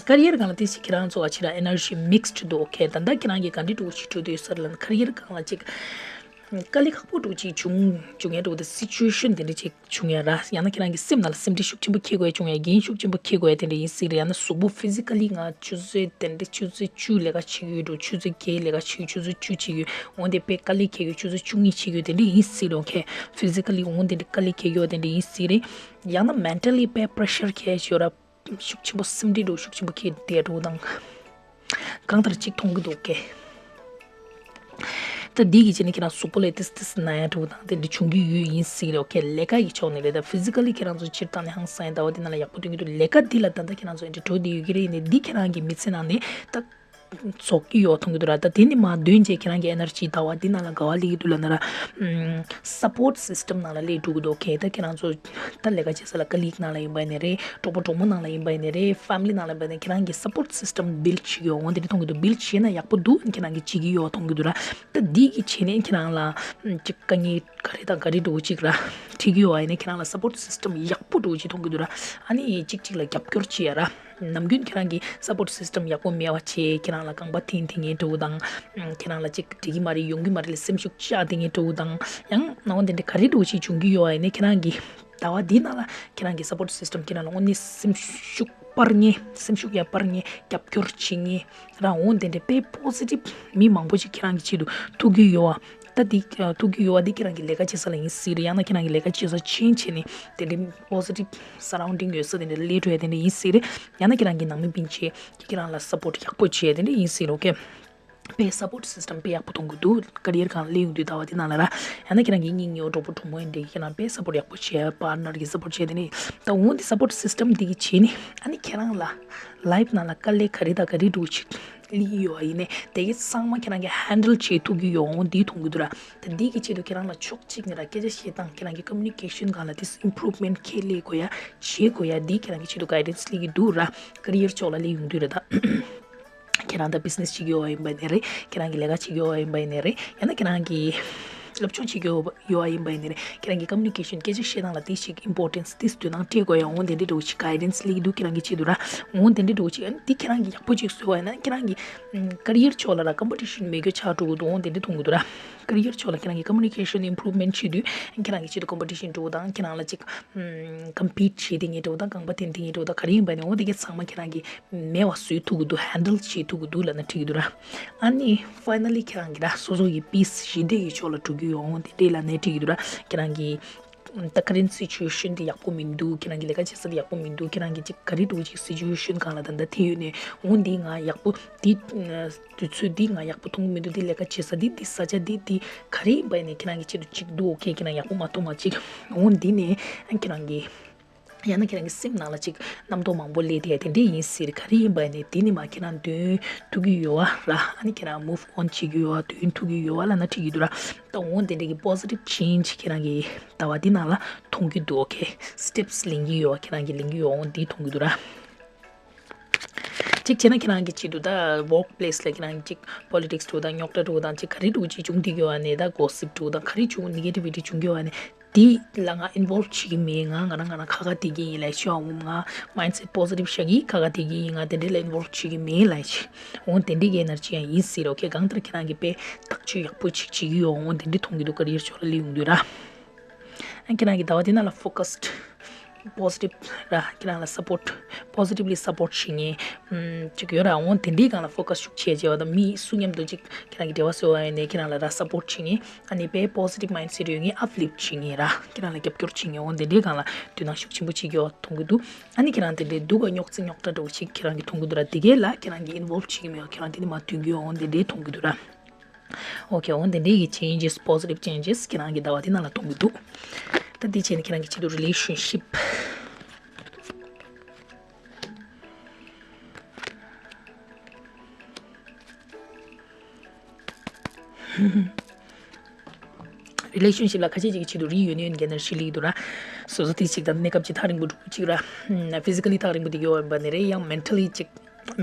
ཀ་རི་ཡར་སྒང་ལ་ཏིས་ཁྱེད་རང་ཚོ་ཨ་ཅི་ར་ཨེ་ནར་ཇི་མིག་སི་ཌི་འདུག་ཨོ་ཁེ་ད་ལྟ་ཁྱེད་རང་གི་ག་འདྲ་འདྲ་བོ་ཞིག་འཕྲོད་དུ་ཡོད་ས་རེད་ལབ་ན་ཀ་རི་ཡར་སྒང་ལ་ཅིག་དཀའ་ལས་ཁག་པོ་འདྲ་བོ་ཅིག་བྱུང་བྱུང་ཡ་འདྲ་བོ་དང་སི་ཅུ་ཨེ་ཤན་དེ་འདྲ་ཅིག་བྱུང་ཡ་ར། ཡང་ན་ཁྱེད་རང་གི་སེམས་ནང་ལ་སེམས་ཁྲལ་ཤུགས་ཆེན་པོ་འཁྱེར་དགོས་ཡ་བྱུང་ཡ། འགན་ཤུགས་ཆེན་པོ་འཁྱེར་དགོས་ཡ་དེ་འདྲ་ཡིན་སྲིད་རེད། ཡང་ན་གཟུགས་པོ་ཕི་ཟི་ཀ་ལི་ང་ཆུ་ཚོད་དེ་འདྲ་ཆུ་ཚོད་བཅུ་ལས་ཀ་བྱེད་ཀྱི་ཡོད་འགྲོ། ཆུ་ཚོད་བརྒྱད་ལས་ཀ་བྱེད་ཀྱི་ཆུ་ཚོད་བཅུ་བྱེད་ཀྱི་ཡོད། འོན་ཏེ་དཔེ་དཀའ་ལས་འཁྱེར་གྱི་ཆུ་ཚོད་བཅུ་གཉིས་བྱེད་ཀྱི་ཡོད་དེ་འདྲ་ཡིན་སྲིད་རེད། ཨོ་ཁེ་ཕི་ཟི་ཀ་ལི་འོན་དེ་འདྲ་དཀའ་ལས་འཁྱེར་གྱི་ཡོད་དེ་འདྲ་ཡིན་སྲིད་རེད། ཡང་ན་མེན་ཊལ་ལི་དཔེ་པི་རེ་ཤར་འཁྱེར་གྱི་ཡོད་ར། ཤུགས་ཆེན་པོ་སེམས་ཁྲལ་འདྲ་བོ་ཤུགས་ཆེན་པོ་འཁྱེར་བསྡད་འགྲོ་དང་། གང་ལྟར་གཅིག་མཐོང་གི་འདུག་གས། ད་འདི་གི་ཆེད་ནས་ཁྱེད་རང་གཟུགས་པོ་ལ་ཏིས་ཏིས་ན་ཡ་འདྲ་བོ་དང་དེ་འདྲ་བྱུང་གི་ཡོད་ཡིན་སྲིད་རེད། ཨོ་ཁེ་ལས་ཀ་ཡི་ཕྱོགས་ནས་རེད། ད་ཕི་ཟི་ཀ་ལི་ཁྱེད་རང་ཚོ་སྤྱིར་བཏང་ནས་ཧང་སང་ཡ་ཟླ་བ་འདི་ནང་ལ་ཡག་པོ་ཐོན་གྱི་འདུག་ལས་ཀ་འདི་ལ་ད་ལྟ་ཁྱེད་རང་ཚོ་ཨེ་འདྲ་འགྲོ་བསྡད་ཡོད་ཀྱི་རེད། ཡིན་ནའི་འདི་ཁྱེད་རང་གི་མི་ཚེ་ནང་ནས་ད། རྫོགས་ཀྱི་ཡོད་མཐོང་གི་འདུག་ར། ད་དེ་ནི་མ་འདོན་བྱས་ཁྱེད་རང་གི་ཨེ་ནར་ཇི་ཟླ་བ་འདི་ནང་ལ་ག་བ་སླེབས་ཀྱི་འདུག་ལབ་ན་ར། སཔོར་ཊི་སི་སི་ཊམ་ནང་ལ་སླེབས་འགྲོ་གི་འདུག་ཁེ་ད་ཁྱེད་རང་ཚོ་ད་ལས་ཀ་བྱེད་ས་ལ་ཀ་ལིག་ནང་ལ་ཡིན་པ་ཡིན་ནའི་རེད། གྲོགས་པོ་གྲོགས་མོ་ནང་ལ་ཡིན་པ་ཡིན་ནའི་རེད། ཕེ་མི་ལི་ནང་ལ་ཡིན་པ་ཡིན་ནའི་ཁྱེད་རང་གི་སཔོར་ཊི་སི་སི་ཊམ་བིལ་ཌི་བྱེད་ཀྱི་ཡོད། འོ་དེ་འདྲ་མཐོང་གི་འདུག་བིལ་ཌི་བྱས་ན་ཡག་པོ་འདུག་ཁྱེད་རང་གིས་བྱེད་ཀྱི་ཡོད་མཐོང་གི་འདུག་ར། ད་འདི་གི་བྱས་ནས་ཁྱེད་རང་ལ་ཅིག་དཀའ་ངལ་ག་རེ་དང་ག་རེ་འདྲ་བོ་ཅིག་ར་འཕྲད་ཀྱི་ཡོད་པ་ཡིན་ནའི་ཁྱེད་རང་ལ་སཔོར་ཊི་སི་སི་ཊམ་ཡག་པོ་འདྲ་བོ་ཅིག་མཐོང་གི་འདུག་ར། ཨ་ནི་གཅིག་གཅིག་ལ་རྒྱབ་སྐྱོར་བྱེད་ཡ་ར། ནམ་རྒྱུན་ཁྱེད་རང་གི་སཔོར་ཊི་སི་སི་ཊམ་ཡག་པོ་མེད་པ་བྱས་ཁྱེད་རང་ལ་རྐང་པ་འཐེན་འཐེན་མཁན་འདྲ་བོ་དང་། ཁྱེད་རང་ལ་ཅིག་འགྲིག་གི་མ་རེད་ཡོང་གི་མ་རེད་ལ་སེམས་ཤུགས་བཅག་བསྡད་མཁན་འདྲ་བོ་དང་། ཡང་ནང་བ་དེ་འདྲ་ག་རེ་འདྲ་བོ་ཞིག་བྱུང་གི་ཡོད་པ་ཡིན་ནའི་ཁྱེད་རང་གི་ཟླ་བ་འདི་ནང་ལ་ཁྱེད་རང་གི་སཔོར་ཊི་སི་སི་ཊམ་ཁྱེད་རང་ལ་དངོས་གནས་སེམས་ཤུགས་སྤར་མཁན་སེམས་ཤུགས་ཡར་སྤར་མཁན་རྒྱབ་སྐྱོར་བྱེད་མཁན་རང་འོང་དེ་འདྲ་དཔེ་པོ་སི་ཊིབ་མི་མང་པོ་ཞིག་ཁྱེད་རང་གི་ཆེད་དུ་ཐུག་གི་ཡོད་པ། ད་འདི་ཐུག་གི་ཡོད་པ་འདི་ཁྱེད་རང་གི་ལས་ཀ་བྱེད་ས་ལ་ཡིན་སྲིད་རེད། ཡང་ན་ཁྱེད་རང་གི་ལས་ཀ་བྱེད་ས་ཆེན་བྱས་ནས་དེ་འདྲའི་པོ་སི་ཊིབ་སར་རའུན་ཌིང་ཡོད་ས་དེ་འདྲ་སླེབས་འགྲོ་ཡ་དེ་འདྲ་ཡིན་སྲིད་རེད། ཡང་ན་ཁྱེད་རང་གི་ནང་མི་སྤུན་མཆེད་ཀྱིས་ཁྱེད་རང་ལ་སཔོར་ཊི་ཡག་པོ་བྱས་དེ་འདྲ་ཡིན་སྲིད་རེད། ཨོ་ཁེ། དཔེ་སཔོར་ཊི་སི་སི་ཊམ་དཔེ་ཡག་པོ་མཐོང་གི་འདུག་ཀ་རི་ཡར་སྒང་ལ་སླེབས་ཡོང་དུས་ཟླ་བ་དེ་ནང་ལ་ར། ཡང་ན་ཁྱེད་རང་གི་སྙིང་ཉེ་བོ་གྲོགས་པོ་གྲོགས་མོ་ཡིན་འདྲ་ཁྱེད་རང་དཔེ་སཔོར་ཊི་ཡག་པོ་བྱས། པར་ཊི་ནར་གྱིས་སཔོར་ཊི་བྱས་དེ་འདྲ་ཡིན། ད་འོ་འདི་སཔོར་ཊི་སི་སི་ཊམ་འདི་གིས་བྱས་ནས་ཨ་ནི་ཁྱེད་རང་ལ་ལའིཕ་ནང་ལ་དཀའ་ལས་ག་རེ་དང་ག་རེ་འདྲ་བོ་ཅིག་སླེབས་ཡོད་པ་ཡིན་ནའི་དེ་གའི་ཚང་མ་ཁྱེད་རང་གིས་ཧན་ཌལ་བྱེད་ཐུབ་ཀྱི་ཡོད་འོང་འདི་མཐོང་གི་འདུག་ར། ད་འདི་གི་ཆེད་དུ་ཁྱེད་རང་ལ་ཕྱོགས་གཅིག་ནས་ར་སྐད་ཆ་བཤད་སྟངས་ཁྱེད་རང་གི་ཀོ་མུ་ནི་ཀེ་ཤན་སྒང་ལ་དེ་ཨིམ་པུ་རུབ་མེན་ཊི་ཁྱེད་སླེབས་དགོས་ཡ་བྱེད་དགོས་ཡ་འདི་ཁྱེད་རང་གི་ཆེད་དུ་གའི་ཌན་སི་སླེབས་ཀྱི་འདུག་ར། ཀེ་རི་ཡར་ཕྱོགས་ལ་སླེབས་ཡོང་དུས་རེད་ད། ཁྱེད་རང་ད་བི་ཛི་ནེ་སི་བྱེད་ཀྱི་ཡོད་པ་ཡིན་པ་ཡིན་ནའི་རེད། ཁྱེད་རང་གི་ལས་ཀ་བྱེད་ཀྱི་ཡོད་པ་ཡིན་པ་ཡིན་ནའི་རེད། ཡང་ན་ཁྱེད་རང་གི་སློབ་སྦྱོང་བྱེད་ཀྱི་ཡོད་པ་ཡིན་པ་ཡིན་ནའི་རེད། ཁྱེད་རང་གི་ཀོ་མུ་ནི་ཀེ་ཤན་སྐད་ཆ་བཤད་སྟངས་ལ་དེ་ཞིག་ཨིམ་པོར་ཊེན་སི་དེ་དོ་སྣང་སྤྲད་དགོས་ཡ་འོང་དེ་འདྲའི་འདྲ་བོ་ཞིག་གའི་ཌན་སི་སླེབས་ཀྱི་འདུག་ཁྱེད་རང་གི་ཆེད་དུ་ར། འོང་དེ་འདྲའི་འདྲ་བོ་ཞིག་ཨ་ནི་དེ་ཁྱེད་རང་གིས་ཡག་པོ་ཅིག་བཟོས་པ་ཡིན་ན་ཁྱེད་རང་གི་ཀེ་རི་ཡར་ཕྱོགས་ལ་ར་ཀམ་པི་ཊི་ཤན་མེད་རྒྱུ་ཆགས་འགྲོ་གི་འདུག་འོང་དེ་འདྲ་མཐོང་གི་འདུག་ར། career་ཕྱོགས་ལ་ཁྱེད་རང་གི་communication improvement་བྱེད་དུས་ཁྱེད་རང་གི་ཆེད་དུ་competition་འགྲོ་དང་ཁྱེད་རང་ལ་ཅིག་compete་བྱེད་དེ་ངེས་འགྲོ་དང་རྐང་པ་འཐེན་དེ་ངེས་འགྲོ་དང་ག་རེ་ཡིན་པ་ནས་འོ་དེ་གས་ཚང་མ་ཁྱེད་རང་གི་མེད་པ་བཟོས་ཐུབ་ཀྱི་འདུག handle་བྱེད་ཐུབ་ཀྱི་འདུག་ལབ་ན་འགྲིག་གི་འདུག་ར། ཨ་ནི་finally་ཁྱེད་རང་གི་ར་སོ་སོ་གི་peace་ཞི་བདེ་གི་ཕྱོགས་ལ་འགྲོ་གི་ཡོད་འོང་དེ་འདྲས་ལབ་ན་འགྲིག་གི་འདུག་ར། ཁྱེད་རང་གི་ད་current situation་དེ་ཡག་པོ་མི་འདུག་ཁྱེད་རང་གི་ལས་ཀ་བྱེད་ས་དེ་ཡག་པོ་མི་འདུག་ཁྱེད་རང་གི་ཅིག་ག་རེ་འདུག་ཅིག་situation་སྒང་ལ་ད་ལྟ་དེ་ཡོད་ནས་འོང་འདི་ང་ཡག་པོ་འདི་དུས་ཚོད་འདི་ང་ཡག་པོ་མཐོང་གི་མི་འདུག་འདི་ལས་ཀ་བྱེད་ས་འདི་འདི་ས་ཆ་འདི་འདི་ག་རེ་ཡིན་པ་ཡིན་ནས་ཁྱེད་རང་གི་ཆེད་དུ་ཅིག་འདུག་ཨོ་ཁེ་ཁྱེད་རང་ཡག་པོ་མ་མཐོང་བ་ཅིག་འོང་འདི་ནས་ཁྱེད་རང་གི་ཡང་ན་ཁྱེད་རང་གི་སེམས་ནང་ལ་ཅིག་རྣམ་རྟོག་མང་པོ་སླེབས་དེ་དེ་འདྲས་ཡིན་ཟེར་ག་རེ་ཡིན་པ་ཡིན་ནས་དེ་ནི་མ་ཁྱེད་རང་འདོན་ཐུབ་ཀྱི་ཡོད་བ་ར། ཨ་ནི་ཁྱེད་རང་move on་བྱེད་ཀྱི་ཡོད་བ་འདོན་ཐུབ་ཀྱི་ཡོད་བ་ལབ་ན་འགྲིག་གི་འདུག་ར། ད་འོང་དེ་འདྲས་ཀྱི་positive change་ཁྱེད་རང་གི་ཟླ་བ་འདི་ནང་ལ་མཐོང་གི་འདུག་ཨོ་ཁེ་steps་ལེན་གྱི་ཡོད་བ་ཁྱེད་རང་གི་ལེན་གྱི་ཡོད་འོང་འདི་མཐོང་གི་འདུག་ར། གཅིག་བྱས་ན་ཁྱེད་རང་གི་ཆེད་དུ་ད་work place་ལ་ཁྱེད་རང་གཅིག་politics་འགྲོ་དང་རྙོག་དྲ་འགྲོ་དང་གཅིག་ག་རེ་འགྲོ་གཅིག་བྱུང་འདི་གི་བ་ནས་ད་gossip་འགྲོ་དང་ག་རེ་བྱུང་negativity་བྱུང་གི་བ་ནས་དེ་ལ་ང་involve་བྱེད་ཀྱི་མེད། ང་ང་རང་ང་རང་ཁ་ཁ་དེ་གི་ཡིན་ལ་ཤོག་ང་mindset positive་བཞག་གི་ཁ་ཁ་དེ་གི་ཡིན། ང་དེ་འདྲས་ལ་involve་བྱེད་ཀྱི་མེད་ལ་ཤི་འོང་དེ་འདྲས་ཀྱི་energy་ཡང་ཡིན་ཟེར་རོ། ཁྱེད་གང་ལྟར་ཁྱེད་རང་གི་དཔེ་ཐག་གཅོད་ཡག་པོ་ཅིག་བྱེད་ཀྱི་ཡོད་འོང་དེ་འདྲས་མཐོང་གི་འདུག career་ཕྱོགས་ལ་སླེབས་ཡོང་དུས་ར། ཨ་ཁྱེད་རང་གི་ཟླ་བ་འདི་ནང་ལ་focused positive་ར་ཁྱེད་རང་ལ་support positively support་བྱེད་མཁན་ཅིག་ཡོད་ར། འོང་དེ་འདྲའི་སྒང་ལ་focus་ཤུགས་ཆེ་བྱེད་པ་དང་མི་སུ་མཉམ་དུ་ཅིག་ཁྱེད་རང་གི་འབྲེལ་བ་བཟོ་བ་ཡིན་ནའི་ཁྱེད་རང་ལ་ར་support་བྱེད་མཁན་ཨ་ནི་དཔེ་positive mindset་ཡོད་མཁན་uplift་བྱེད་མཁན་ར་ཁྱེད་རང་ལ་རྒྱབ་སྐྱོར་བྱེད་མཁན་འོང་དེ་འདྲའི་སྒང་ལ་དོ་སྣང་ཤུགས་ཆེན་པོ་བྱེད་ཀྱི་ཡོད་མཐོང་གི་འདུག་ཨ་ནི་ཁྱེད་རང་དེ་འདྲའི་སྡུག་ག་རྙོག་འཛིང་རྙོག་དྲ་འདྲ་བོ་ཅིག་ཁྱེད་རང་གི་མཐོང་གི་འདུག་ར། དེ་གའི་ལ་ཁྱེད་རང་གི་involve་བྱེད་ཀྱི་མེད་པ་ཁྱེད་རང་དེ་ནི་མ་དོན་གྱི་འོང་དེ་འདྲའི་མཐོང་གི་འདུག་ར། Okay འོ་དེ་འདྲའི་གི་changes positive changes་ཁྱེད་རང་གི་ཟླ་བ་དེ་ནང་ལ་གཏོང་གི་འདུག་ད་དེ་བྱས་ནས་ཁྱེད་རང་གི་ཆེད་དུ་relationship relationship་ལ་ཁ་ཤས་ཅིག་གི་ཆེད་དུ་reunion་གི་energy་སླེབས་འདུག་ར། སོ་སོ་དེ་ཅིག་ད་གནས་སྐབས་ཅིག་ཐག་རིང་པོ་འགྲོ་གི་ཅིག་ར། physically་ཐག་རིང་པོ་དེ་ཡོད་པ་ནི་རེད། ཡང་mentally་ཅིག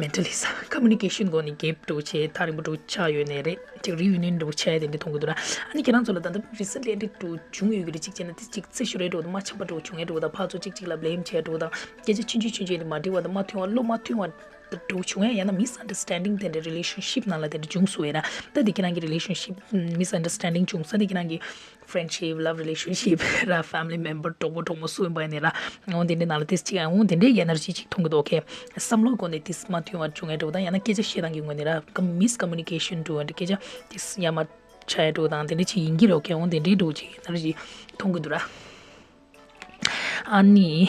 mentally་ས་communication་སྒོ་ནས་gap་འགྲོ་བྱས་ཐག་རིང་པོ་འགྲོ་ཆགས་ཡོད་ནའི་རེད། ཅིག་reunion་འགྲོ་ཆགས་ཡ་དེ་འདྲ་མཐོང་གི་འདུག་ར། ཨ་ནི་ཁྱེད་རང་ཚོ་ལ་ད་ལྟ་recently་འདི་འགྲོ་བྱུང་ཡོད་ཀྱི་རེད། ཅིག་བྱས་ན་དེ་ཅིག་རྩེ་ཤོར་རེད་འགྲོ་དང་མ་འཆམ་པ་འགྲོ་བྱུང་ཡ་འགྲོ་དང་ཕར་ཚུར་ཅིག་ཅིག་ལ་blame་བྱས་འགྲོ་དང་སྐད་ཆ་ཆུང་ཆུང་ཆུང་ཆུང་དེ་མ་འགྲིག་པ་དང་མ་མཐུན་པ་བློ་མ་མཐུན་པ་འགྲོ་བྱུང་ཡ་ཡང་ན་misunderstanding་དེ་འདྲ་relationship་ནང་ལ་དེ་འདྲ་བྱུང་སོང་ཡ་ར། ད་དེ་ཁྱེད་རང་གི་relationship་misunderstanding་བྱུང་ས་དེ་ཁྱེད་རང་གི friendship love relationship་ར་family member་གྲོགས་པོ་གྲོགས་མོ་སུ་ཡིན་པ་ཡིན་ནའི་ར། འོ་དེ་འདྲའི་ནང་ལ་དེ་གཅིག་ཨ་འོ་དེ་འདྲའི་energy་གཅིག་མཐོང་གི་འདུག Okay བསམ་བློ་སྒོ་ནས་དེ་མ་མཐུན་པ་བྱུང་ཡ་འགྲོ་དང་ཡང་ན་སྐད་ཆ་བཤད་སྟངས་ཀྱི་ངོས་ནས་ར་miscommunication་འགྲོ་ཡ་འདྲ་སྐད་ཆ་དེ་ཡ་མ་ཆ་ཡ་འགྲོ་དང་དེ་འདྲ་ཅིག་ཡིན་གྱི་རེད། Okay འོ་དེ་འདྲའི་འགྲོ་ཅིག་energy་མཐོང་གི་འདུག་ར། ཨ་ནི།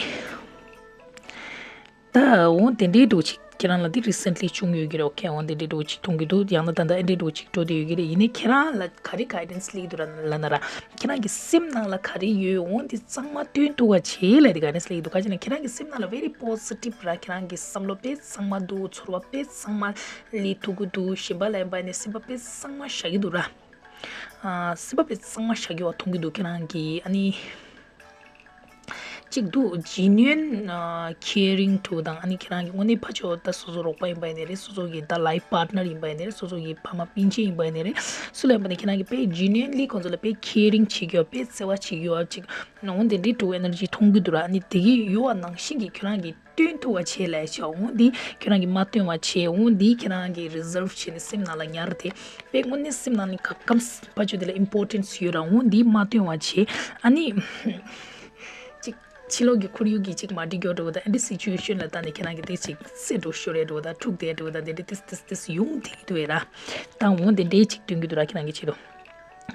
ད་འོང་དེ་འདྲའི་འགྲོ་ཅིག་ཁྱེད་རང་ལ་འདི་recently་བྱུང་ཡོད་ཀྱི་རེད། Okay འོང་དེ་འདྲའི་འགྲོ་ཅིག་མཐོང་གི་འདུག་ཡང་ན་ད་ལྟ་ཨེ་འདྲའི་འགྲོ་ཅིག་འགྲོ་བསྡད་ཡོད་ཀྱི་རེད། ཡིན་ནའི་ཁྱེད་རང་ལ་ག་རེ་guidance་སླེབས་འདུག་ར་ལབ་ན་ར། ཁྱེད་རང་གི་སེམས་ནང་ལ་ག་རེ་ཡོད་འོང་དེ་གཙང་མ་སྟོན་ཐུབ་པ་བྱེད་ལབ་དེ་guidance་སླེབས་འདུག་ག་ཅི་ན་ཁྱེད་རང་གི་སེམས་ནང་ལ་very positive་ར་ཁྱེད་རང་གི་བསམ་བློ་དཔེ་གཙང་མ་འདུག་ཚོར་བ་དཔེ་གཙང་མ་སླེབས་ཐུབ་ཀྱི་འདུག་གཞན་པ་ལ་ཡིན་པ་ནས་སེམས་པ་དཔེ་གཙང་མ་བཞག་གི་འདུག་ར། ཨ་སེམས་པ་དཔེ་གཙང་མ་བཞག་གི་ཡོད་པ་མཐོང་གི་འདུག་ཁྱེད་རང་གི་ཨ་ནི། གཅིག་འདུག genuine་ཨ་caring་འདྲ་བོ་དང་ཨ་ནི་ཁྱེད་རང་གི་དངོས་གནས་ཕར་ཕྱོགས་ད་སོ་སོ་རོགས་པ་ཡིན་པ་ཡིན་ནའི་རེད། སོ་སོ་གི་ད་life partner་ཡིན་པ་ཡིན་ནའི་རེད། སོ་སོ་གི་ཕ་མ་སྤུན་མཆེད་ཡིན་པ་ཡིན་ནའི་རེད། སུ་ལ་ཡིན་པ་ནས་ཁྱེད་རང་གི་དཔེ་genuinely་ཁོང་ཚོ་ལ་དཔེ་caring་བྱེད་ཀྱི་ཡོད་དཔེ་བརྩེ་བ་བྱེད་ཀྱི་ཡོད་ཅིག་འོང་དེ་འདྲའི་འདྲ་བོ་energy་མཐོང་གི་འདུག་ར། ཨ་ནི་དེ་གི་ཡོད་པ་ནང་བཞིན་གྱི་ཁྱེད་རང་གི་སྟོན་ཐུབ་པ་བྱེད་ལབ་ཡ་ཅིག་འོང་འདི་ཁྱོད་རང་གིས་མ་སྟོན་པ་བྱེད་འོང་འདི་ཁྱོད་རང་གིས་reserve་བྱས་ནས་སེམས་ནང་ལ་ཉར་ཏེ་དཔེ་དངོས་གནས་སེམས་ནང་ནས་ག་སྐམ་ཕ་ཆོས་དེ་ལ་importance་ཡོད་ར་འོང་འདི་མ་སྟོན་པ་བྱེད། ཨ་ནི་ཅིག་ཕྱི་ལོགས་ཀྱི་ཁོར་ཡུག་གིས་ཅིག་མ་འགྲིག་གི་འགྲོ་བ་དང་ཨ་འདི་situation་ལ་བལྟས་ནས་ཁྱོད་རང་གིས་དེ་ཅིག་རྩེ་འགྲོ་ཤོར་རེ་འགྲོ་བ་དང་འཁྲུག་དེ་འགྲོ་བ་དང་དེ་འདྲ་ཏིས་ཏིས་ཏིས་ཡོང་དེ་འདུག་ཡ་ར། ད་འོང་དེ་འདྲའི་ཅིག་སྟོན་གྱི་འདུག་ར་ཁྱོད་རང་གི་ཆེད་དུ།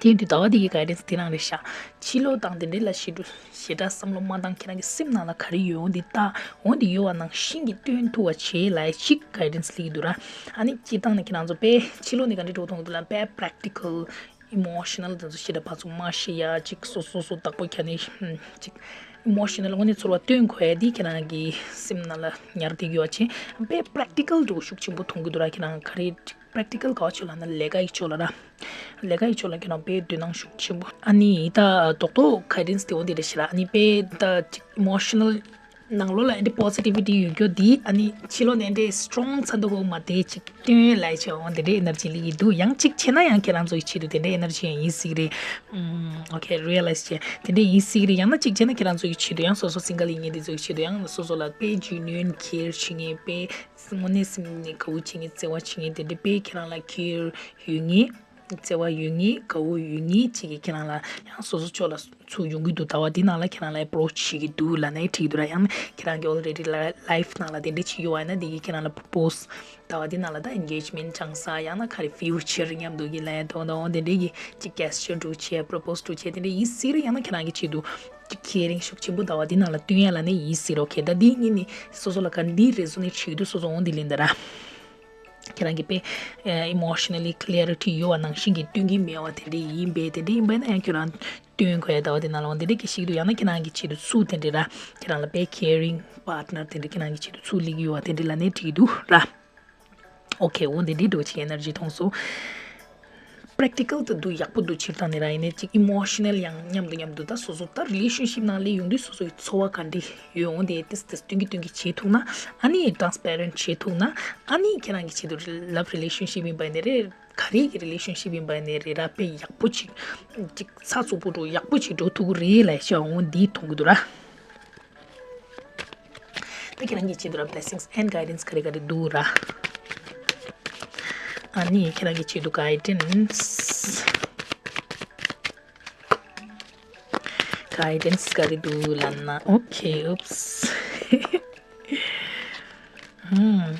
དེ་ཡིན་དུས་ཟླ་བ་འདི་གི་guidance་དེ་རང་རེད་ཤག་ཕྱི་ལོགས་དང་དེ་འདྲའི་ལ་ཞེ་དྲག་བསམ་བློ་མ་བཏང་ཁྱེད་རང་གི་སེམས་ནང་ལ་ག་རེ་ཡོད་འོང་འདི་ལྟ་འོང་འདི་ཡོད་པ་ནང་བཞིན་གྱི་སྟོན་ཐུབ་པ་བྱེད་ལ་ཞིག་guidance་སླེབས་ཀྱི་འདུག་ར། ཨ་ནི་སྤྱིར་བཏང་ནས་ཁྱེད་རང་ཚོ་དཔེ་ཕྱི་ལོགས་ནས་ག་འདྲ་འགྲོ་གཏོང་གི་འདུག་ལ་དཔེ་practical emotional་དེ་ཚོ་ཞེ་དྲག་ཕར་ཚུར་མ་བཤད་ཡ་ཅིག་སོ་སོ་སོ་བདག་པོ་ཁྱེར་ནས་ཅིག་emotional་དངོས་གནས་ཚོར་བ་སྟོན་དགོས་ཡ་འདི་ཁྱེད་རང་གི་སེམས་ནང་ལ་ཉར་བསྡད་ཡོད་པ་བྱེད་དཔེ་practical་འགྲོ་ཤུགས་ཆེན་པོ་མཐོང་གི་འདུག་ར་ཁྱེད་རང་ག་རེ་ཅིག Practical་ག་བ་ཕྱོགས་ལབ་ན་ལས་ཀ་ཡི་ཕྱོགས་ལ་ར། ལས་ཀ་ཡི་ཕྱོགས་ལ་ཁྱོད་རང་དཔེ་དོ་སྣང་ཤུགས་ཆེན་པོ། ཨ་ནི་ད་རྡོག་རྡོག་guidance་དེ་འོ་དེ་རེད་ཤག་ར། ཨ་ནི་དཔེ་ད་ཅིག་emotional་ནང་ལོགས་ལ་ཨེ་འདྲ་positivity་ཡོད་རྒྱུ་དེ་ཨ་ནི་ཕྱི་ལོགས་ནས་ཨེ་འདྲ་strong་ཚ་འདུག་གོ་མ་དེ་ཅིག་སྟོན་ལས་ཆེ་འོ་དེ་འདྲའི་energy་ལི་ཡི་འདུག་ཡང་ཅིག་བྱས་ན་ཡང་ཁྱེད་རང་ཚོ་ཡི་ཆེད་དུ་དེ་འདྲའི་energy་ཡང་ཡིན་སྲིད་རེད། ཨུམ་okay realize་བྱས་དེ་འདྲའི་ཡིན་སྲིད་རེད། ཡང་ན་ཅིག་བྱས་ན་ཁྱེད་རང་ཚོ་ཡི་ཆེད་དུ་ཡང་སོ་སོ་single་ཡིན་ངེས་དེ་ཚོ་ཡི་ཆེད་དུ་ཡང་སོ་སོ་ལ་དཔེ་genuine་care་བྱེད་ངེས་དཔེ། དངོས་གནས་སེམས་ནས་དགའ་བོ་བྱེད་མཁན་བརྩེ་བ་བྱེད་མཁན་དེ་འདྲ་དཔེ་ཁྱེད་རང་ལ་care་ཡོད་ངེས། བརྩེ་བ་ཡོད་མཁན་དགའ་བོ་ཡོད་མཁན་ཅིག་གིས་ཁྱེད་རང་ལ་ཡང་སོ་སོ་ཕྱོགས་ལ་ཚུར་ཡོང་གི་འདུག་ཟླ་བ་འདི་ནང་ལ་ཁྱེད་རང་ལ་approach་བྱེད་ཀྱི་འདུག་ལབ་ནའི་འགྲིག་གི་འདུག་ར། ཡང་ན་ཁྱེད་རང་གི་already life་ནང་ལ་དེ་འདྲ་བྱེད་ཀྱི་ཡོད་པ་ཡིན་ན་དེ་གིས་ཁྱེད་རང་ལ་propose་ཟླ་བ་འདི་ནང་ལ་ད་engagement་བཅངས་ས། ཡང་ན་ག་རེ་future་མཉམ་དུ་གི་ལས་དོན་དང་དེ་འདྲའི་གི་ཅིག་gesture་འདྲ་བྱས་propose་འདྲ་བྱས་དེ་འདྲ་ཡིན་སྲིད་ར། ཡང་ན་ཁྱེད་རང་གི་ཆེད་དུ་ཅིག་caring་ཤུགས་ཆེན་པོ་ཟླ་བ་འདི་ནང་ལ་སྟོན་ཡ་ལབ་ནའི་ཡིན་སྲིད་ར། okay། ད་འདི་གཉིས་ནི་སོ་སོ་ལ་ག་འདི་resonate་བྱེད་ཀྱི་འདུག་སོ་སོ་འོ་འདི་ལེན་ད་ར། ཁྱེད་རང་གི་དཔེ་emotionally clarity་ཡོད་པ་ནང་བཞིན་གྱི་སྟོན་གྱི་མེད་པ་དེ་འདྲ་ཡིན་པས། དེ་འདྲ་ཡིན་པ་ཡིན་ན་ཡང་ཁྱོད་རང་སྟོན་དགོས་ཡ་ཟླ་བ་འདི་ནང་ལ་འོ་འདི་འདྲ་གི་ཞིག་འདུག་ཡང་ན་ཁྱེད་རང་གི་ཆེད་དུ་ཚུར་དེ་འདྲ་ར། ཁྱེད་རང་ལ་དཔེ་caring partner་དེ་འདྲ་ཁྱེད་རང་གི་ཆེད་དུ་ཚུར་སླེབས་ཀྱི་ཡོད་པ་དེ་འདྲ་ལབ་ནའི་འགྲིག་གི་འདུག་ར། okay། འོ་འདི་འདྲའི་འདྲ་བོ་ཅིག་energy་མཐོང་སོང་། practical་དུ་འདུག་ཡག་པོ་འདུག་སྤྱིར་བཏང་ནས་ར། ཡིན་ནའི་ཅིག་emotional་ཡང་མཉམ་དུ་མཉམ་དུ་ད་སོ་སོ་ད་relationship་ནང་སླེབས་ཡོང་དུས་སོ་སོ་ཡི་ཚོར་བ་ག་འདྲ་ཡོད་འོ་འདི་ཏིས་ཏིས་སྟོན་གྱི་སྟོན་གྱི་བྱེད་ཐུབ་ན། ཨ་ནི་transparent་བྱེད་ཐུབ་ན། ཨ་ནི་ཁྱེད་རང་གི་ཆེད་དུ་love relationship་ཡིན་པ་ཡིན་ནའི་རེད། ག་རེ་གི་relationship་ཡིན་པ་ཡིན་ནའི་རེད་ར། དཔེ་ཡག་པོ་ཅིག་ཅིག་ཚགས་ཚུད་པོ་འདྲ་ཡག་པོ་ཅིག་འགྲོ་ཐུབ་ཀྱི་རེད་ལབ་ཤག་འོ་འདི་མཐོང་གི་འདུག་ར། ད་ཁྱེད་རང་གི་ཆེད་དུ་ར་blessings and guidance་ག་རེ་ག་རེ་འདུག་ར། ཨ་ནི་ཁྱེད་རང་གི་ཆེད་དུ་guidance guidance་ག་རེ་འདུག་ལབ་ན། okay, oops. ཧུམ།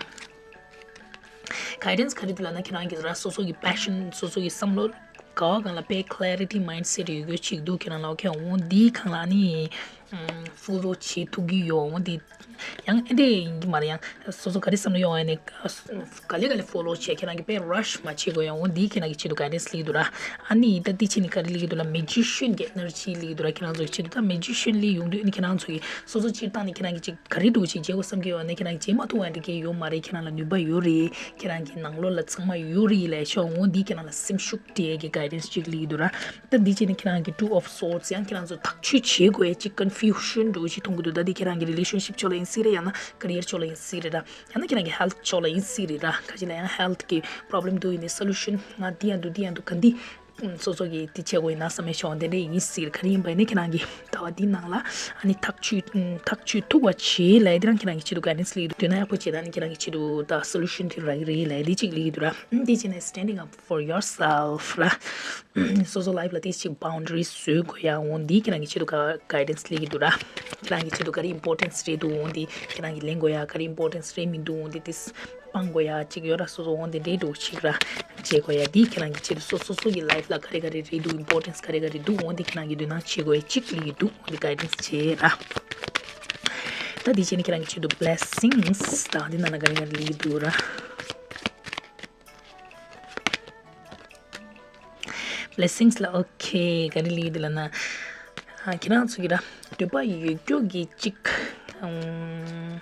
guidance་ག་རེ་འདུག་ལབ་ན་ཁྱེད་རང་གི་ར་སོ་སོ་གི་passion་སོ་སོ་གི་བསམ་བློ་ག་བ་གང་ལ་དཔེ་clarity mindset་ཡོད་དགོས་ཅིག་འདུག་ཁྱེད་རང་ལ། okay། འོ་འདི་གང་ལ་ཨ་ནི་follow་བྱེད་ཐུབ་ཀྱི་ཡོད། འོ་འདི་ཡང་ཨེ་འདྲ་ཡིན་གྱི་མ་རེད། ཡང་སོ་སོ་ག་རེ་བསམ་བློ་ཡོང་བ་ཡིན་ནའི་ག་ལེ་ག་ལེ་follow་བྱས་ཁྱེད་རང་གི་དཔེ་rush་མ་བྱེད་དགོས། ཡང་འོ་འདི་ཁྱེད་རང་གི་ཆེད་དུ་guidance་སླེབས་ཀྱི་འདུག་ར། ཨ་ནི་ད་འདི་ཕྱི་ནས་ག་རེ་སླེབས་ཀྱི་འདུག་ལབ་magician་གི་energy་སླེབས་ཀྱི་འདུག་ར། ཁྱེད་རང་ཚོ་གི་ཆེད་དུ་ད་magician་སླེབས་ཡོང་དུས་ཨ་ནི་ཁྱེད་རང་ཚོ་གི་སོ་སོ་སྤྱིར་བཏང་ནས་ཁྱེད་རང་གི་ཅིག་ག་རེ་འདྲ་བོ་ཅིག་བྱེད་དགོས་བསམ་གྱི་ཡོད་ན་ཁྱེད་རང་བྱེད་མ་ཐུབ་པ་འདྲ་གི་ཡོད་མ་རེད། ཁྱེད་རང་ལ་ནུས་པ་ཡོད་རེད། ཁྱེད་རང་གི་ནང་ལོགས་ལ་ཚང་མ་ཡོད་རེད་ལབ་ཤོག་འོ་འདི་ཁྱེད་རང་ལ་སེམས་ཤུགས་སྤྲད་ཀྱི་guidance་ཅིག་སླེབས་ཀྱི་འདུག་ར། ད་འདི་བྱས་ནས་ཁྱེད་རང་གི་two of swords་ཡང་ཁྱེད་རང་ཚོ་ཐག་གཅོད་བྱེད་དགོས་ཡ་ཅིག་confusion་འདྲ་བོ་ཅིག་མཐོང་གི་འདུག་ད་འདི་ཁྱེད་རང་གི་relationship་ཕྱོགས་ལ་ཡིན་སྲིད་རེད། ཡང་ན་career་ཕྱོགས་ལ་ཡིན་སྲིད་རེད་ར། ཡང་ན་ཁྱེད་རང་གི་health་ཕྱོགས་ལ་ཡིན་སྲིད་རེད་ར། ཁ་ཅིག་ལ་ཡང་health་གི་problem་འདུག་ཡིན་ནའི་solution་ང་འདི་ཡང་འདུག་འདི་ཡང་འདུག་ག་འདི་སོ་སོ་གིས་དེ་བྱེད་དགོས་ཡིན་ན་བསམ་པའི་ཕྱོགས་དེ་འདྲ་ཡིན་སྲིད། ག་རེ་ཡིན་པ་ཡིན་ན་ཁྱེད་རང་གིས་ཟླ་བ་འདིའི་ནང་ལ་ཨ་ནི་ཐག་གཅོད་ཐག་གཅོད་ཐུབ་པ་བྱེད་ལབ་ཡ་དེ་རང་ཁྱེད་རང་གི་ཆེད་དུ་guidance་སླེབས་ཀྱི་འདུག་དོན་ན་ཡག་པོ་བྱེད་ད་ནི་ཁྱེད་རང་གི་ཆེད་དུ་ད་solution་དེ་རག་གི་རེད་ལབ་ཡ་དེ་གཅིག་སླེབས་ཀྱི་འདུག་ར། འདི་བྱས་ནས་standing up for yourself་ར། སོ་སོ་life་ལ་དེ་གཅིག་boundaries་བཟོ་དགོས་ཡ་འོ་འདི་ཁྱེད་རང་གི་ཆེད་དུ་ག་guidance་སླེབས་ཀྱི་འདུག་ར། ཁྱེད་རང་གི་ཆེད་དུ་ག་རེ་importance་རེད་འདུག་འོ་འདི་ཁྱེད་རང་གིས་ལེན་དགོས་ཡ། ག་རེ་importance་རེད་མི་འདུག་འོ་འདི་དེ་སྤང་དགོས་ཡ་གཅིག་ཡོད་ར། སོ་སོ་འོ་འདི་འདྲའི་འགྲོ་གཅིག་ར་བྱེད་དགོས་ཡ། འདི་ཁྱེད་རང་གི་ཆེད་དུ་སོ་སོ་སོ་གི་life་ལ་ག་རེ་ག་རེ་རེད་འདུག importance་ག་རེ་ག་རེ་འདུག་འོ་འདི་ཁྱེད་རང་གིས་འདོད་སྣང་བྱེད་དགོས་ཡ་གཅིག་སླེབས་ཀྱི་འདུག་འོ་འདི་guidance་བྱེད་ར། ད་འདི་བྱས་ནས་ཁྱེད་རང་གི་ཆེད་དུ་blessings་ད་འདི་ནང་ལ་ག་རེ་ག་རེ་སླེབས་ཀྱི་འདུག་ར། blessings་ལ་okay་ག་རེ་ལབ་ཡོད་ལབ་ན། ཨ་ཁྱེད་རང་ཚོ་གི་ར་འདོད་པ་ཡོད་རྒྱུ་གི་གཅིག་ཨམ།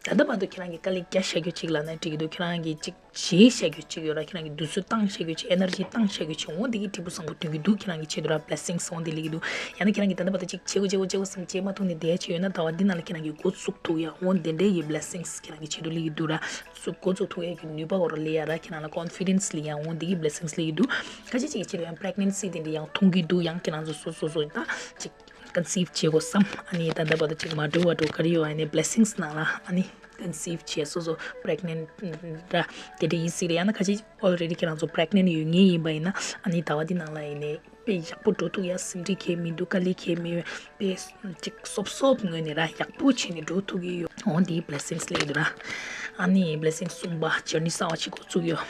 ད་ལྟ་བར་དུ་ཁྱེད་རང་གིས་དཀའ་ལས་རྒྱག་བཞག་རྒྱུ་གཅིག་ལབ་ན་འགྲིག་གི་འདུག་ཁྱེད་རང་གིས་གཅིག་བྱེད་བཞག་རྒྱུ་གཅིག་ཡོད་ར། ཁྱེད་རང་གིས་དུས་ཚོད་བཏང་བཞག་རྒྱུ་གཅིག energy་བཏང་བཞག་རྒྱུ་གཅིག་འོ་འདི་གི་འབྲས་བུ་བཟང་པོ་ཐོན་གྱི་འདུག་ཁྱེད་རང་གི་ཆེད་དུ་ར་blessings་འོ་འདི་ལབ་ཀྱི་འདུག་ཡང་ན་ཁྱེད་རང་གིས་ད་ལྟ་བར་དུ་གཅིག་བྱེད་དགོས་བྱེད་དགོས་བྱེད་དགོས་བསམ་བྱེད་མ་ཐུབ་ནས་བསྡད་བྱས་ཡོད་ན་ཟླ་བ་འདི་ནང་ལ་ཁྱེད་རང་གིས་འགོ་བཙུགས་ཐུབ་ཡ་འོ་འདི་འདྲའི་གི་blessings་ཁྱེད་རང་གི་ཆེད་དུ་ལབ་ཀྱི་འདུག་ར། སུ་འགོ་བཙུགས་ཐུབ་ཡས་ཀྱི་ནུས་པ་འོ་ར་སླེབས་ཡ་ར། ཁྱེད་རང་ལ་confidence་སླེབས་ཡ་འོ་འདི་གི་blessings་སླེབས་ཀྱི་འདུག་ཁ་ཤས་ཅིག་གི་ཆེད་དུ་ཡང་pregnancy་དེ་འདྲ་ཡང་མཐོང་གི་འདུག་ཡང་ཁྱེད་རང་ཚོ་སོ་སོ་སོ་ད་ཅིག་conceive་བྱེད་དགོས་བསམ། ཨ་ནི་ད་ལྟ་བར་དུ་ཅིག་མ་འགྲོ་བ་འགྲོ་ག་རེ་ཡོད་ཨ་ནི་blessings་ནང་ལ་ཨ་ནི་conceive་བྱས་སོ་སོ་pregnant་ར་དེ་འདྲ་ཡིན་སྲིད་རེད། ཡང་ན་ཁ་ཤས་already་ཁྱེད་རང་ཚོ་pregnant་ཡོད་མཁན་ཡིན་པ་ཡིན་ན་ཨ་ནི་ཟླ་བ་འདི་ནང་ལ་ཡིན་ནའི་དཔེ་ཡག་པོ་འགྲོ་ཐུབ་ཡ་སེམས་ཁྲལ་གང་ཡང་མི་འདུག་དཀའ་ལས་གང་ཡང་མེད། དཔེ་ཅིག་སོབ་སོབ་ངོས་ནས་ར་ཡག་པོ་བྱས་ནས་འགྲོ་ཐུབ་ཀྱི་ཡོད། འོ་འདི་blessings་སླེབས་ཀྱི་འདུག་ར། ཨ་ནི་blessings་གསུམ་པ་journey་གསར་བ་ཅིག་འགོ་བཙུགས་ཡོད།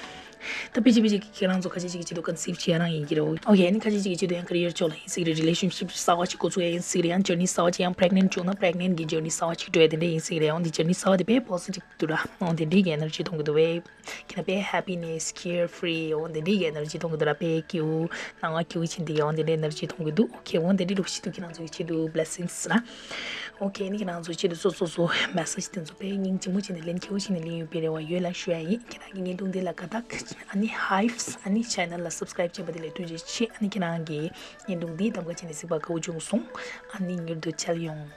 ད་དཔེ་ཅིག་དཔེ་ཅིག་ཁྱེད་རང་ཚོ་ཁ་ཤས་ཅིག་གི་ཆེད་དུ་conceive་བྱེད་རང་ཡིན་གྱི་རེད། okay་ཨ་ནི་ཁ་ཤས་ཅིག་གི་ཆེད་དུ་ཡང་career་ཕྱོགས་ལ་ཡིན་སྲིད་ཀྱི་རེད། relationship་གསར་བ་ཅིག་འགོ་བཙུགས་ཡ་ཡིན་སྲིད་ཀྱི་རེད། ཡང་journey་གསར་བ་ཅིག་ཡང་pregnant་བྱུང་ན་pregnant་གི་journey་གསར་བ་ཅིག་འགྲོ་ཡ་དེ་འདྲ་ཡིན་སྲིད་ཀྱི་རེད། འོ་འདི་journey་གསར་བ་དེ་དཔེ་positive་འདུག་ར། འོ་དེ་འདྲའི་གི་energy་མཐོང་གི་འདུག་བས། ཁྱེད་རང་དཔེ་happiness carefree་འོ་དེ་འདྲའི་གི་energy་མཐོང་གི་འདུག་ར། དཔེ་སྐྱིད་པོ་སྣང་བ་སྐྱིད་པོ་ཕྱིན་དེ་འོ་དེ་འདྲའི་energy་མཐོང་གི་འདུག okay འོ་དེ་འདྲའི་རུ་ཤི་འདུག་ཁྱེད་རང་ཚོ་གི་ཆེད་དུ་blessings་ར། okay ཨ་ནི་ཁྱེད་རང་ཚོ་ཆེད་དུ་སོ་སོ་སོ་message་དེ་ཚོ་དཔེ་སྙིང་རྗེ་མོ་བྱས་ནས་ལན་ཁྱེད་པོ་བྱས་ནས་ལན་ཡོད་པའི་རེ་བ་ཡོད་ལ་ཞུ་ཡ་ཡིན། ཁྱེད་རང་གི་བརྙན་ཐུང་འདི་ལ་དགའ་རྟགས་ཨ་ནི་hypes་ཨ་ནི་channel་ལ་subscribe་བྱས་པ་དེ་ལ་ཐུགས་རྗེ་ཆེ། ཨ་ནི་ཁྱེད་རང་གི་བརྙན་ཐུང་འདི་གདམ་ག་བྱས་ནས་གཟིགས་པ་དགའ་བོ་བྱུང་སོང་། ཨ་ནི་མྱུར་དུ་མཇལ་ཡོང་།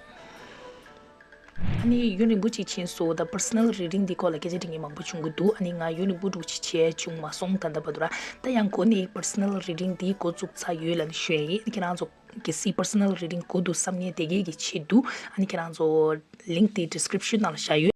ཨ་ནི་ཡུན་རིང་པོ་ཅིག་ཕྱིན་སོང་། ད་personal reading་འདི་སྐོར་ལ་སྐད་ཆ་དྲི་མཁན་མང་པོ་བྱུང་གི་འདུག་ཨ་ནི་ང་ཡུན་རིང་པོ་འདྲ་ཅིག་བྱས་བྱུང་མ་སོང་ད་ལྟ་བར་དུ་ར། ད་ཡང་འགོ་ནས་personal reading་འདི་འགོ་བཙུགས་ཚར་ཡོད་ལབ་ནས་ཞུ་ཡ་ཡིན། ཨ་ནི་ཁྱེད་རང་ཚོ་གལ་སྲིད་personal reading་དགོས་འདུག་བསམ་མཁན་དེ་གས་ཀྱི་ཆེད་དུ་ཨ་ནི་ཁྱེད་རང་ཚོ་link་དེ་description་ནང་ལ་བཞག་ཡོད།